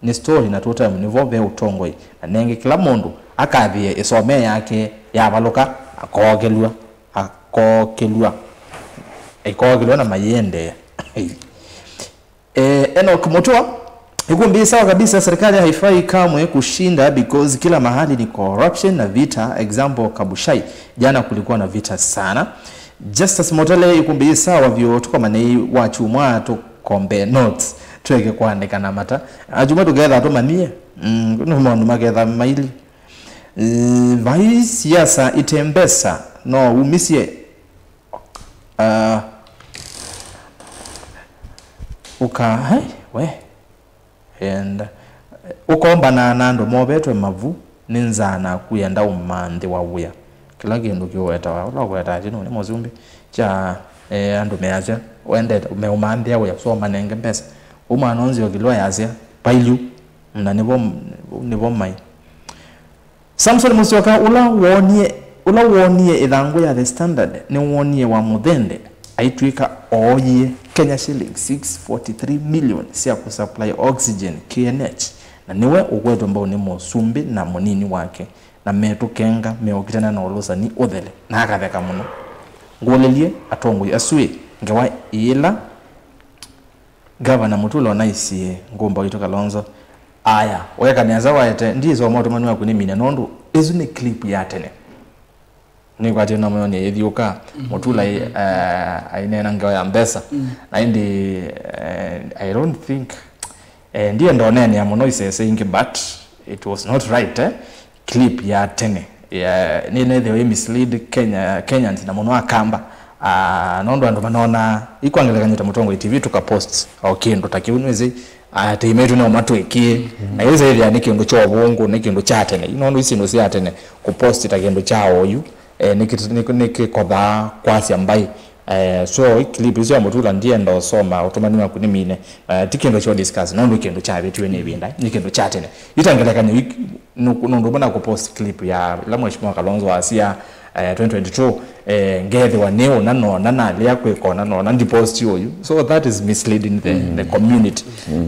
Nĩ story na two term nĩvo ve ũtongoi, na nengĩ kĩla mũndũ akathĩe ĩsomee yake yavalũka, akookelw'a, akookelw'a, ikookelw'a na mayĩendeea. Eh, Enoch Mutua, ĩkũmbĩ sawa kabisa, serikali haifai kamwe kushinda because kila mahali ni corruption na vita, example Kabushai, jana kulikuwa na vita sana. Justus Motele, ĩkũmbĩ sawa vyũ, tũkomanei wa chumwa, tũ kombe notes, tweke kũandĩka na mata. Ajumwa tũketha tũmanyie. Mm, nĩ maũndũ maketha maili. Eh, vai siasa ite mbesa, no umisye. Ah, ũka, hai, we. And, eh, ũkombanaa na andũ movetwe mavu nĩ nzaa naku yenda ũmanthĩwa wĩa. Kĩla kĩndũ kĩũwetawa, ũla ũkwetaa kĩnũ nĩ mũsumbĩ kya, eh, andũ measya, wendete, meũmanthĩa wĩa, so manenge mbesa. Ũu mwana ũnzĩ okilwa yasya, "Vailyu," na nĩvo, nĩvo mai. Samson Musyoka, ũla wonie, ũla wonie ĩthangũ ya The Standard, nĩwonie wa Mũthende aitw'ĩka ooyie Kenya shillings six forty-three million sya kũsupply oxygen K N H, na nĩwe ũkwetwe mbau nĩ mũsumbĩ na mũnini wake, na metũkenga meũkitana na ũlũsani ũthele, na akatheka mũno. Ngũlĩlye atongoi asu ĩ, ngewa ĩla Gavana Mutula onaisye ngũmba witũ Kalonzo. Aya, weka nesa waete, ndisoma ũtũmani waku nĩmine nũndũ ĩsu nĩ clip ya tene. Nĩkwatĩe namũyonie yĩthiũka, Mutula, eh, ainena ngewa ya mbesa. Na ĩndĩ, eh, I don't think, eh, ndienda ũneenea mũno isese ingĩ, but it was not right, eh? Clip ya tene, ya, nĩ nethĩwa ĩ mislead Kenya, Kenyans na mũno Akamba. Ah, nũndũ andũ manona, ikwangelekany'o ta Mũtongoi T V tũka post o kĩndũ ta kĩu, nĩwĩsĩ, ah, tĩimaitũ nĩo matwĩkie. Na yĩsĩ ĩthĩa nĩ kĩndũ kya ũvũngũ, nĩ kĩndũ kya tene. Nũndũ ici syĩndũ sya tene, kũ post ta kĩndũ kya oyu, eh, nĩ kĩ- nĩ- nĩ kĩkothaa kwasya mbai. Eh, so, clip isu ya Mutula ndienda ũsoma, ũtũmani waku nĩmine. Eh, ti kĩndũ kyo discuss, nũndũ kĩndũ kyavĩtiwe nĩ ĩvinda, nĩ kĩndũ kya tene. Ita ngelekany'o, nũndũ ũmwe na kũ post clip ya ĩla Mheshimiwa Kalonzo wasya, eh, twenty twenty-two, eh, ngethĩwa nĩ ũna nona, nalea kwĩka ũna nona, ndi post ũyu. So that is misleading the, the community.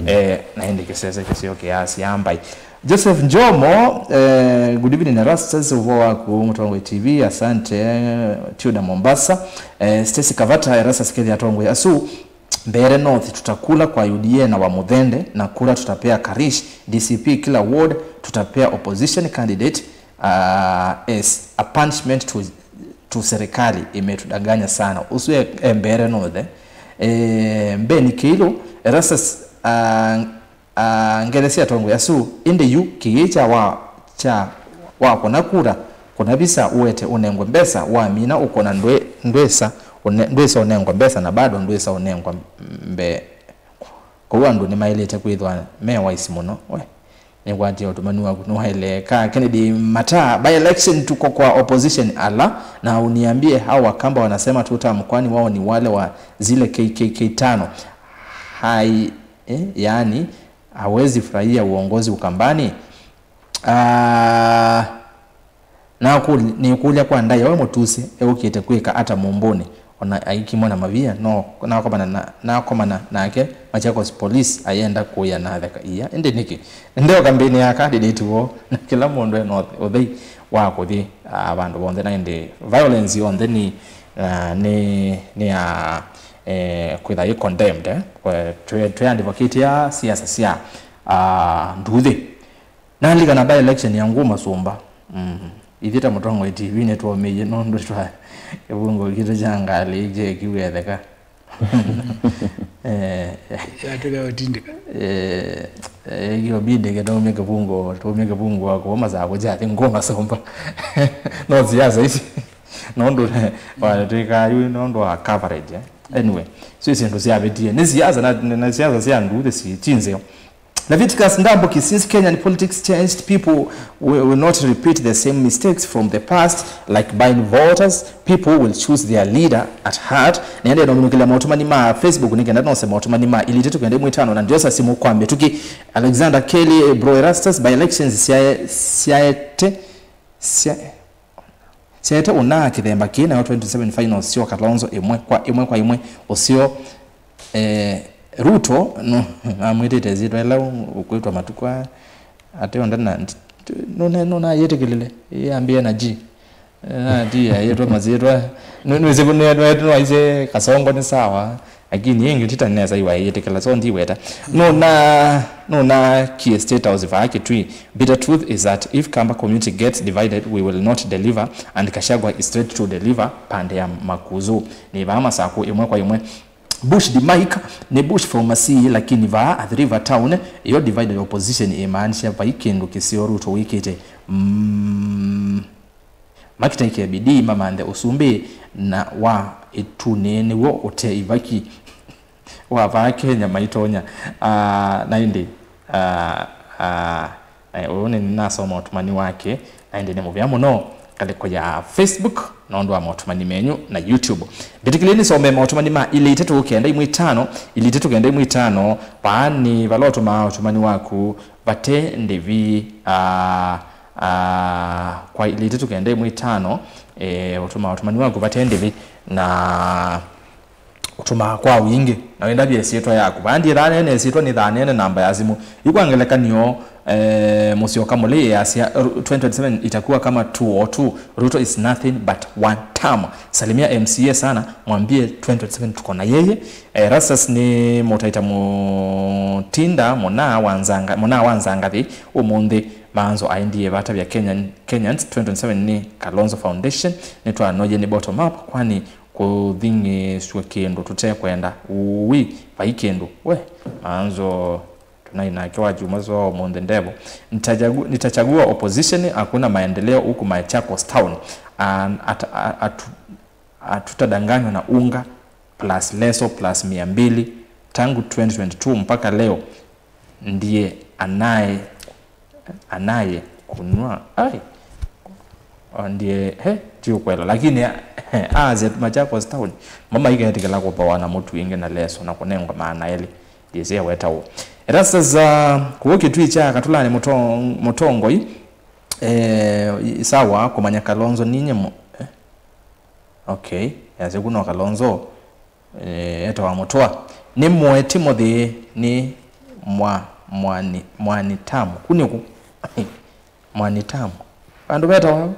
Eh, na ĩndĩ kĩsese kĩseo kĩasya mbai. Joseph Njomo, eh, good evening, Erastus, ũvoo waku, Mũtongoi T V, asante, eh, Tiuda Mombasa, eh, Stacy Kavata, Erastus Kethi atongoi asu, Mbeere North tutakula kwa U D A na wa Muthende, na kura tutapea Karish, D C P kila ward, tutapea opposition candidate, ah, as a punishment to, to serikali, imetudanganya sana. Usu e, e Mbeere North, eh, Mbeni Keilu, Erastus, ah, Ah, ngelesya atongoi asu, ĩndĩ yu kĩĩ kya wa, kya wa kũna kura, kũna visa, ũete ũnengwe mbesa, wamina ũkũna ndwĩ- ndwĩsa ũne- ndwĩsa ũnengwa mbesa na bado ndwĩsa ũnengwa mbee. Kwoou andũ nĩmaĩlĩte kwĩthwa me waisi mũno. We, nĩkwatie ũtũmani waku nĩwaeleeka. Kennedy Mataa, by election tuko kwa opposition, ala, na uniambie hao Wakamba wanasema two term, kwani wao ni wale wa zile K K K tano? Hai, eh, yaani, hawezi furahia uongozi Ukambani? Ah, na kũl- nĩkũlya kwa ndaĩa, we mũtusi eũkĩte kwĩka ata mũmbũnĩ Ona aikimwa na mavia, no nakomana na, nakomana nake Machakos Police ayenda kũya na atheka ia. Ĩndĩ nĩkĩ? Nĩndeo kambĩnĩ ya candidate woo, na kĩla mũndũ ena ũth-, ũthei wa kũthi, ah, vandũ vonthe, na ĩndĩ violence yonthe nĩ, ah, nĩ, nĩ ya, eh, kwĩtha ĩ condemned, eh. Kwa, twĩ, twĩ advocate ya siasa sya, ah, nduthi. Nalikana by election ya Nguma Sumba. Mm. Ithyĩ ta Mũtongoi T V nĩtwaũmĩie nũndũ twa kĩvungo kitũ kya ngalĩ kyekiw'e etheka. Eh, Yatwĩka ũtindĩka. Eh, eh, kĩobindĩke twaumya kĩvungo, twaumya kĩvungo wa kũma saa kũkya athi Nguma Sumba. No siasa ici. Nũndũ watwĩkaa yu nũndũ wa coverage, eh. Anyway, so ici ndũ syavĩtie. Nĩ siasa na, na, na siasa sya nduthi si, ti nzeo. Leviticus Ndambuki, since Kenyan politics changed, people will, will not repeat the same mistakes from the past, like buying voters. People will choose their leader at heart. Nĩende nominũkĩlya maũtũmani ma Facebook nĩ kenda nose maũtũmani ma ilĩ itatũ kenda ĩmwe ĩtano na Joseph Simu kwa mĩtũkĩ. Alexander Kelly, Bro Erastus, by elections syae-, syaete, sya-, syaete ũnaa kĩthemba kĩĩ, nayo twenty twenty-seven finals syo Kalonzo ĩmwe kwa ĩmwe kwa ĩmwe. Ũseo, eh, Ruto, no, amwĩtĩte ĩsyĩtwa ĩla ũkwĩtwa matukũ aa, ate onthe na, nũna, nũna yĩtĩkĩlile, yambĩe na G. Na ti ayĩtwa masyĩtwa. Nĩwĩsĩ nĩwaisye Kasongo nĩ sawa, lakini ĩngĩ tita nesa iwa yĩtĩkĩla, so ndiweta. Nũna, nũna kie State House vaa Kitui. Bitter truth is that if Kamba community gets divided, we will not deliver, and Gachagua is straight to deliver pande ya Makuzu. Nĩ vaa Masaku ĩmwe kwa ĩmwe. Bush di Mike, nĩ Bush for Masii, lakini vaa Athi River Town, iyo divided opposition ĩmaanisha vai kĩndũ kĩseo Ruto wĩkĩte. Mm. Makitaĩke bidii mamanthe ũsumbĩ na wa ĩtunĩ nĩw'o ũte ivaki wa vaa Kenya maitonya. Ah, na ĩndĩ, ah, ah, eh, ũyũ nĩ, nĩnasoma ũtũmani wake, na ĩndĩ nĩ mũvea mũno ngalĩko ya Facebook nũndũ wa maũtũmani menyu na YouTube. Mbĩtĩkĩlei nĩsome maũtũmani ma ilĩ itatũ kenda ĩmwe ĩtano, ilĩ itatũ kenda ĩmwe ĩtano, vaa nĩ vala ũtũmaa ũtũmani waku vate ndĩvi, ah, ah, kwa ilĩ itatũ kenda ĩmwe ĩtano, eh, ũtũmaa ũtũmani waku vate ndĩvi, na ũtũmaa kwa wingĩ, na wĩndavye ĩsyĩtwa yaku. Vaa ndiĩthaa neene ĩsyĩtwa, nĩthaa neene namba ya simũ. Yu kwa ngelekany'o, eh, Mũsyoka Mũlei easya, eh, twenty twenty-seven itakuwa kama two oh two. Ruto is nothing but one term. Salimia M C A sana, mwambie twenty twenty-seven tuko na yeye. Eh, Erastus nĩ Mũtaita Mũtinda, mũnaa wa Nzanga, mũnaa wa Nzangathi, ũmũnthĩ maanzo aendie vatavya Kenyan, Kenyans, twenty twenty-seven nĩ Kalonzo Foundation, nĩtwanoie nĩ bottom up, kwani kũthing'ĩĩsw'a kĩndũ tũtekwenda. Ũũi, vai kĩndũ. We, maanzo tũnai nake wa kyumwa soo ũmũnthĩ ndevo. Nitachagua, nitachagua opposition, hakuna maendeleo huku Machakos Town. An-, at-, a-, atu-, hatutadanganywa na unga plus leso plus mia mbili. Tangu twenty twenty-two mpaka leo ndiye anaye, anaye kunwa. Ai. O ndiye, he, ti ũkwela. Lakini, he, aze Machakos Town, mama iketikila kũpawa na mũtu ĩngĩ na leso na kũnengwa maana elĩ. Ndiye wetawo. Erastus, uh, kuo Kitui kya Katulani mũtong-, mũtongoi, eh, sawa, kũmanya Kalonzo ninye mu-, eh? Okay, yasya ku no Kalonzo, eh, etawa Mũtũa. Nĩ mũe Timothy nĩ mwa, mwani, mwani tamu. Ku nĩ ku? Mwani tamu. Andũ vetawa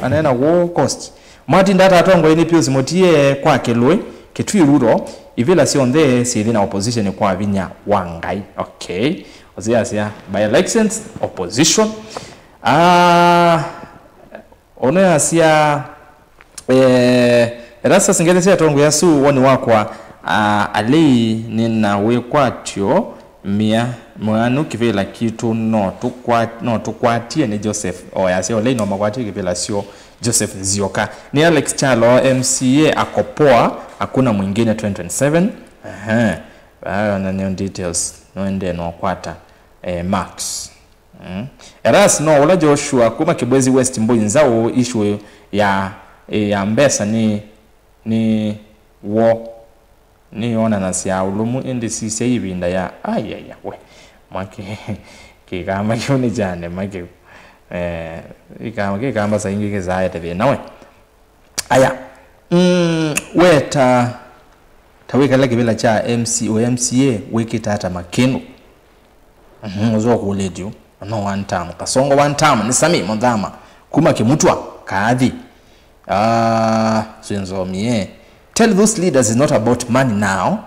aneena woo cost. Mwatinda ata atongoi nĩ Pius Mũtie kwa Kĩlũĩ, Kitui Rural, ivĩla syonthe syĩthi na opposition kwa vinya wa Ngai. Okay. Ũsiasya by elections, opposition. Ah, Ono yasya, eh, Erastus ngelesya atongoĩ asu woni wakwa, ah, alei nĩ na wĩkwatyo mĩa mwanu kĩvĩla kitũ no tũkwa-, no tũkwatie nĩ Joseph. O yasya olei no makwatie kĩvĩla syo Joseph Nzioka. Nĩ Alex Kyalo M C A akopoa, hakuna mwingine twenty twenty-seven. Ehe. Hayo na new details. Noende no kwata, eh, Max. Mm. Eras no ũla Joshua kuma Kibwezi West Mbũi Nzaũ, issue ya, ya mbesa nĩ, nĩ wo nĩyonanasya ũlũmu, ĩndĩ sisya ĩvinda ya, ayaya, we, mwaki, kĩkamba kĩu nĩ kyane makĩu. Eh, kĩkamba, kĩkamba saa ingĩ kĩsaete thĩna we. Aya. Mm, we ta, ta wĩkala kĩvĩla kya M C, ũ M C A wĩkĩte ata makĩndũ? Mhm, ũsu ũkũlĩtye, no one term. Kasongo one term, nĩ Sami Mũthama, kuma Kĩmutwa, Kaathi. Ah, Swinzomie. Tell those leaders it's not about money now.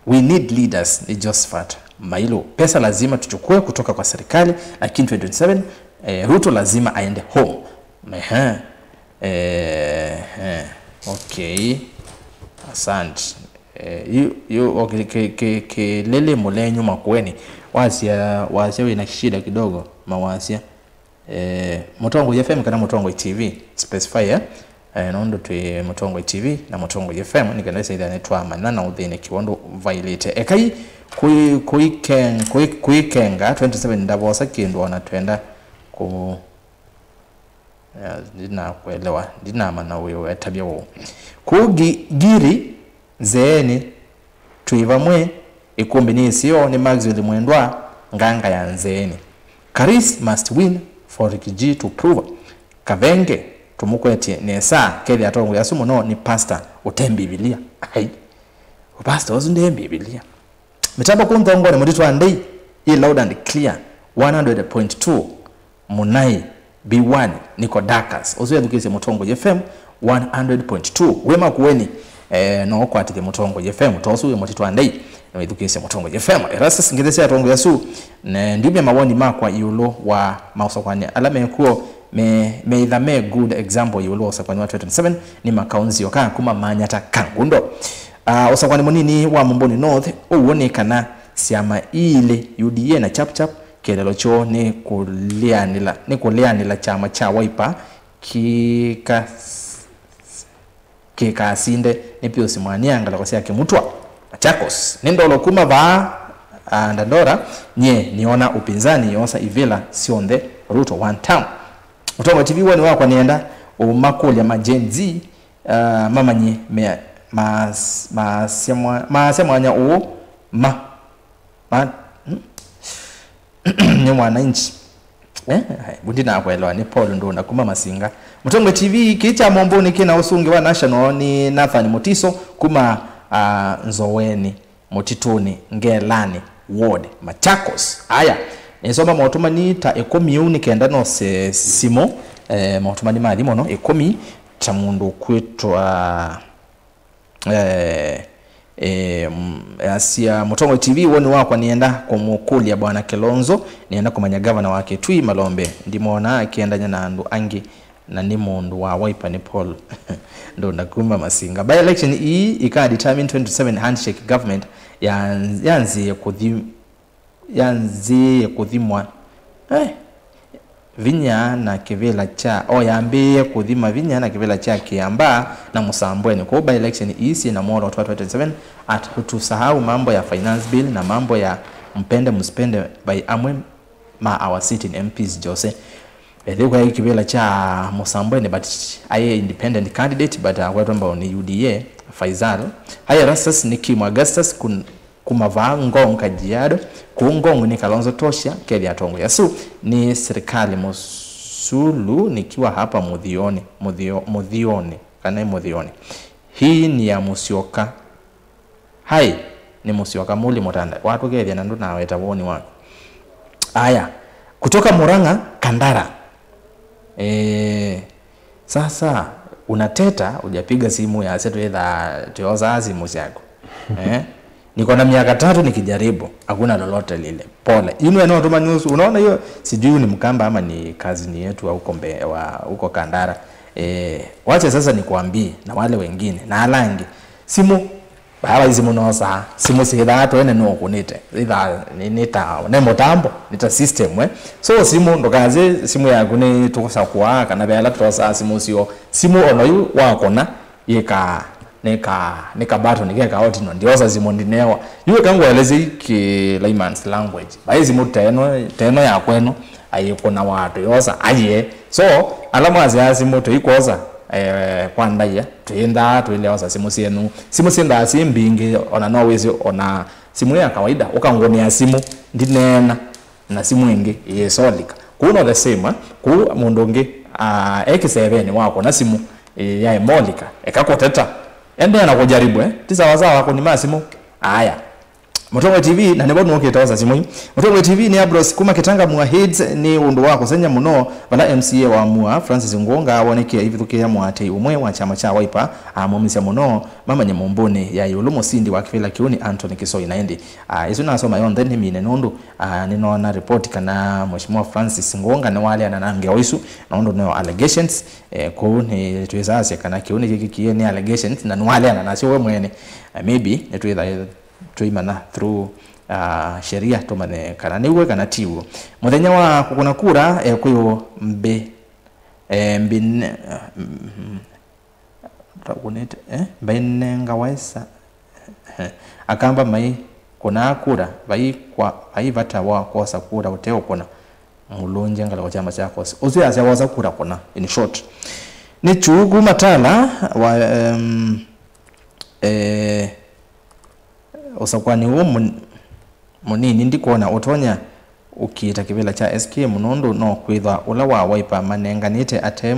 We need leaders, ni Josephat Mailu. Pesa lazima tuchukue kutoka kwa serikali, lakini twenty twenty-seven, eh, Ruto lazima aende home. Ehe. Eh, eh. Okay. Asante. Eh, yu, yu, okay, ke, ke, ke, lele mulenyu Makueni. Wasya, wasya wĩna shida kidogo, mawasya. Eh, Mũtongoi F M kana Mũtongoi T V, specify, eh? Eh, nũndũ twĩ Mũtongoi T V na Mũtongoi F M, nĩ kenda ĩsaithĩa nĩtwamanya na ũthĩnĩki wondũ vailĩte. Ekai kũi-, kũiken-, kũi-, kũikenga twenty-seven ndavosa kĩndũ ona twenda kũ-, ya, ndinakuelewa, ndinamanya wĩwetavya ũũ. Kũu Gi-, Giri, Nzeenĩ, twĩ vamwe, ĩkũmbĩ nĩ ĩseo, nĩ Maxwell Mwendwa, nganga ya Nzeenĩ. Karis must win for Rigiji to prove. Kavenge, tũmũkwetye nesa, kethĩa atongoesya asu mũno nĩ pastor ũte Mbivilia. Ai, pastor ũsu nde Mbivilia. Mĩtambo kũu Nthongoni, Mũtitũ wa Ndei, yĩ loud and clear, one hundred point two. Mũnai, B one, Nico Dakas. Ũsu ethukĩĩsye Mũtongoi F M one hundred point two. Wĩ Makueni, eh, no ũkwatĩthye Mũtongoi F M. To ũsu wĩ Mũtitũ wa Ndei, no ĩthukĩĩsye Mũtongoi F M. Erastus, ngĩthesya atongoi asu, ne ndiumya mawoni makwa ĩũlũ wa maũsakwanĩ ala mekuo, me, meitha me good example ĩũlũ wa ũsakwanĩ wa twenty twenty-seven, nĩ makaũnzio ka kuma Manyata Kangundo. Ah, ũsakwanĩ mũnini wa Mumbuni North, ũw'o nĩ kana syama iilĩ, U D A na Chap Chap, kĩeleelo kyoo nĩ kũlĩanĩla, nĩ kũlĩanĩla kyama kya Wiper kĩka-, kĩkasinde nĩ Pius Mwania ngalĩko sya Kĩmutwa, Machakos. Nĩ ndolo kuma vaa, ah, Dandora, nyie nĩona upinzani yosa ivĩla syonthe, Ruto one term. Mũtongoi T V woni wakwa nĩenda ũmakũlya ma Gen Z, ah, mamanye mea-, mas-, maasya mwa-, maasya mwanya ũũ ma-, ma-, hmm? Nĩ mwananchi. Eh, ai, bu ndinakwelewa, nĩ Paul Ndunda kuma Masinga. Mũtongoi T V, kĩĩ kya Mombũnĩ kĩna ũsũngĩ wa national nĩ Nathan Mutiso kuma, ah, Nzoweni, Mũtitũnĩ, Ngelani, Ward, Machakos. Aya, nĩsoma maũtũmani ta ĩkũmi ũu nĩ kenda nose simũ, eh, maũtũmani ma thimũ no ĩkũmi ta mũndũ ũkwĩtwa Eh, eh, m-, asya, Mũtongoi T V, woni wakwa nĩenda kũmũkũlya Bwana Kilonzo, nĩenda kũmanya gavana wa Kitui Malombe, ndimwonaa akĩendany'a na andũ angĩ, na nĩ mũndũ wa Wiper nĩ Paul Ndunda kuma Masinga. By election ii ika determine twenty twenty-seven handshake government ya, yanzĩe kũthi-, yanzĩe kũthimwa, eh, vinya na kĩvĩla kya, o yambĩĩe kũthima vinya na kĩvĩla kya Kĩambaa na Mũsambweni. Kwoou by election ii syĩ na mwolooto wa twenty twenty-seven, at tusahau mambo ya finance bill na mambo ya mpende msipende by amwe ma our sitting M Ps Jose. Ethĩwa kwaĩ kĩvĩla kya Mũsambweni, but aĩ independent candidate, but akwetwa mbau nĩ U D A, Faisal. Aĩ Erastus nĩ Kim Augustus, kun-, kuma vaa Ngong Kajiado, kũu Ngong nĩ Kalonzo Toshia, kethĩa atongoi asu nĩ serikali mũsulu nikiwa hapa Muthioni, Muthio-, Muthioni, kana Muthioni. Hii ni ya Musyoka. Hai, nĩ Musyoka Muli Mutanda. Watũkethya na ndũnaweta woni waku. Aya, kutoka Murang'a, Kandara. Eh, sasa, unateta, hujapiga simu ya setu, either tuoza simu zako. Eh? Niko na miaka tatu nikijaribu, hakuna lolote lile. Pole. Inu eno tuma news, unaona hiyo, sijui ni Mkamba ama ni kazini yetu wa huko mbe, wa huko Kandara. Eh, wacha sasa nikuambie na wale wengine, na alangi. Simu, baba, isimũ nosaa, simũ syĩthaa twene nũkũnĩte. Ithaa nĩ, nĩ ta, nĩ mũtambo, nĩ ta system, eh. So, simũ, ndũkasye simũ yaku nĩ tũsakũaa, kana ve ala tũtosaa simũ syo. Simũ ono yu wakũna, yĩka, nĩ ka, nĩ ka button, ke ka otino, ndiosa simũ ndinewa. Yu ĩka ngũelesye ki layman's language. Vai simũ teno, teno ya kwenu, ayĩkũna wa tũyosa, aye. So, ala mwasyaa simũ tũikwosa, eh, kwa ndaia, twĩnthaa twĩleosa simũ syenyu. Simũ syĩnthaa syĩ mbingĩ, ona no wĩsĩ, ona simũ ya kawaida, ũkangũnĩa simũ, ndineena, na simũ ĩngĩ ĩyĩsolika. Kũu no the same, eh? Kũu mũndũ ũngĩ, ah, e kĩsevenĩ wa kũna simũ, Ĩĩ, yaĩ molika. Eka kũteta. Endeea na kũjaribu, eh? Ti sawa sawa kũnima simũ. Aya. Mũtongoi T V, na nĩvo nũkĩte osa simũ ii. Mũtongoi T V nĩ Ambrose kuma Kitanga Mua Heads nĩ ũndũ wa kũsengy'a mũno vala M C A wa Mua, Francis Ngunga, wonekie aivithũkĩĩa mũatĩi ũmwe wa kyama kya Wiper, amũmĩsya mũno mamanye mũmbũnĩ ya ĩũlũ mũsindi wa kĩvĩla kĩu nĩ Anthony Kisoi. Na ĩndĩ, ah, ĩsu nasoma yonthe nĩmine nũndũ, ah, nĩnoona ripoti kana Mheshimiwa Francis Ngunga nĩwaleana na ngewa isu, nũndũ nĩo allegations, eh, kũu nĩtwĩsasya kana kĩu nĩkĩkĩkie nĩ allegations, na nĩwaleana nasyo we mwene. Eh, maybe nĩtwĩtha tũimanya through, ah, sheria tũmanye kana nĩw'o kana tiw'o. Mũthenya wa kũkũna kura, eh, kwĩ ũ mbi, eh, mbine, mm, takunĩte, eh, mbainenga waisa, eh, akamba mai kũnaa kura, vai kwa, vai vata wa kwosa kura ũteũkũna mũlũngya ngalĩko kyama kya kosi. Ũsu yasya wosa kura kũna, in short. Nĩ kyuu kuma Tala wa, em, eh, Ũsakũani ũũ mũn-, mũnini ndikwona ũtonya ũkiita kĩvĩla kya S K M nũndũ no kwĩthwa ũla wa Wiper manenganĩte ate,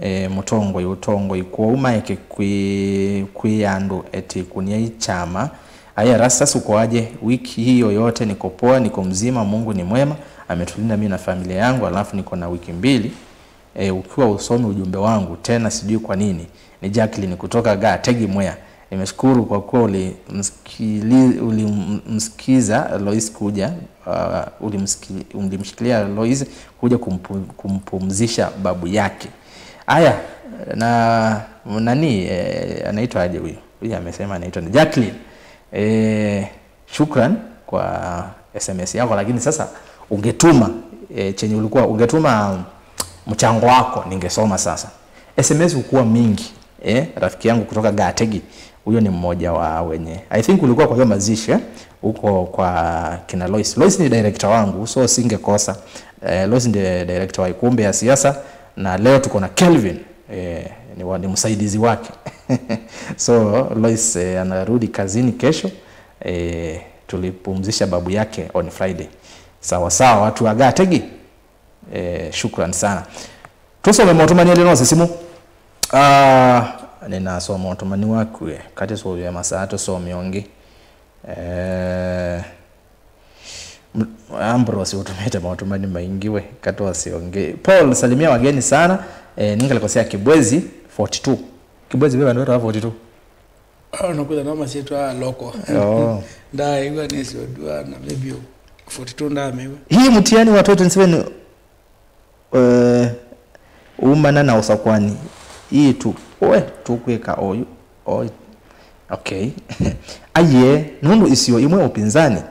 e, mũtongoi ũtongoi, kwoou maeke kwĩ-, kwĩa andũ etĩkũniai kyama. Aya Rasta sukoaje? Wiki hii yote niko poa, niko mzima, Mungu ni mwema, ametulinda mimi na familia yangu, alafu niko na wiki mbili. Eh, ukiwa usomi ujumbe wangu tena, sijui kwa nini. Ni Jacqueline kutoka Gategi Mwea. Nimeshukuru kwa kuwa ulimsikili-, ulimsikiza Lois kuja, uh, ulimsiki-, ulimshikilia Lois kuja kumpu-, kumpumzisha babu yake. Aya, na nani, eh, anaitwa aje huyu? Huyu amesema anaitwa ni Jacqueline. Eh, Shukran kwa S M S yako, lakini sasa ungetuma, eh, chenye ulikuwa, ungetuma mchango wako, ningesoma sasa. S M S hukuwa mingi, eh, rafiki yangu kutoka Gategi, huyo ni mmoja wa wenye. I think ulikuwa kwa hiyo mazishi, eh, huko kwa kina Lois. Lois ni director wangu, so singekosa. Eh, Lois ndiye director wa Ikumbi ya Siasa, na leo tuko na Kelvin, eh, ni wa-, ni msaidizi wake. So, Lois, eh, anarudi kazini kesho. Eh, tulipumzisha babu yake on Friday. Sawa sawa, watu wa Gategi. Eh, shukran sana. Tusome maũtũmani elĩ nose simũ. Ah, ninasoma ũtũmani waku, eh. Kati sũvĩa masaa tusome ũngĩ. Eh, m-, Ambrose ũtũmĩte maũtũmani maingĩ we. Katwase ũngĩ. Paul, salimia wageni sana. Eh, nĩ ngalĩko sya Kibwezi forty-two. Kibwezi ve vandũ vetawa forty-two? Ah, nakwĩtha no masyĩtwa loko. Oh. Ndaaĩw'a nĩsĩ ũndũ na maybe forty-two ndaamĩw'a. Hii mtihani wa twenty twenty-seven, eh, umana na ũsakwani. Hii tu, oe, tũkwĩka oyu, oyu. Okay. Aye, nũndũ isio imwe upinzani,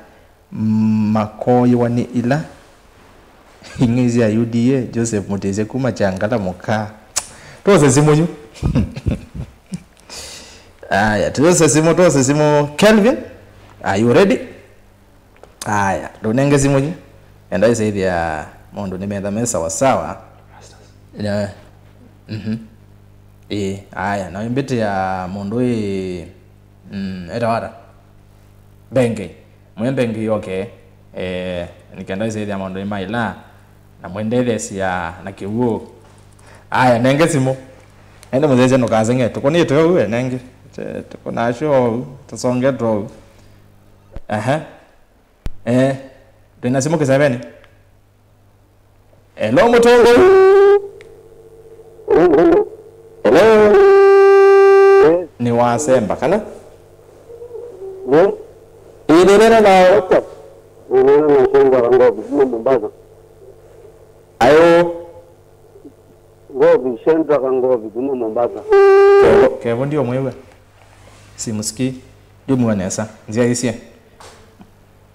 mm, makoyĩwa nĩ ila ing'ei sya U D A, Joseph Mutisya kuma Kyangala mũka. Tose simũ yu. Aya, tose simũ, tose simũ. Kelvin, are you ready? Aya, ndũnenge simũ yu. Enda ĩsaithia mũndũ nĩmetha me sawa sawa. Yeah. Mhm. Ĩĩ, aya, na imbĩtĩ ya mũndũ ĩ, mm, etawa ata? Mbenge. Mwĩe mbenge yoke, eh, nĩkenda ĩsaithia maũndũ nĩmaĩla, na mwĩndetheesya na kĩw'ũ. Aya, nenge simũ. Ende mũthesya nũkaseng'e, tũkũnĩte ũu, eh, nenge. Te-, tũkũnasyo ũu, tũsongetwe ũu. Aha. Eh, twĩna simũ kĩsevenĩ. Hello, mũtongoi. Hello. Yes. Nĩ wasemba, kana? Yes. Ĩĩ, nĩnena nawe. What's up? Nĩnena na Shenga wa Ngovi, kuma Mombasa. Ayo. Ngovi, Shenga wa Ngovi, kuma Mombasa. Kevo, kevo ndio mwewe. Simusikii. Ndio mwewe nesa. Nzia isie.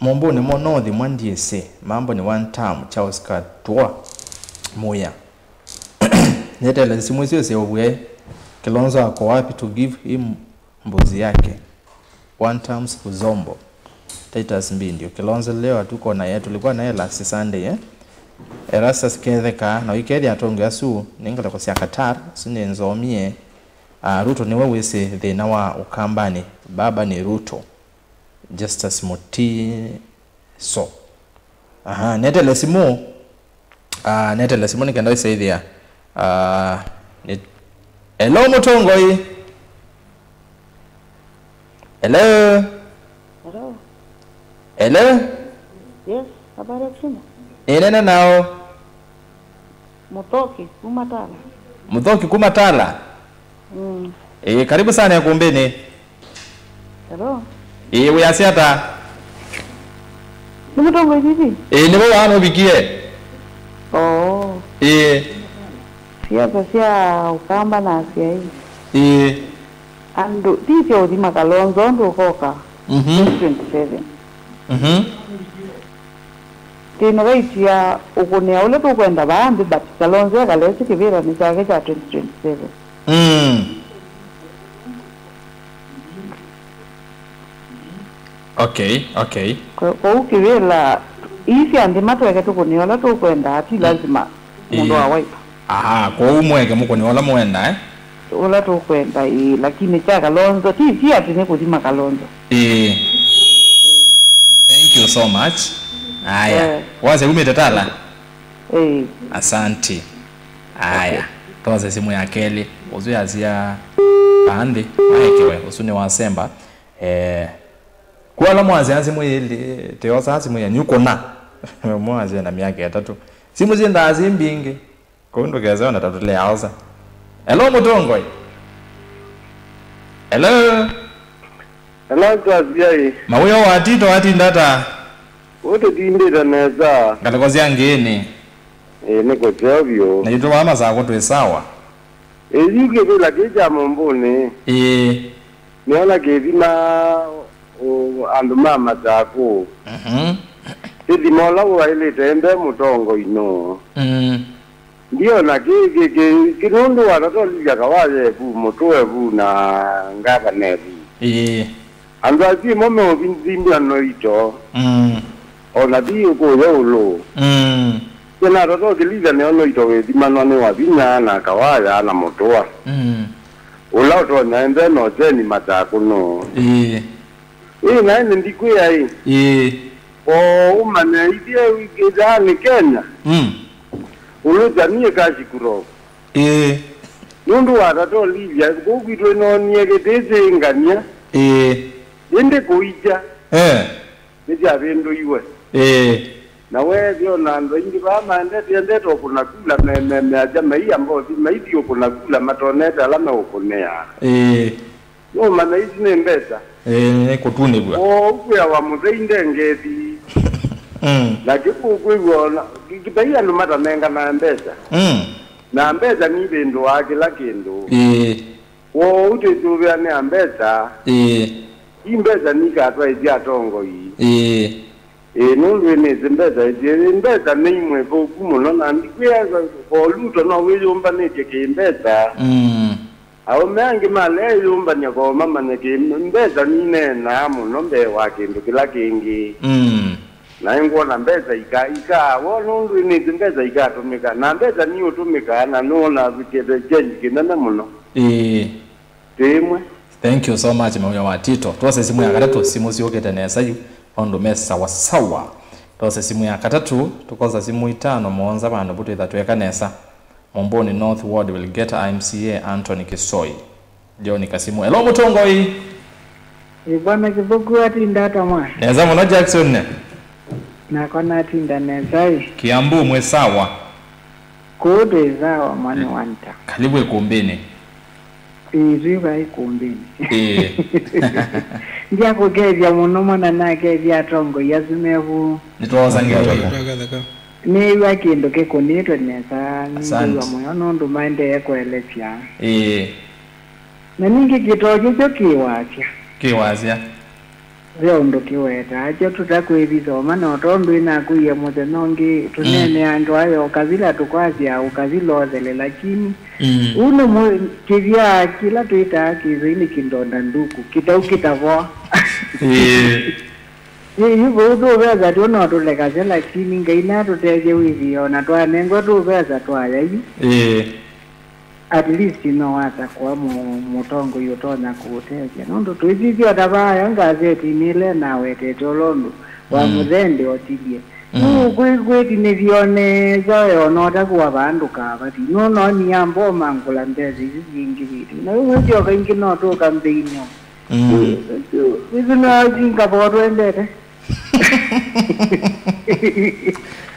Mũmbũnĩ mo no thimwa ndyĩsĩ, mambo ni one term, Charles Katwa, Muya. Nĩtele simũ isu syĩũvw'e, Kilonzo ako wapi to give him mbuzi yake? One terms Kuzombo. Titus Mbindio, Kilonzo leo hatuko na yeye, tulikuwa na yeye last Sunday, eh? Erastus Ketheka, na ũikethya atongi asu, nĩ ngalĩko sya Qatar, isu nĩ nzomie. Ah, Ruto nĩwe wĩsĩ thĩna wa Ũkambanĩ, baba ni Ruto. Justus Mutiso. Aha, netele simũ. Ah, netele simũ nĩkenda ĩsaithĩa. Ah, nĩ, Hello, mũtongoi. Hello. Hello. Hello. Yes, habari ya kushinda? Ĩnene nao. Mũthoki kuma Tala. Mũthoki kuma Tala. Mm. Ĩĩ, karibu sana ĩkũmbĩnĩ. Hello. Ĩĩ, wĩasya ata? Nĩ mũtongoi vivi? Ĩĩ, nĩvo waa nũvikie. Oh. Ĩĩ. Siasa sya Ũkamba na asyai. Ĩĩ. Andũ ti sya ũthima Kalonzo ũndũ ũkoka. Mhm. Twenty twenty-seven. Mhm. Twĩ na right ya ũkũnĩa ũla tũkwenda vaa nthĩ, but Kalonzo ekalesĩ kĩvĩlanĩ kyake kya twenty twenty-seven. Mm. Okay, okay. Ko-, kwoou kĩvĩla ii sya nthĩ matweke tũkũnĩa ũla tũkwenda, ti lazima mũndũ wa Wiper. Aha, kwoou mweke mũkũnĩ ũla mũenda, eh? Ũla tũkwenda, ĩĩ, lakini kya Kalonzo, ti, ti atĩ nĩ kũthima Kalonzo. Ĩĩ. Thank you so much. Aya. Eh. Wasya umĩte Tala? Ĩĩ. Asanti. Aya. Okay. Twose simũ ya kelĩ. Ũsu yasya vaa nthĩ, maekewe. Ũsu nĩ wa Semba. Eh, kwa ala mwasya simũ yĩlĩ, teosa simũ yenyu kũna. Mwasya na myaka ĩtatũ. Simũ syĩndaa syĩ mbingĩ. Kũu ndũkese ona ta tũleaosa. Hello, mũtongoi. Hello. Hello, twasiai. Mawĩo watito watinda ata? Ũtũtindĩte nesa. Ngalĩko sya ngĩĩnĩ. Ĩĩ, nĩ kũseo vyũ. Na itũ vaa Masakũ twĩ sawa. Ĩĩ, yu kĩvĩla kĩĩ kya mũmbũnĩ. Ĩĩ. Nĩona kĩthima, ũ, andũ ma Masakũ. Mhm. Kĩthima ũla waĩlĩte mbe mũtongoi nũũ? Mm. Ndiona kĩ, kĩ, kĩ, kĩ nũndũ watatolilya Kawaya evu, Mũtũa evu na ngavana evu. Ĩĩ. Andũ asu ĩmo meũvindimya noito. Mm. O na thi ũkũya ũlũ. Mm. Kĩnatata ũkĩlilya neo noito wĩthimanwa nĩ Wavinya na Kawaya na Mũtũa. Mm. Ũla ũtonya ende na ũteni Masakũ nũũ? Ĩĩ. Ĩĩ, naĩ nĩ ndikwĩa ĩ. Ĩĩ. O ũmanya ithyĩ ĩthaanĩ Kenya. Mm. Ũlũtani ĩkasi kuroko. Ĩĩ. Nũndũ watatolilya, kũu kwitũ ĩnoonie kĩtĩ syĩ ngania. Ĩĩ. Ĩndĩ kũikya. Eh. Nĩsyavĩndũiwe. Ĩĩ. Na weethĩa o na andũ aingĩ vaa maendete, endete o kũna kula me, me, measya maiya mbothi, maithi ũkũna kula matonete ala meũkũnĩa. Ĩĩ. Nũmanya isu nĩ mbesa. Ĩĩ, nĩ kũtunĩvw'a. Kwoou kwĩawa mũthei ndengethi. Mm. Na kĩkũkwĩw'a ona, vai andũ matanenganaa mbesa. Mm. Na mbesa nivĩndũaa kĩla kĩndũ. Ĩĩ. Kwoou twĩsũvĩanĩa mbesa. Ĩĩ. I mbesa nikatwaĩthya atongoi. Ĩĩ. Ĩĩ, nũndũ ĩnĩsĩ mbesa ĩti, ĩĩ, mbesa nĩ imwe thũku mũno, na ndikwĩa o Luto no wĩyũmbanĩtye kĩ mbesa. Mm. Aũme angĩ maleeyũmbany'a koo mamanye kĩ mbesa nineenaa mũno mbee wa kĩndũ kĩla kĩngĩ. Mm. Na nĩngwona mbesa ika, ika, wo nũndũ ĩnĩsĩ mbesa ikatũmĩka, na mbesa niũtũmĩkaa, na nĩwona kĩthekyenji kĩnene mũno. Ĩĩ. Twĩ ĩmwe. Thank you so much, Mawĩa wa Tito. Twose simũ ya katatũ, simũ syũkĩte nesa yu, maũndũ me sawa sawa. Twose simũ ya katatũ, tũkosa simũ itano, mũonza vandũ vu twĩtha twĩka nesa. Mũmbũnĩ North Ward will get M C A Anthony Kisoi. John Kasimu. Hello, mũtongoi. Ĩ, Bwana Kĩthũku atinda ata mwa? Nesa mũno, Jackson. Nakwa natinda nesa ĩ. Kiambu mwĩ sawa? Kũũ twĩ sawa, mwana wa nta. Kalibu ĩkũmbĩnĩ. Ĩĩ, twĩ va ĩkũmbĩnĩ. Ĩĩ. Ndyakũkethya mũno mwana, nakethya atongoi asu me vu. Nĩtwosa ngewa. Twakatheka. Nĩĩw'a kĩndũ kĩkũnĩtwe nesa, nĩngĩw'a mũyo nũndũ maendee kũelesya. Ĩĩ. Na ningĩ kĩtoo kĩkyo kĩwasya. Kĩwasya. Ve ũndũ kĩwetaa kyo tũtakwĩthĩsoma, no tondũ ĩnakwie mũthenya ũngĩ tũneenea ngewa ya ũkavila, tũkwasya ũkavila ũthele, lakini ũu nĩ mũ-, kĩvyaa kĩla twĩtaa kĩswahili kĩndonda nduku, kĩtau kĩtavoa. Ĩĩ. Yu vau tũvesa tyo no tũlekasya, lakini Ngai natũtethye wĩthĩe, o na twanengwa tũvesa twaya yu. Ĩĩ. At least no wasakũa mũ-, mũtongoi ũtonya kũũtethya. Nũndũ twĩsisya o ta vaya ngazetinĩ ĩla ĩnawetete ũla ũndũ wa mũthende otilie. Mm. Nũkwĩtinĩthya nesa, ona ũtakuwa vandũ kavati. Nũnoni ambomangũla mbesa isu syingĩvĩte. Na wĩwĩsyoka ingĩ no tũka mbeinĩ. Mm. Isu no singapore twendete.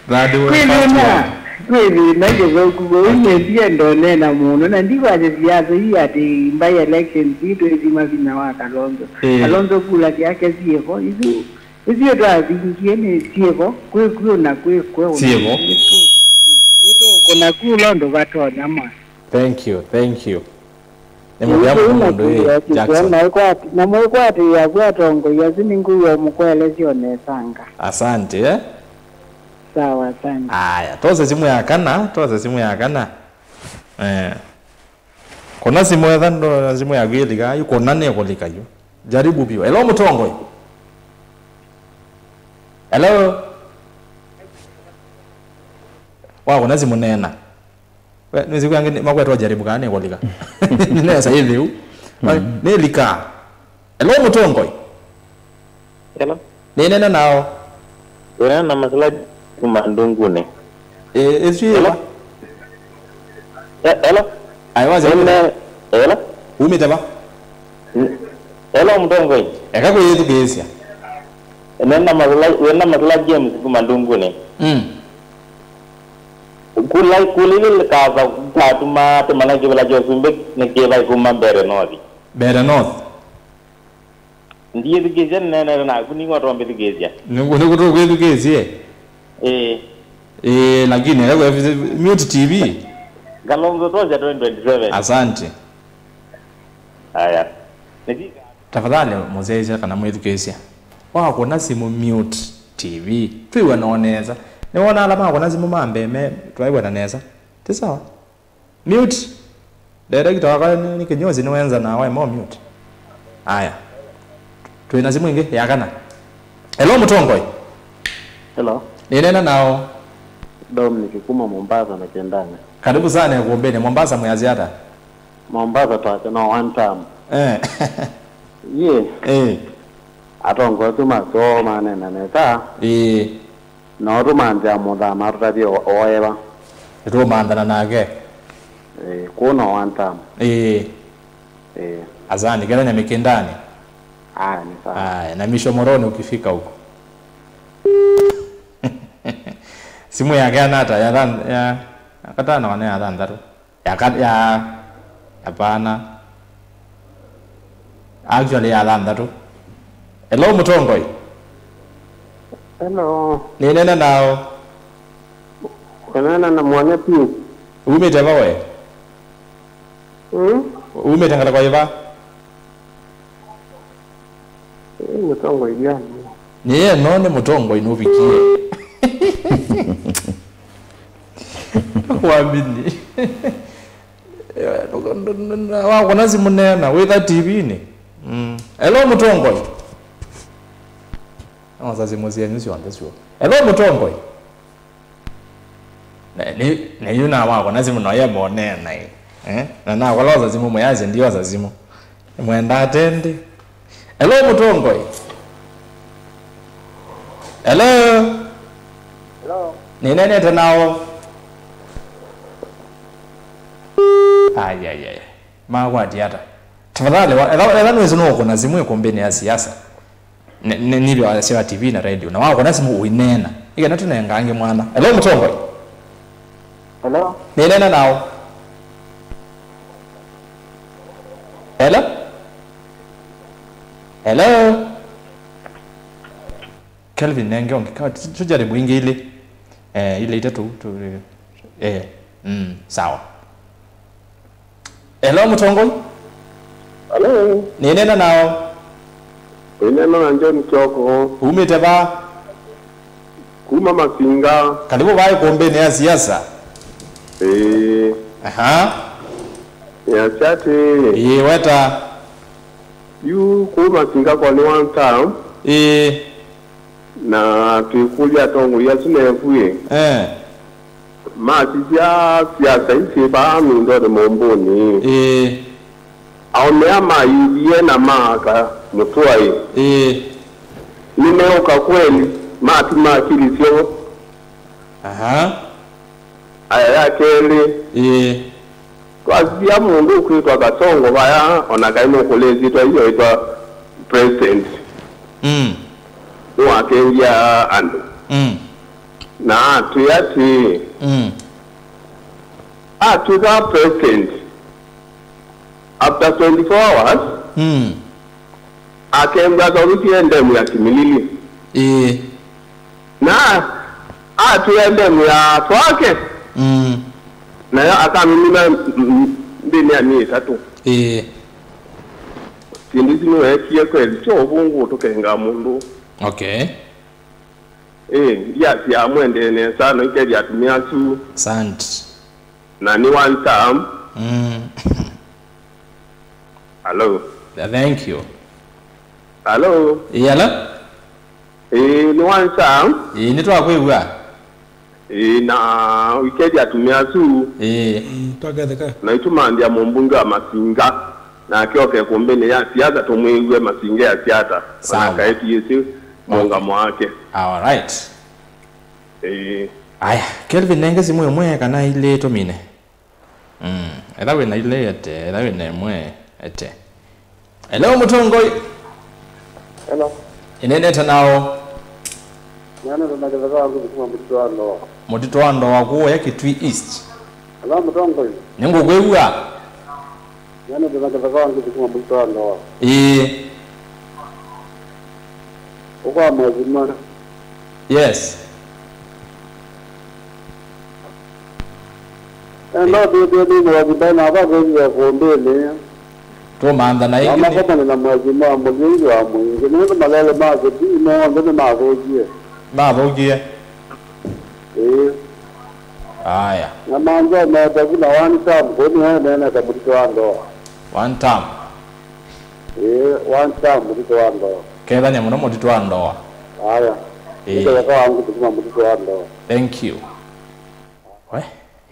That was kwĩ thĩna, kwĩ thĩna kĩthũku vau. Okay. Nĩndia ndonena mũno, na ndikwasya siasa ii atĩ by elections ii twĩthima vinya wa Kalonzo. Eh. Kalonzo kula syake syĩvo, isu, isu twavingie nĩ syĩvo, kwĩ kw'o na kwĩ kw'o. Syĩvo. Nĩtũkũna kula ũndũ vatonya mwa. Thank you, thank you. Nĩ mũthya mũno mũndũ ĩ, Jackson. Na mwĩkwatĩĩa kwĩ atongoi asu nĩngwĩw'a mũkwelesya onesanga. Asante, eh? Sawa, asante. Aya, tose simu ya kana, tose simu ya kana. Eh. Kũna simu etha ndo simu yaku ĩlika, yu kũna nĩ kũlika yu. Jaribu biwa. Hello, mũtongoi. Hello. Wa kũna simu nena. We, nĩsĩ kwĩ angĩ nĩ- makwetwa Jaribu kana nĩkũlika. Nĩnesa ĩthĩu. Mm. Nĩlika. Hello, mũtongoi. Hello. Nĩnena nao. Wĩna na masala kuma ndungunĩ. E, ĩsu yĩva? Hello. E, hello. Ai, waze. Ene, hello. Umĩte va? N- Hello, mũtongoi. Eka kwĩyĩthukĩĩsya. Nena masala, wĩna masala James kuma ndungunĩ. Mm. Kula, kula ile kava kwatuma ate mana kĩvĩla kya ũsumbĩ nĩ kĩva ikuma Mbeere North. Mbeere North. Ndiĩthukĩĩsya nĩneenete naku ningwa tombĩthukĩĩsya. Nĩku- nĩkũtũkwĩthukĩĩsye. Ĩĩ. Ĩĩ, lakini eka kwe- mute T V. Kalonzo tosya twenty twenty-seven. Asante. Aya. Nĩthika. Tafadhali mũsyaĩĩsya kana mwĩthukĩĩsya. Wakũna simũ mute T V. Twĩw'e noo nesa. Nĩwona ala makũna simũ ma mbee me twaĩw'ana nesa. Ti sawa? Mute. Director wakwa nĩ, nĩ kĩnyozi nĩwenza na waema mute. Aya. Twĩna simũ ĩngĩ ya kana. Hello, mũtongoi. Hello. Nĩnena nao. Dominic kuma Mombasa na Kendani. Karibu sana ĩkũmbĩnĩ. Mombasa mwĩasya ata? Mombasa twasya no one term. Eh. Ye. Eh. Atongoi asu masoo manena nesa. Ĩĩ. No tũmanthĩa mũthama atũtavye o- oeva. Nĩtũũmanthana nake. Eh, kũu no one term. Ĩĩ. Eh. Asante, kethanya mikindani. Aya, ni sawa. Aya, na misho moroni ukifika huko. Simu yake anata ya than- ya ya katano kana ya thanthatũ. Ya ka- ya hapana. Actually ya thanthatũ. Hello, mũtongoi. Hello. Nĩnena nao. Kũneena na Mwanya Pius. Umĩte va we? Hmm? Umĩte ngalĩko ĩva? Ĩ, mũtongoi Diana. Nĩ ye no nĩ mũtongoi nũvikie. Wamini. Wakũna simũ neena, wĩtha T V-nĩ. Mm. Hello, mũtongoi. Osa simũ syenyu syonthe syũ. Hello, mũtongoi. Na, nĩ, na yu na wakũna simũ no ye moneena ĩ. Eh? Na nakolosa simũ mũyasya ndiosa simũ. Mwenda atende. Hello, mũtongoi. Hello. Hello. Nĩnenete nao. Ai, ai, ai. Makwati ata? Tafadhali, wa- etha etha nĩwĩsĩ nũkũna simũ ĩkũmbĩnĩ ya siasa. Nĩ- nĩ- nĩvyo wasya wa T V na radio. Na wakũna simũ ũineena. Ĩkena tũnenga angĩ mwana. Hello, mũtongoi. Hello? Nĩnena nao. Hello? Hello? Kelvin, nenge ũngĩ. Ka- tu- tujaribu ingĩ ilĩ. Eh, ilĩ itatũ tu- eh, mm, sawa. Hello, mũtongoi. Hello. Nĩnena nao. Wĩneena na John Kioko. Umĩte va? Kuma Masinga. Karibu va ĩkũmbĩnĩ ya siasa. Ĩĩ. Aha. Yasya atĩĩ. Ĩĩ, weta. Yu kuma Masinga kwa nĩ one term. Ĩĩ. Na twĩkũlya atongoi asu mevu ĩ. Eh. Masisya siasa ii syĩ vaa mĩũndonĩ mombũnĩ. Ĩĩ. Aũme aa ma U D A na ma aka mũtũa ĩ. Ĩĩ. Nĩmeũka kweli, matuma akili syoo Aha. Aya, ya kelĩ, Ĩĩ. twasisya mũndũ ũkwĩtwa Kasongo vaya, ona kaĩ nũkũlĩsitwa iyo ĩtwa president, Mm. nĩwakengĩa andũ. Mm. Na atwĩa atĩĩ, Mm. atw'ĩka president, after twenty-four hours, Mm. akengwa kaũlũkie ndemu ya Kimilili. Ĩĩ. Na atwĩa ndemu ya twake, Mm. nayo akamimina, mm, nthĩnĩ ya myei ĩtatũ. Ĩĩ. Syĩndũ isu nĩweekie kweli, syo ũvũngũ ũtũkenga mũndũ. Okay. Ĩĩ, ndiasya mwendee nesa, no ikethya atumĩa asu. Asante. Na nĩ one time. Mm. Hello. Thank you. Hello. Ĩĩ, hello? Ĩĩ, nĩ one time. Ĩĩ, nĩtwakwĩw'a. Ĩĩ, na ikethya atumĩa asu. Ĩĩ. Mm, twaketheka. Na itũmanthĩa mũmbunge wa Masinga. Nake oke ĩkũmbĩnĩ ya siasa tũmwĩw'e Masinga asiata. Sawa. Nakae tũyĩsĩ mũũngamo wake. All right. Ĩĩ. Aya, Kelvin, nenge simũ ĩmwe kana ilĩ tũmine. Mm. Etha wĩna ilĩ ete, etha wĩna ĩmwe ete. Hello, Mũtongoi. Hello. Ĩnenete nao. Nyanete na kĩtheka wangu thukuma mũtito wa ndoa. Mũtito wa ndoa kuoya Kitui East. Hello, Mũtongoi. Nĩngũkwĩw'a. Nyanete na kĩtheka wangu thukuma mũtito wa ndoa. Ĩĩ. Ũkwa mwezi mwana. Yes. Eh, no ndĩthĩe nĩ mwezi mwana, ava kwĩthĩa kũmbĩnĩ. Tũmantha na ĩngĩ nĩ- Namakomana na mwezi mwa mũthĩngi wa mũingĩ. Nũndũ malele ma kĩtui monthe nĩmathũkie. Mathũkie. Ĩĩ. Aya. Na manzomete kuna one time kũu nĩyo ĩneenete mũtito wa ndoa. One time. Ĩĩ, one time mũtito wa ndoa. Kethanya mũno mũtito wa ndoa. Aya. Ĩĩ. Nĩketheka wangu thukuma mũtito wa ndoa. Thank you. We,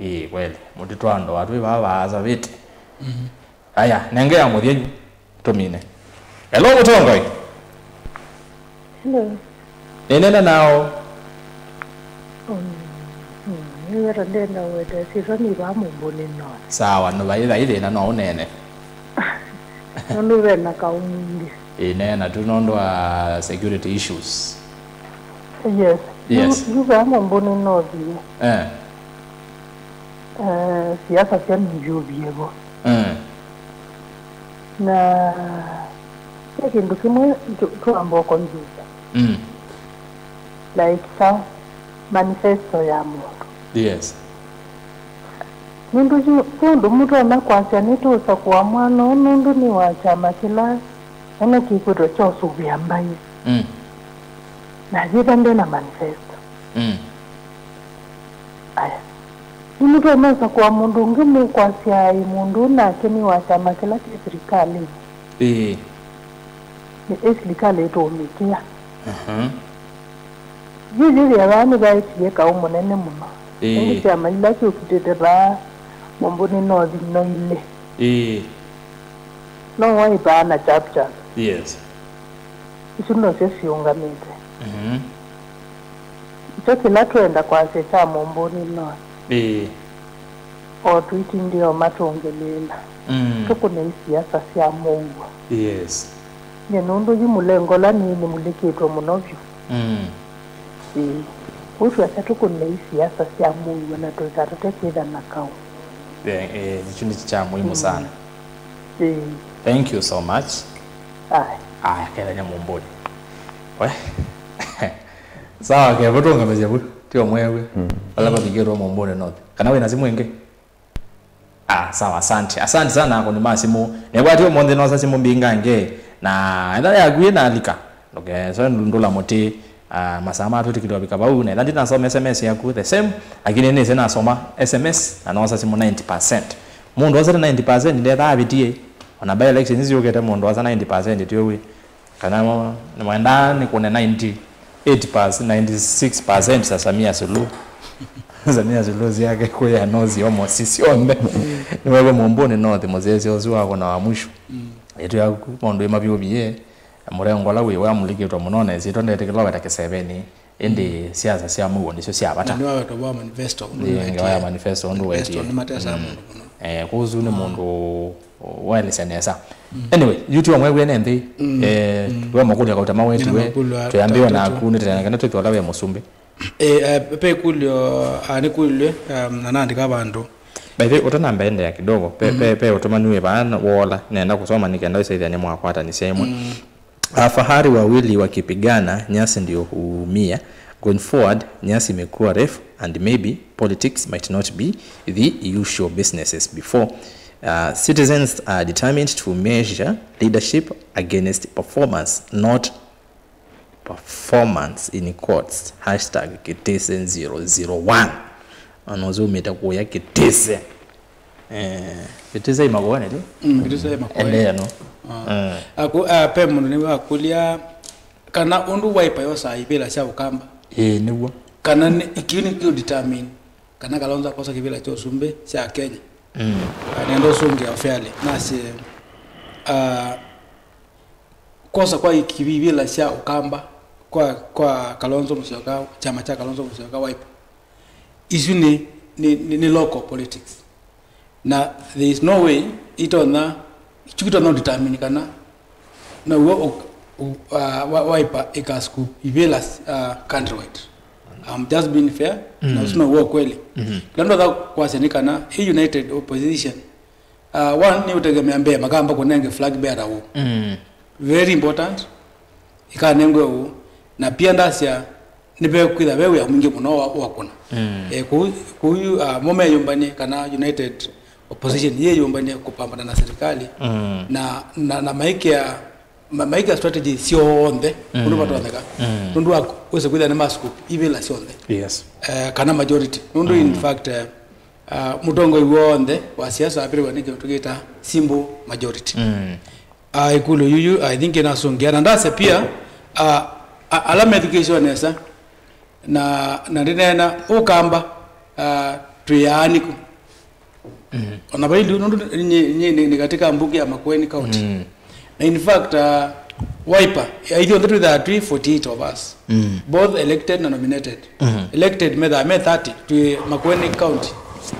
ĩĩ, kweli. Mũtito wa ndoa twĩ vaa vaasa vĩtĩ. Aya, nenge ya mũthya yu. Tũmine. Hello, Mũtongoi. Hello. Nĩnena nao. Um, mm, nĩweta ndenda wete sitwa nĩ vaa mũmbũnĩ no. Sawa, no vai vai thĩna no ũnene. Nũndũ ve na kaũ mwingĩ. Ĩneena tu nũndũ wa security issues. Yes. Yes. Yu, yu vaa mũmbũnĩ no thiĩ. Eh. Eh, siasa sya mĩvyũvie vo. Mm. Na ve kĩndũ kĩmwe tũ- twamba ũkonzũsa. Mm. Like ta manifesto ya mũndũ. Yes. Nũndũ yu ve ũndũ mũtonya kwasya nĩtũũsakũa mwana ũũ nũndũ nĩ wa kyama kĩla ene kĩkwĩtwa kya ũsũvĩa mbaĩ. Mm. Na yĩtha ndena manifesto. Mm. Aya. Nĩmũtonya ũsakũa mũndũ ũngĩ mũkwasya ĩ mũndũ ũũ nake nĩ wa kyama kĩla kĩ silikalĩnĩ. Ĩĩ. Nĩ ĩ silikalĩ ĩtũũmĩkĩa. Aha. Yu yĩthĩawa nĩvaetie kaũ mũnene mũno. Ĩĩ. Ĩndĩ syama ila syũkitĩte vaa Mũmbũnĩ North no ilĩ. Ĩĩ. No waĩ vaa na Chapchap. Yes. Isu nosyo siũngamĩte. Mhm. Nĩkyo kĩla twenda kwasya kya Mũmbũnĩ North. Ĩĩ. O twĩtindĩe o matũngĩlĩĩla. Mm. Tũkũne isiasa sya mũuo. Yes. Nye nũndũ yu mũlengo ũla nĩĩ nĩmulĩkĩtwe mũno vyũ. Mm. Ĩĩ. Ũu twasya tũkũne isiasa sya mũuo na tũikaa tũtekwĩtha na kaũ. Eh, eh, nĩkyo nĩ kya muhimu sana. Ĩĩ. Thank you so much. Aye. Aya, kethanya Mũmbũnĩ. We. Sawa, kevo tũngamĩsya vu. Tio mwewe. Ala vathikĩtwe Mũmbũnĩ North. Kana wĩna simũ ĩngĩ? Ah, sawa, asante. Asante sana akũni ma simũ. Nekwatio ũmũnthĩ nosa simũ mbingange. Na etha yaku ĩnalika. Ndũkeswe ndũla mũtĩ. Ah, masaa matwĩtĩkĩlwa vika vau. Na etha ndinasoma S M S yaku the same. Lakini nĩsĩ nasoma S M S na nosa simũ ninety percent. Mũndũ osete ninety percent ndetha avĩtie. Ona by election syũkĩte mũndũ osa ninety percent tiũwĩ. Kana mo- nĩmwendaa nĩkũne ninety eight percent, ninety six percent sya Samia Suluhu. Samia Suluhu syake kwĩa no syomo si syonthe. Nĩwew'e Mũmbũnĩ North mũsyaĩsya ũsu wako na wa mwisho. Ĩtu yaku maũndũ ĩ mavyũvie. Mũrengo ũla wĩ wamũlikĩtwe mũno na ĩsyĩtwa ndetĩkĩlwa weta kĩsevenĩ. Ĩndĩ siasa sya mũuo nĩsyo sya vata. Na nĩwawetwa wa manifesto, ũndũ Ĩĩ, ngewa ya manifesto, ũndũ manifesto wetie. Nĩmatesa mũndũ mũno. Eh, kwoou nĩ mũndũ waelesya nesa. Anyway, yu tiwa mwew'e ne nthĩ. Eh, we makũlya kauta mawetiwe. Nĩna makũlya twĩambĩwa kauta naku nĩtena kana twĩthwa ũla we mũsumbĩ. Eh, eh, pe kũlyo, ah, nĩ kũlyo, um, na naandĩka vandũ. By the way, ũtanamba endelea kidogo, pe, pe, pe ũtũmani wĩ vaa na wola, nenda kusoma nĩ kenda ũsaithia nĩ mwakwatanisya imwe. Ah, fahari wawili wakipigana, nyasi ndio huumia. Going forward, nyasi imekuwa refu and maybe politics might not be the usual businesses before. Uh, citizens are determined to measure leadership against performance, not performance in quotes. Hashtag Kitise zero zero one. Anozi umite kuya Kitise. Eh, Kitise imakuone tu. Mm, Kitise imakuone. Endelea no. Ah. Eh. Aku, ah, pe mũndũ nĩwe akũlya kana ũndũ Wiper yosaa ivĩla sya Ũkamba. Ĩĩ, nĩw'o. Kana nĩ, ikiu nĩ kĩu determine kana Kalonzo akosa kĩvĩla kya ũsumbĩ sya Kenya. Mm. Ah, nenda ũsũngĩa fairly. Nasye, ah, kwosa kwa iki-, ivĩla sya Ũkamba kwa, kwa Kalonzo Musyoka, kyama kya Kalonzo Musyoka Wiper. Isu nĩ, nĩ, nĩ, nĩ local politics. Na there is no way itonya, kyu kitonya determine kana na uo u, u, uh, wa, Wiper ika scoop ivĩla, uh, countrywide. I'm just being fair. Na ũsu no uo kweli. Kĩla ndotha kwasya nĩ kana hii united opposition, uh, one, nĩ ũtegemea mbee makamba kũnenge flag bearer ũũ. Very important. Ikanengwe ũũ. Na pia ndasya nĩvekwĩtha ve wĩa mwingĩ mũno wa, wa kũna. Eh, kũu, kũu, uh, mo meyũmbanie kana united opposition yĩyũmbanie kũpambana na serikali. Na, na, na maikĩa, ma, maikĩa strategy syonthe ũndũ vatonyeka. Nũndũ wa wĩse kwĩtha nĩ mascoop ivĩla syonthe. Yes. Eh, kana majority. Nũndũ in fact, eh, uh, mũtongoi w'onthe wa siasa apĩrĩwa nĩ kĩndũ tũkĩta simple majority. Ah, ĩkũlyo yuyu, I think, ĩnasũngĩa. Na ndasya pia, ah, a-, ala methukĩĩsye nesa, na, na ndĩneena Ũkamba, ah, twĩ aanĩku. Ona vailu, nũndũ nĩ, nĩ, nĩ, nĩ katika mbunge ya Makueni County. Na in fact, ah, Wiper, aithyĩ onthe twĩthaa twĩ forty-eight of us. Both elected na nominated. Elected methaa me thirty, twĩ Makueni County,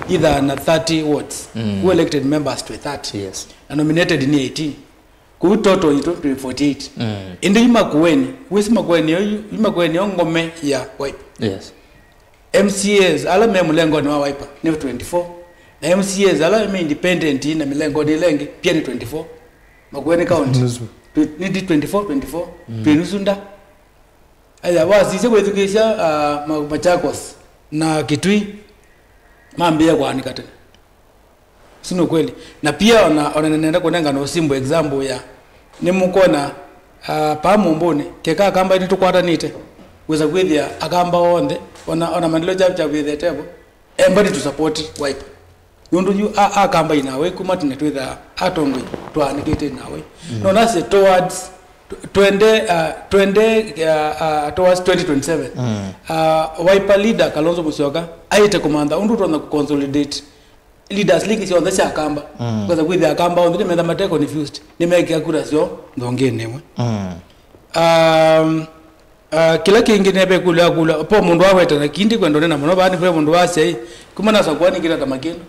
ithaa na thirty wards. Ku elected members twĩ thirty. Yes. Na nominated nĩ eighteen. Kũu total itũ twĩ forty-eight. Ĩndĩ yu Makueni, wĩsĩ Makueni yo, yu, yu Makueni yo ngome ya Wiper. Yes. M C As ala me mũlengonĩ wa Wiper nĩ twenty-four. Na M C As ala me independent na mĩlengonĩ ĩla ĩngĩ pia nĩ twenty-four. Makueni County. Nusu. Twe-, nĩ twenty-four, twenty-four. Twĩ nusu nda. Aya, wasisye kwĩthukĩĩsya, ah, ma-, Machakos na Kitui mambĩĩa kũaanĩka tene. Si ni ukweli? Na pia ona, ona nenda kũnengana simple example ya, nĩmũkwona, ah, paa Mũmbũnĩ, keka Akamba nĩtũkwatanĩte, wĩsa kwĩthĩa Akamba onthe, ona, ona maendeleo kya, kya wĩthete vo, everybody to support Wiper. Nũndũ yu a, Akamba inaway kuma tene twĩthaa atongoi twaanĩkĩte inaway. No nasye towards tw-, twende, uh, twende, uh, uh, towards twenty twenty-seven. Uh, Wiper leader Kalonzo Musyoka aĩte kũmantha ũndũ ũtonya kũconsolidate leaders lingĩ syonthe sya Akamba. Kwĩsa kwĩthĩa Akamba onthe nĩmetha mate confused, nĩmekĩa kura syoo nthongenĩ ĩmwe. Um, uh, kĩla kĩngĩ nĩve kũlya kũlya po mũndũ awetana kindi kwenda ũnena mũno vaa nĩve mũndũ wasya ĩ, kuma nasa kũaanĩkĩte ta makĩndũ.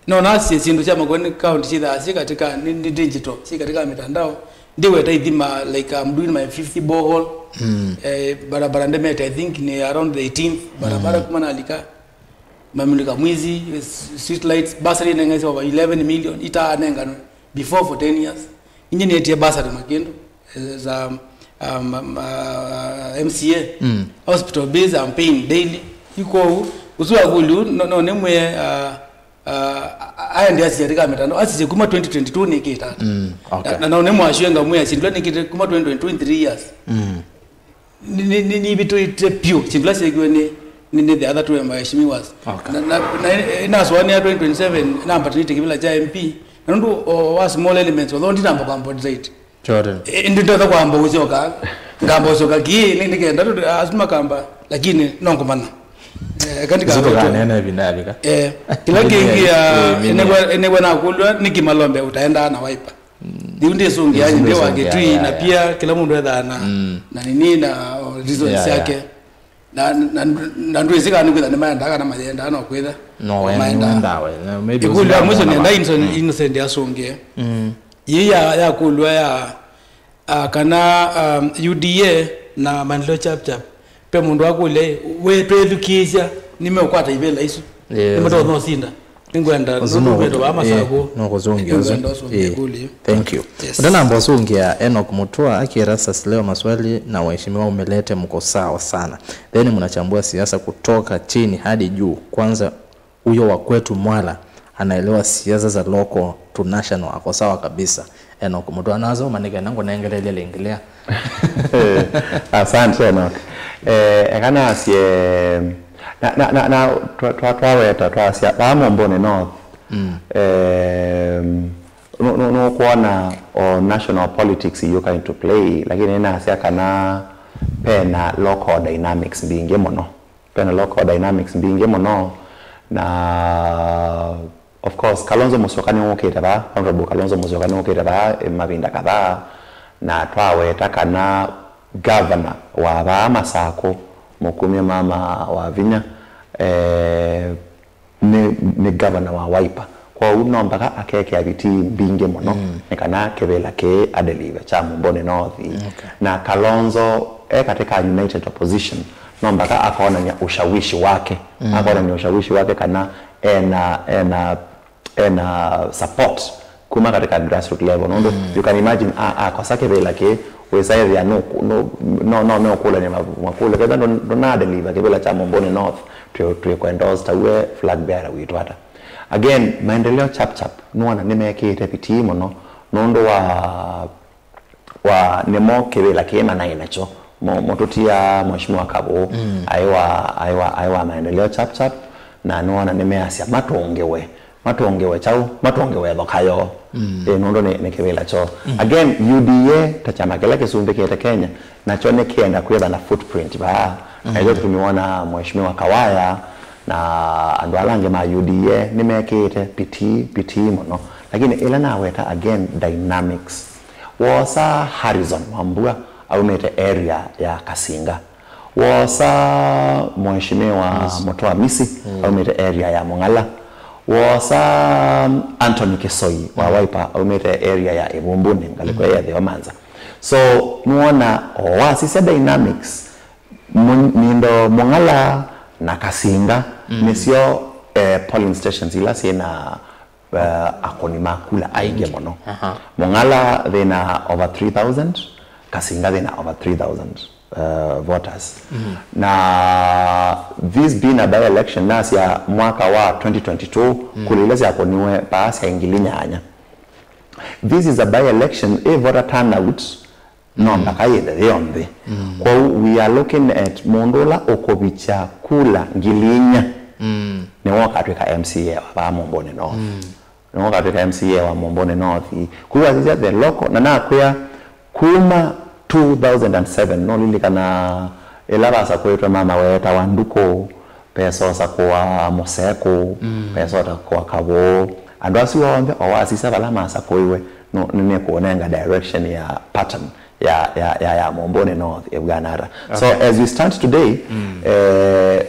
No nasye syĩndũ sya Makueni County syĩthaa syĩ katika, nĩ, nĩ digital, syĩ katika mitandao. Ndiweta ithima, like, I'm doing my fifth borehole. Eh, barabara ndemete, I think, nĩ around the eighteenth barabara kuma nalika. Mamulika mwizi, s-, street lights, bursary neng'ese over eleven million, itaanenganwe before for ten years. Inye nietie bursary makĩndũ, eh, za, um, um, uh, M C A. Hospital bills I'm paying daily. Iko ũsu akuli, no, no, nĩmwe, uh, uh, aende asisya katika mitandao, asisye kuma twenty twenty-two nĩkĩte ata. Na, na, na nĩmwashiwe ngamwĩa, syĩndũ nĩkĩte kuma twenty twenty-two in three years. Nĩ, nĩ, nĩ, nĩvĩtũĩte vyũ syĩndũ ila syekiwe nĩ, nĩ, nĩ the other two waheshimiwas. Okay. Na, na, na, nasũanĩa twenty twenty-seven, nambatanĩte kĩvĩla kya M P. Na nũndũ o, wa small elements, although ndinamba kwamba decide. Jordan. Eh, nditoka kwamba ũsyoka, ngamba ũsyoka ki, nĩ, nĩ kenda, tu, asuma kamba, lakini no ngũmanya. Eh, kandi Sisi kamba tukanena ĩvinda yavika. Eh, kĩla kĩngĩ, eh, ah, eh, enegwa, enegwa nakũlwa, nĩkĩ Malombe ũtaendaa na Wiper? Ndiu ndĩsũngĩa, ndi wa Kitui, na pia kĩla mũndũ ethaa na, na nini na, oh, reasons syake. Na, na, na ndwĩsĩ kana nĩkwĩtha nĩmaendaa kana mayendaa no kwĩtha. No, o maendaa. Nĩwendaa we. Na maybe ĩkũlyo ya mwiso nĩenda Innocent, Innocent asũngĩe. Mm. Yĩĩ ya, ya kũlwa ya, ah, kana, um, U D A na Maendeleo Chap Chap. Pe mũndũ akũlya, "Ĩ, we twĩthukĩĩsya, nĩmeũkwata ivĩla isu? Yeah. Nĩmatonya ũsinda?" Nĩngwenda, ũsu nũndũ no wĩtũ wa kũtu-, Masakũ, eh, no kũzũngĩa ũsu. Nĩngwenda ũsũngĩe, eh, kũlyo. Thank you. Yes. Ũtanamba ũsũngĩa Enoch Mutua akĩra sasa leo maswali na waheshimiwa umelete mko sawa sana. Then mnachambua siasa kutoka chini hadi juu. Kwanza huyo wa kwetu Mwala anaelewa siasa za local to national, ako sawa kabisa. Enoch Mutua anasoma nĩ kana ngũnengelelye lĩngĩ lĩa. Asante Enoch. Eh, eka nasye, na, na, na, na, twa-, twa-, twaweta, twasya, vaa Mũmbũnĩ North. Mm. Em, nũ-, nũ-, nũkwona o national politics iyũka into play, lakini nasya kana pena local dynamics mbingĩ mũno. Pena local dynamics mbingĩ mũno, na of course, Kalonzo Musyoka nĩwũkĩte vaa, Honorable Kalonzo Musyoka nĩwũkĩte vaa, eh, mavinda kadhaa, na twaweta kana governor wa vaa Masakũ, mũkumya Mama Wavinya, eh, nĩ, nĩ governor wa Wiper. Kwoou no mpaka akekĩa vitii mbingĩ mũno, mm, nĩ kana kĩvĩla kĩĩ adelive kya Mũmbũnĩ North. Okay. Na Kalonzo e katika united opposition, no mpaka akonany'a ushawishi wake. Mm. Akonany'a ushawishi wake kana ena, ena, ena support kuma katika grassroots level. Nũndũ, mm, you can imagine, a, akosa kĩvĩla kĩĩ, wĩsaĩthĩa nũ-, nũ-, no, no meũkũlany'a ma-, makũlyo. Ketha ndũ-, ndũnadeliver kĩvĩla kya Mũmbũnĩ North, twĩ, twĩkwenda ũsitaue flag bearer witũ ata? Again, Maendeleo Chap Chap, nũona nĩmekĩĩte vitii mũno, nũndũ wa wa nĩmo kĩvĩla kĩĩ manaĩ nakyo. Mo-, mũtũtia Mheshimiwa Kavũũ, mm, aĩ wa, aĩ wa, aĩ wa Maendeleo Chap Chap, na nĩwona nĩmeasya matũngĩwe, matũngĩwe kyaũ, matũngĩwe ĩthoka yoo. Mm. Ĩ, nũndũ nĩ, nĩ kĩvĩla kyoo. Mm. Again, U D A ta kyama kĩla kĩsumbĩkĩte Kenya, nakyo nĩkĩenda kwĩtha na footprint vaa. Mm. Na ĩkyo kĩtumi wona Mheshimiwa Kawaya na andũ ala angĩ ma U D A nĩmekĩĩte pitii, pitii mũno. Lakini ĩla naweta again dynamics. Woosa Harrison Wambua aumĩte area ya Kasinga. Woosa Mheshimiwa Misi. Mũtũa Misi, mm, aumĩte area ya Mũng'ala. Woosa Anthony Kisoi wa, mm, Wiper aumĩte area ya Ĩvumbunĩ, ngalĩko, mm, ya Ĩtheo Manza. So, nũona o wasisya dynamics, Mu-, Nindo, Mũng'ala na Kasinga, mm, nĩsyo, eh, polling stations ila syĩna, eh, akũni ma kula aingĩ mũno. Aha. Mũng'ala thĩna over three thousand, Kasinga thĩna over three thousand, eh, voters. Mm. Na this being a by-election, nasya mwaka wa twenty twenty-two, mm, kula ila syakũniwe vaa syaĩ ngili nyanya. This is a by-election, ĩ voter turnout, no, mm, mpaka yĩthe yĩ o nthĩ. Mm. Kwoou we are looking at mũndũ ũla ũkũvikya kula ngili inya, mm, nĩwe ũkatw'ĩka M C A wa vaa Mũmbũnĩ North. Mm. Nĩwe ũkatw'ĩka M C A wa Mũmbũnĩ North. Kwoou asisya the local, na nakwĩa kuma two thousand and seven, nũlilikana ĩla vasakũĩtwe mama weetawa Ndukũ, Pesa ũsakũa Mũsekũ, mm, pesa ũsakũa Kavũũ. Andũ asu onthe o wasisya vala masakũiwe, nũ-, nĩ, nĩkũũnenga direction ya pattern ya, ya, ya, ya Mũmbũnĩ North ĩvw'ana ata. So, okay, as we stand today, mm, eh,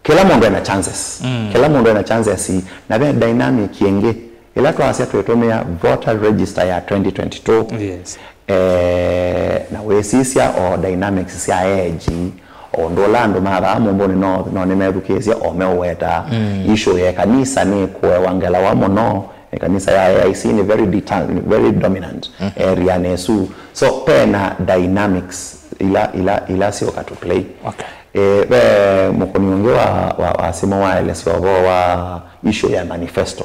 kĩla mũndũ ena chances. Mm. Kĩla mũndũ ena chances, na ve dynamic ĩngĩ. Ĩla twasya twĩtũmĩa voter register ya twenty twenty-two, yes, eh, na wĩsisya o dynamics sya age, o ũndũ ũla andũ ma vaa Mũmbũnĩ North, no nĩmethukĩĩsye o meũweta, mm, issue ya kanisa nĩ kũewa ngelawa mũno. Ĩkanisa ya A I C nĩ very deter-, very dominant, mhm, area-nĩ ĩsu. So, pena dynamics ila, ila, ila syoka to play. Okay. Eh, ve mũkũni ũngĩ wa, wa, wa simũ waelesya ũvoo wa issue ya manifesto.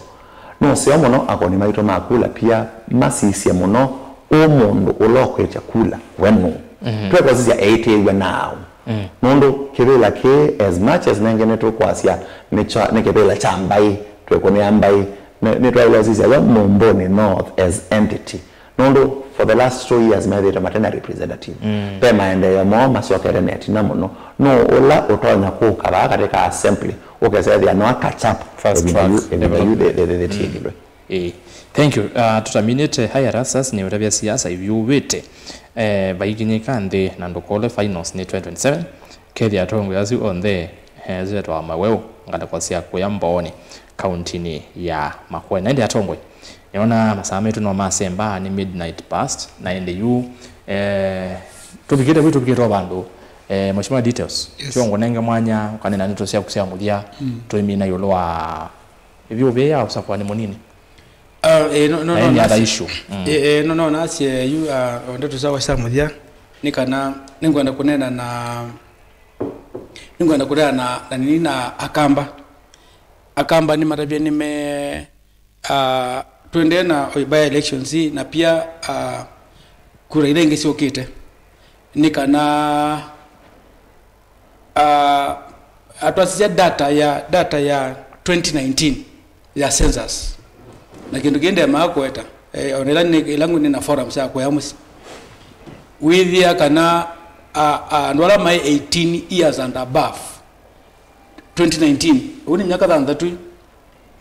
Nũseo mũno akũni maitũ ma kula pia masisye mũno ũ mũndũ ũla ũkwĩtya kula we nũũ. Mhm. Twekwasisya eĩtĩĩw'e naaũ. Mm. Nũndũ kĩvĩla kĩĩ, as much as nenge nĩtũkwasya nĩ kya, nĩ kĩvĩla kya mbaĩ, twĩkũnĩa mbaĩ, nĩ, nĩtwaĩle ũsisya we Mũmbũnĩ North as entity. Nũndũ for the last two years methĩĩtwe mate na representative. Mm. Ve maendeeo moo masyokete na ĩtina mũno. Nũũ ũla ũtonya kũka vaa katika assembly, ũkesethĩa no a catch up? First track, ĩvinda yu, ĩvinda yu development. Ĩthĩthĩtie. Mm. Ĩĩ. Thank you. Uh, tũtaminĩte haya rasas nĩ ũtavya siasa ivyũvĩte. Eh, vaikinyĩka nthĩ na ndũkole finals nĩ twenty twenty-seven. Kethĩa atongoi asu onthe, eh, syĩtawa Maweu, ngalĩko sya kũya Mbooni, kauntinĩ ya Makueni. Na ĩndĩ atongoi, nĩona masaa maitũ no masemba, nĩ midnight past, na ĩndĩ yu, eh, tũvikĩte vu, tũvikĩte o vandũ, eh, Mheshimiwa Details, yes, tyo ngũnenge mwanya, ũkanena ndeto syaku sya mũthya, mm, tũimina ĩũlũ wa ĩvyũvĩ ya ũsakũani mũnini. Ah, eh, no, no, na no, ĩndĩ other nasye, issue. Mm. Eh, eh, no, no, nasye yu, ah, o ndeto syakwa sya mũthya, nĩ kana nĩngwenda kũneena na Nĩngwenda kũneena na, na nini na Akamba. Akamba nĩmatavye nĩme, ah, tũendee na by elections, na pia, ah, kura ila ingĩ syũkĩte. Nĩ kana, ah, atwasisya data ya, data ya twenty nineteen ya census. Na kĩndũ kĩĩ ndemaa kũweta, eh, ona ĩla nĩ, ĩla ngwĩ nĩ na forums ya kũya mũsyĩ. Wĩthĩa kana, a, a, andũ ala maĩ eighteen years and above, twenty nineteen, ũu nĩ myaka thanthatũ,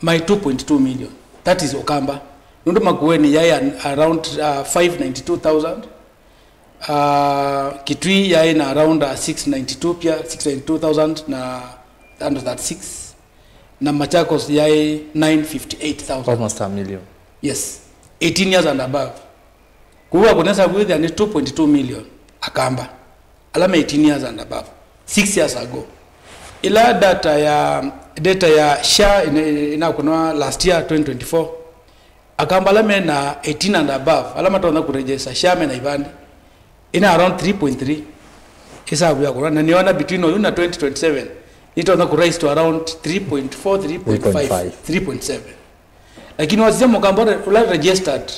maĩ two point two million. That is Ũkamba. Nũndũ Makueni yaĩ an, around, uh, five ninety-two thousand. Uh, Kitui yaĩ na around, uh, six ninety-two pia, six ninety-two thousand na, and that six. Na Machakos yaĩ nine fifty-eight thousand. Almost a million. Yes. Eighteen years and above. Kũu akũnesa kwĩthĩa nĩ two point two million Akamba. Ala me eighteen years and above. Six years ago. Ĩla data ya, data ya SHA ina-, inakũnwa last year, twenty twenty-four. Akamba ala mena eighteen and above, ala matonya kũregister SHA mena ivandĩ, ina around three point three. Ĩsavu ya kũra, na nĩona between oyu na twenty twenty-seven, nĩtonya kũ rise to around three point four, three point five, three point five, three point seven. Lakini wasisya Mũkamba ũla registered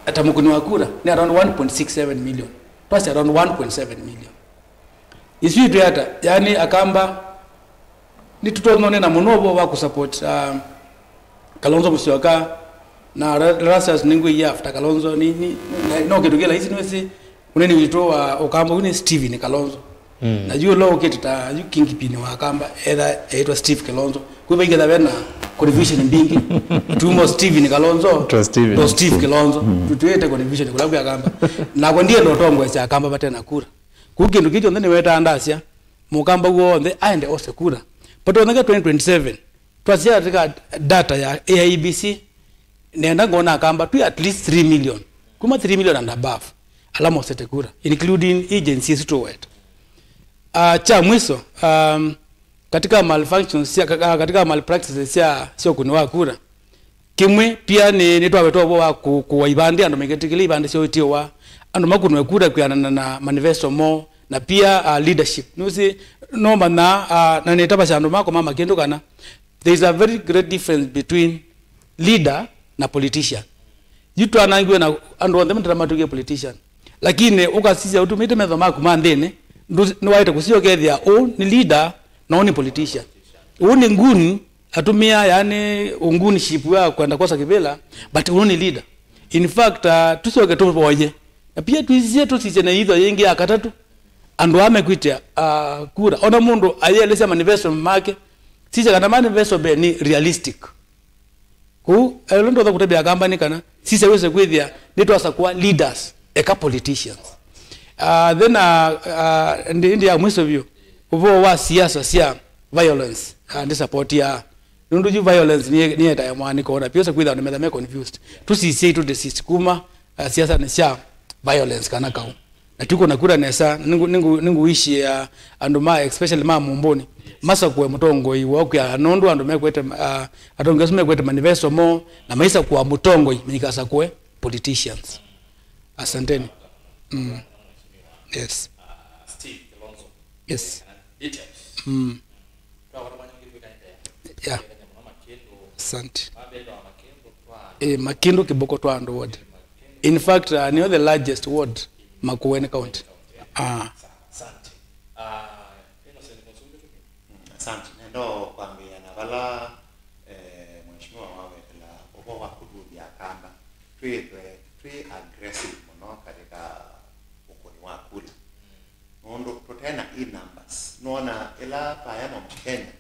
ata mũkũni wa kura, nĩ around one point six seven million. Twasya around one point seven million. Isu itwĩ ata? Yani, Akamba, nĩtũtononena mũno ũvoo wa kũsupport, uh, Kalonzo Musyoka, na Ra-, Lazarus nĩngwĩie after Kalonzo, ni, ni, na, no kĩndũ kĩ laisi nĩwĩsĩ, mũnene witũ wa Ũkamba ũu nĩ Stephen Kalonzo. Mm. Na yu ũla ũkĩte ta, yu kingpin wa Akamba, etha eĩtwa Steve Kalonzo. Kwĩ vaingĩtha ve na confusion mbingĩ. Tumo Stephen Kalonzo, to Stephen. To Steve Kalonzo. Mm. Tũtwĩte confusion kũla kwĩ Akamba. Nakwa ndienda ũtongoesya Akamba vate na kura. Kũu kĩndũ kĩĩ kyonthe nĩwetaa ndasya, Mũkamba w'onthe aende ose kura. Patonyeka twenty twenty-seven, twasya katika data ya A I E B C, nenda ngona Akamba twĩ at least three million. Kuma three million and above. Ala mosete kura, including agencies tũweta. Ah, cha mwiso, um, katika malfunctions sya, ka-, katika malpractices sya, sya ũkũni wa kura, kĩmwe pia nĩ, nĩtwavetwa ũvoo wa kũ-, kũwa ivandĩ, andũ maiketĩkĩlya ivandĩ syoo itiũwa, andũ makũnwe kura kwĩanana na manifesto moo, na pia, uh, leadership. Nĩwĩsĩ, no manyaa, uh, na nĩtavasya andũ makwa ma Makĩndũ kana there is a very great difference between leader na politician. Yu twanangiwe na andũ onthe matata matwĩkie politician. Lakini ũkasisya ũtumĩte metho maku ma nthĩnĩ, ndũ-, nĩwaĩte kũsisya ũkethĩa ũũ nĩ leader na ũũ nĩ politician. Ũũ nĩ nguni, atumĩa, yani, ũngunship wa kwenda kwosa kĩvĩla, but ũũ nĩ leader. In fact, uh, tũsyoke tũvoye. Na pia twĩsisye tũsisye na itho yĩngĩ ya katatũ. Andũ aa mekwĩtĩa, uh, kura. Ona mũndũ ayĩelesya manifesto make, sisya kana manifesto be nĩ realistic. Kũu, eh, ũla ndonya kũtavya Akamba nĩ kana, sisya wĩse kwĩthĩa nĩtwasakũa leaders, eka politicians. Ah, then, ah, ah, ndi, ndi ya mwiso vyũ, ũvoo wa siasa sya violence, ah, ndi support ya. Nũndũ yu violence nĩ, nĩetae mwanĩko, na pyosa kwĩthĩa andũ metha me confused. Tũsisye itũ desist kuma, ah, siasanĩ sya violence kana kaũ. Na twĩkũna kura nesa, nĩngũ-, nĩngũ-, nĩngũĩshĩĩa andũ ma, especially ma Mũmbũnĩ, masakũe mũtongoi woo kwĩana nũndũ andũ mekwete, ah, atongoi asu mekwete manifesto moo, na maisakũa mũtongoi, maikasakũe politicians. Asanteni. Mm. Yes. Yes. Mm. Yeah. Asante. Eh, Makĩndũ Kĩboko twa andũ ward. In fact, uh, nĩyo the largest ward Makueni County. Ah. Asante. Nenda kwambĩĩa na vala, eh, mheshimiwa wawetela ũvoo wa kũthuthya Akamba. Twĩthwe twĩ aggressive mũno katika ũkũni wa kula. Nũndũ tũte na e-numbers. Nũona ĩla vaya ma Kenya,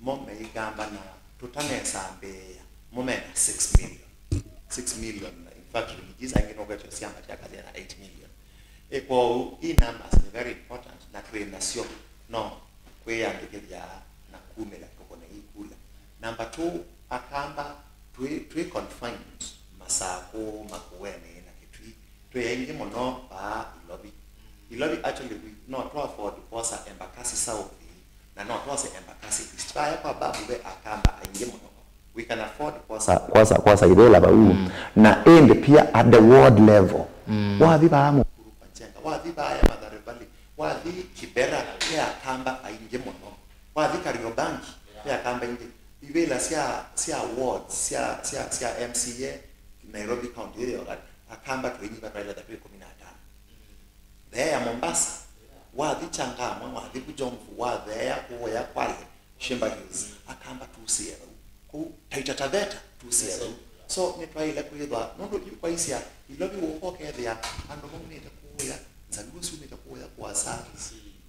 mo meikamba na tũtanesambĩĩa, mo mena six million. Six million, in fact, refugees angĩ nũkwetwe syamba sya kathĩa na eight million. Ĩ, kwoou, e-numbers nĩ very important, na twĩ nasyo. no kwĩyandĩkĩthya na kumĩla tũkũne ii kula. Number two, Akamba twĩ, twĩ confined Masakũ, Makueni na Kitui. Twĩ aingĩ mũno vaa Ilovi. Ilovi actually we, no twa afford kwosa Embakasi South na no twose Embakasi East. Vaya kwa Babu ve Akamba aingĩ mũno. We can afford kwosa, kwosa, kwosa ivĩla vau. Na ĩndĩ pia at the ward level. Wathi vaa Mukuru kwa Njenga, wathi vaya Mathare Valley, wathi Kibera, ve Akamba aingĩ mũno. Wathi Kariobangi, ve Akamba aingĩ. Ivĩla sya, sya wards, sya, sya, sya M C A, Nairobi County ĩyo, Akamba twĩnyiva twaĩle ta twĩ kũmi na atano. Theea Mombasa, wathi Changamwe, wathi Bujomvu, watheea kũya Kwale, Shimba Hills, Akamba tusĩe vau. Kũu Taita Taveta tusĩe vau. So, nĩtwaĩle kwĩthwa, nũndũ yu kwaisya, Ilovi ũka ũkethĩa andũ maumĩte kũya, Nzaluo syumĩte kũya kũasa,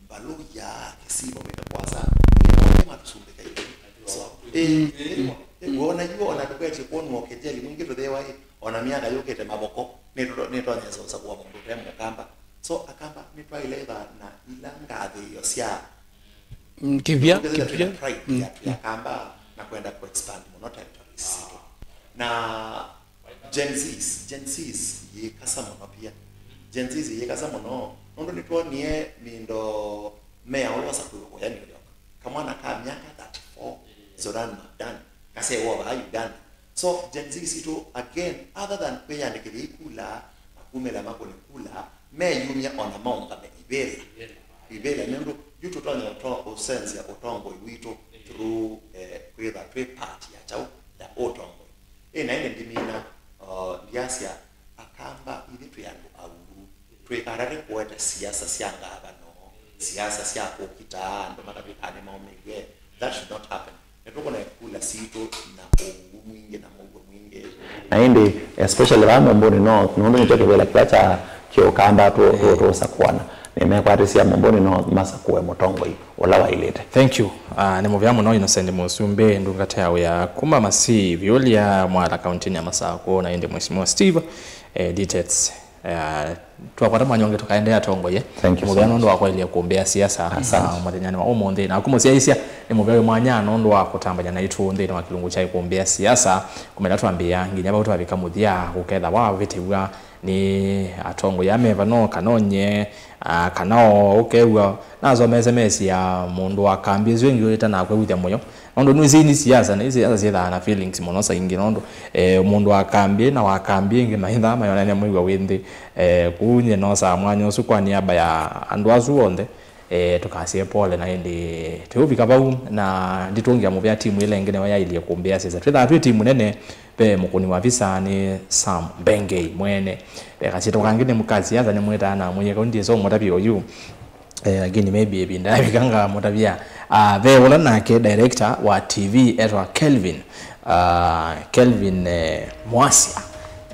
Mbaluya, Kisii maumĩte kũasa, nĩtwaĩle matũsumbĩka Ilovi. So, ĩ, ĩ, ĩ, wona yu, ona tũkwetye kwonwa ũkejeli mwingĩ tũthĩwa, ĩ, ona myaka yũkĩte mavoko, nĩtũ-, nĩtonyesa ũsakũa mũndũ ũte Mũkamba. So, Akamba nĩtwaĩle ĩtha na ila ngathĩĩo sya Mm, kĩvya, kĩvya. Pride ya, ya Kamba na kwenda ku expand mũno territories sitũ. Na Gen Zs, Gen Zs yĩkasa mũno pia. Gen Zs yĩkasa mũno, nũndũ nĩtwonie mindo mea ũla ũsakwĩwe kũya New York. Kamwana ka myaka thirty-four, Zoran Magdan, kasewa vaa Uganda. So, Gen Z sitũ, again, other than kwĩyandĩkĩthya ikula na kumĩla makũni kula, meyumya ona maũngame ivĩla. Ivĩla, nũndũ yu tũtonya ũto-, ũsenzya ũtongoi witũ through, eh, kwĩtha twĩ part ya kyaũ, ya ũtongoi. Ĩ, na ĩndĩ ndimina, uh, ndyasya, Akamba, ithyĩ twĩ andũ auu. Twĩkatata kũete siasa sya ngavano, siasa sya kũkita andũ matavĩkaa nĩmaũmĩw'e. That should not happen. Nĩtũkũna ikula sitũ na ũuu mwingĩ na mũuo mwingĩ. Na ĩndĩ, especially vaa Mũmbũnĩ North, nũndũ nĩkyo kĩvĩla kĩla kya kĩũkamba tũ-, tũ-, tũũsakũana. Nĩmekwatĩsya Mũmbũnĩ North masakũe mũtongoi ũla waĩlĩte. Thank you. Ah, nĩ mũvea mũno Innocent Mũsumbĩ, ndungata ya wĩa kuma Masii, Vyũlya, Mwala, kauntinĩ ya Masakũ, na ĩndĩ Mheshimiwa Steve, eh, Ditets. Eh, twakwata mwanya ũngĩ tũkaendeea atongoie. Thank you so much. Mũvea nũndũ wa kwaĩlya kũmbĩa siasa. Asante. Ah, mũthenyanĩ wa ũmũnthĩ. Na kũmũsyaĩĩsya nĩ mũvea wĩ mwanya nũndũ wa kũtambany'a naitũ nthĩnĩ wa kĩlungu kya ĩkũmbĩa siasa. Kuma ĩla twambĩĩa nginya vau twavika mũthya, ũketha wavĩtĩw'a nĩ atongoi aa me vano, kana o nyie, ah, kana o ũkew'a nasomese mesya mũndũ wa kambi ĩsu ĩngĩ ũyĩte na kwĩw'ĩthya mũyo. Nũndũ nĩwĩsĩ nĩ siasa, nĩ siasa syĩthaa na feelings mũno saa ingĩ, nũndũ, eh, mũndũ wa kambi na wa kambi ĩngĩ maithaa mayonany'a mwĩw'a wĩ nthĩ. Eh, kũu nyie nosaa mwanya ũsu kwa niaba ya andũ asu onthe, eh, tũkasye pole, na ĩndĩ tũyũvika vau, na nditũngĩa mũvea timu ĩla ĩngĩ nĩyo yaĩlye kũmbĩa siasa. Twĩthaa twĩ timu nene, ve mũkũni wa visa nĩ Sam Mbengei mwene. Ve kasyĩtwa kangĩ nĩ mũka siasa nĩmwĩtaa na mwĩe kau ndyĩsa ũmũtavya oyu. Eh, lakini maybe ĩvinda yavikanga mũtavya. Ah, ve ũla nake director wa T V etwa Kelvin. Ah, Kelvin, eh, Mwasia,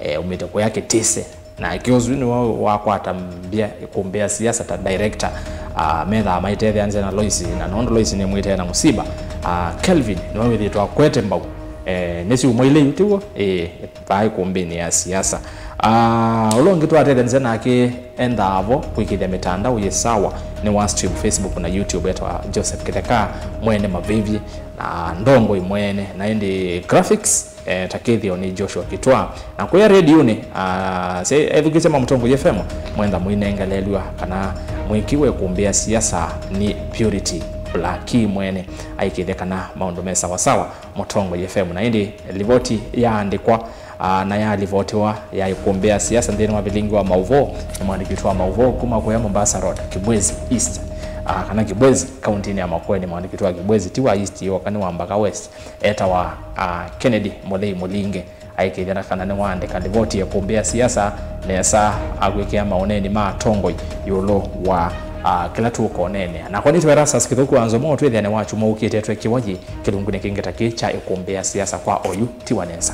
eh, umĩte kũya Kĩtĩse. Nake ũsu nĩwe wakwata mbĩa, ĩkũmbĩa siasa ta director. Ah, methaa maitetheanĩsya na Lois, na nũndũ Lois nĩmwĩtee na mũsiba. Ah, Kelvin nĩwe wĩthĩtwe akwete mbau. Eh, nĩ syumwa ilĩ yu, tiw'o? Eh, vaa ĩkũmbĩnĩ ya siasa. Ah, ũla ũngĩ twatetheanĩsya nake endaa vo kwĩkĩthya mĩtandao yĩ sawa nĩ wa stream Facebook na YouTube etwa Joseph Kĩtheka mwene mavĩvye na ndongoi mwene, na ĩndĩ graphics, eh, ta kĩthĩo nĩ Joshua Kitwa. Na kũya rediũnĩ, ah, se ethukĩsya ma Mũtongoi F M, mwenda mũinengelelw'a kana mwĩki wekũmbĩa siasa nĩ Purity Blackie mwene aikĩthya kana maũndũ me sawasawa. Mũtongoi F M. Na ĩndĩ livoti yaandĩkwa, ah, na yalivotiwa ya ĩkũmbĩ ya siasa nthĩnĩ wa vilingi wa maũvoo nĩ mwandĩki witũ wa maũvoo kuma kũya Mombasa Road, Kibwezi East, ah, kana Kibwezi, kauntinĩ ya Makueni. Mwandĩki witũ wa Kibwezi ti wa East yoka, nĩ wa mbaka West. Etawa, ah, Kennedy Mũlei Mũlinge. Aikĩthya na kana nĩwaandĩka livoti ya ĩkũmbĩ ya siasa nesa, akwĩkĩa maoneni ma atongoi ĩũlũ wa, ah, kĩla tũkoneenea. Nakwa nĩtwa Erastus Kĩthũku wa Nzomo, twĩthĩane wa kyumwa ũkĩte twekiwa yĩ kĩlungunĩ kĩngĩ ta kĩ kya ĩkũmbĩ ya siasa kwa oyu ti wa nesa.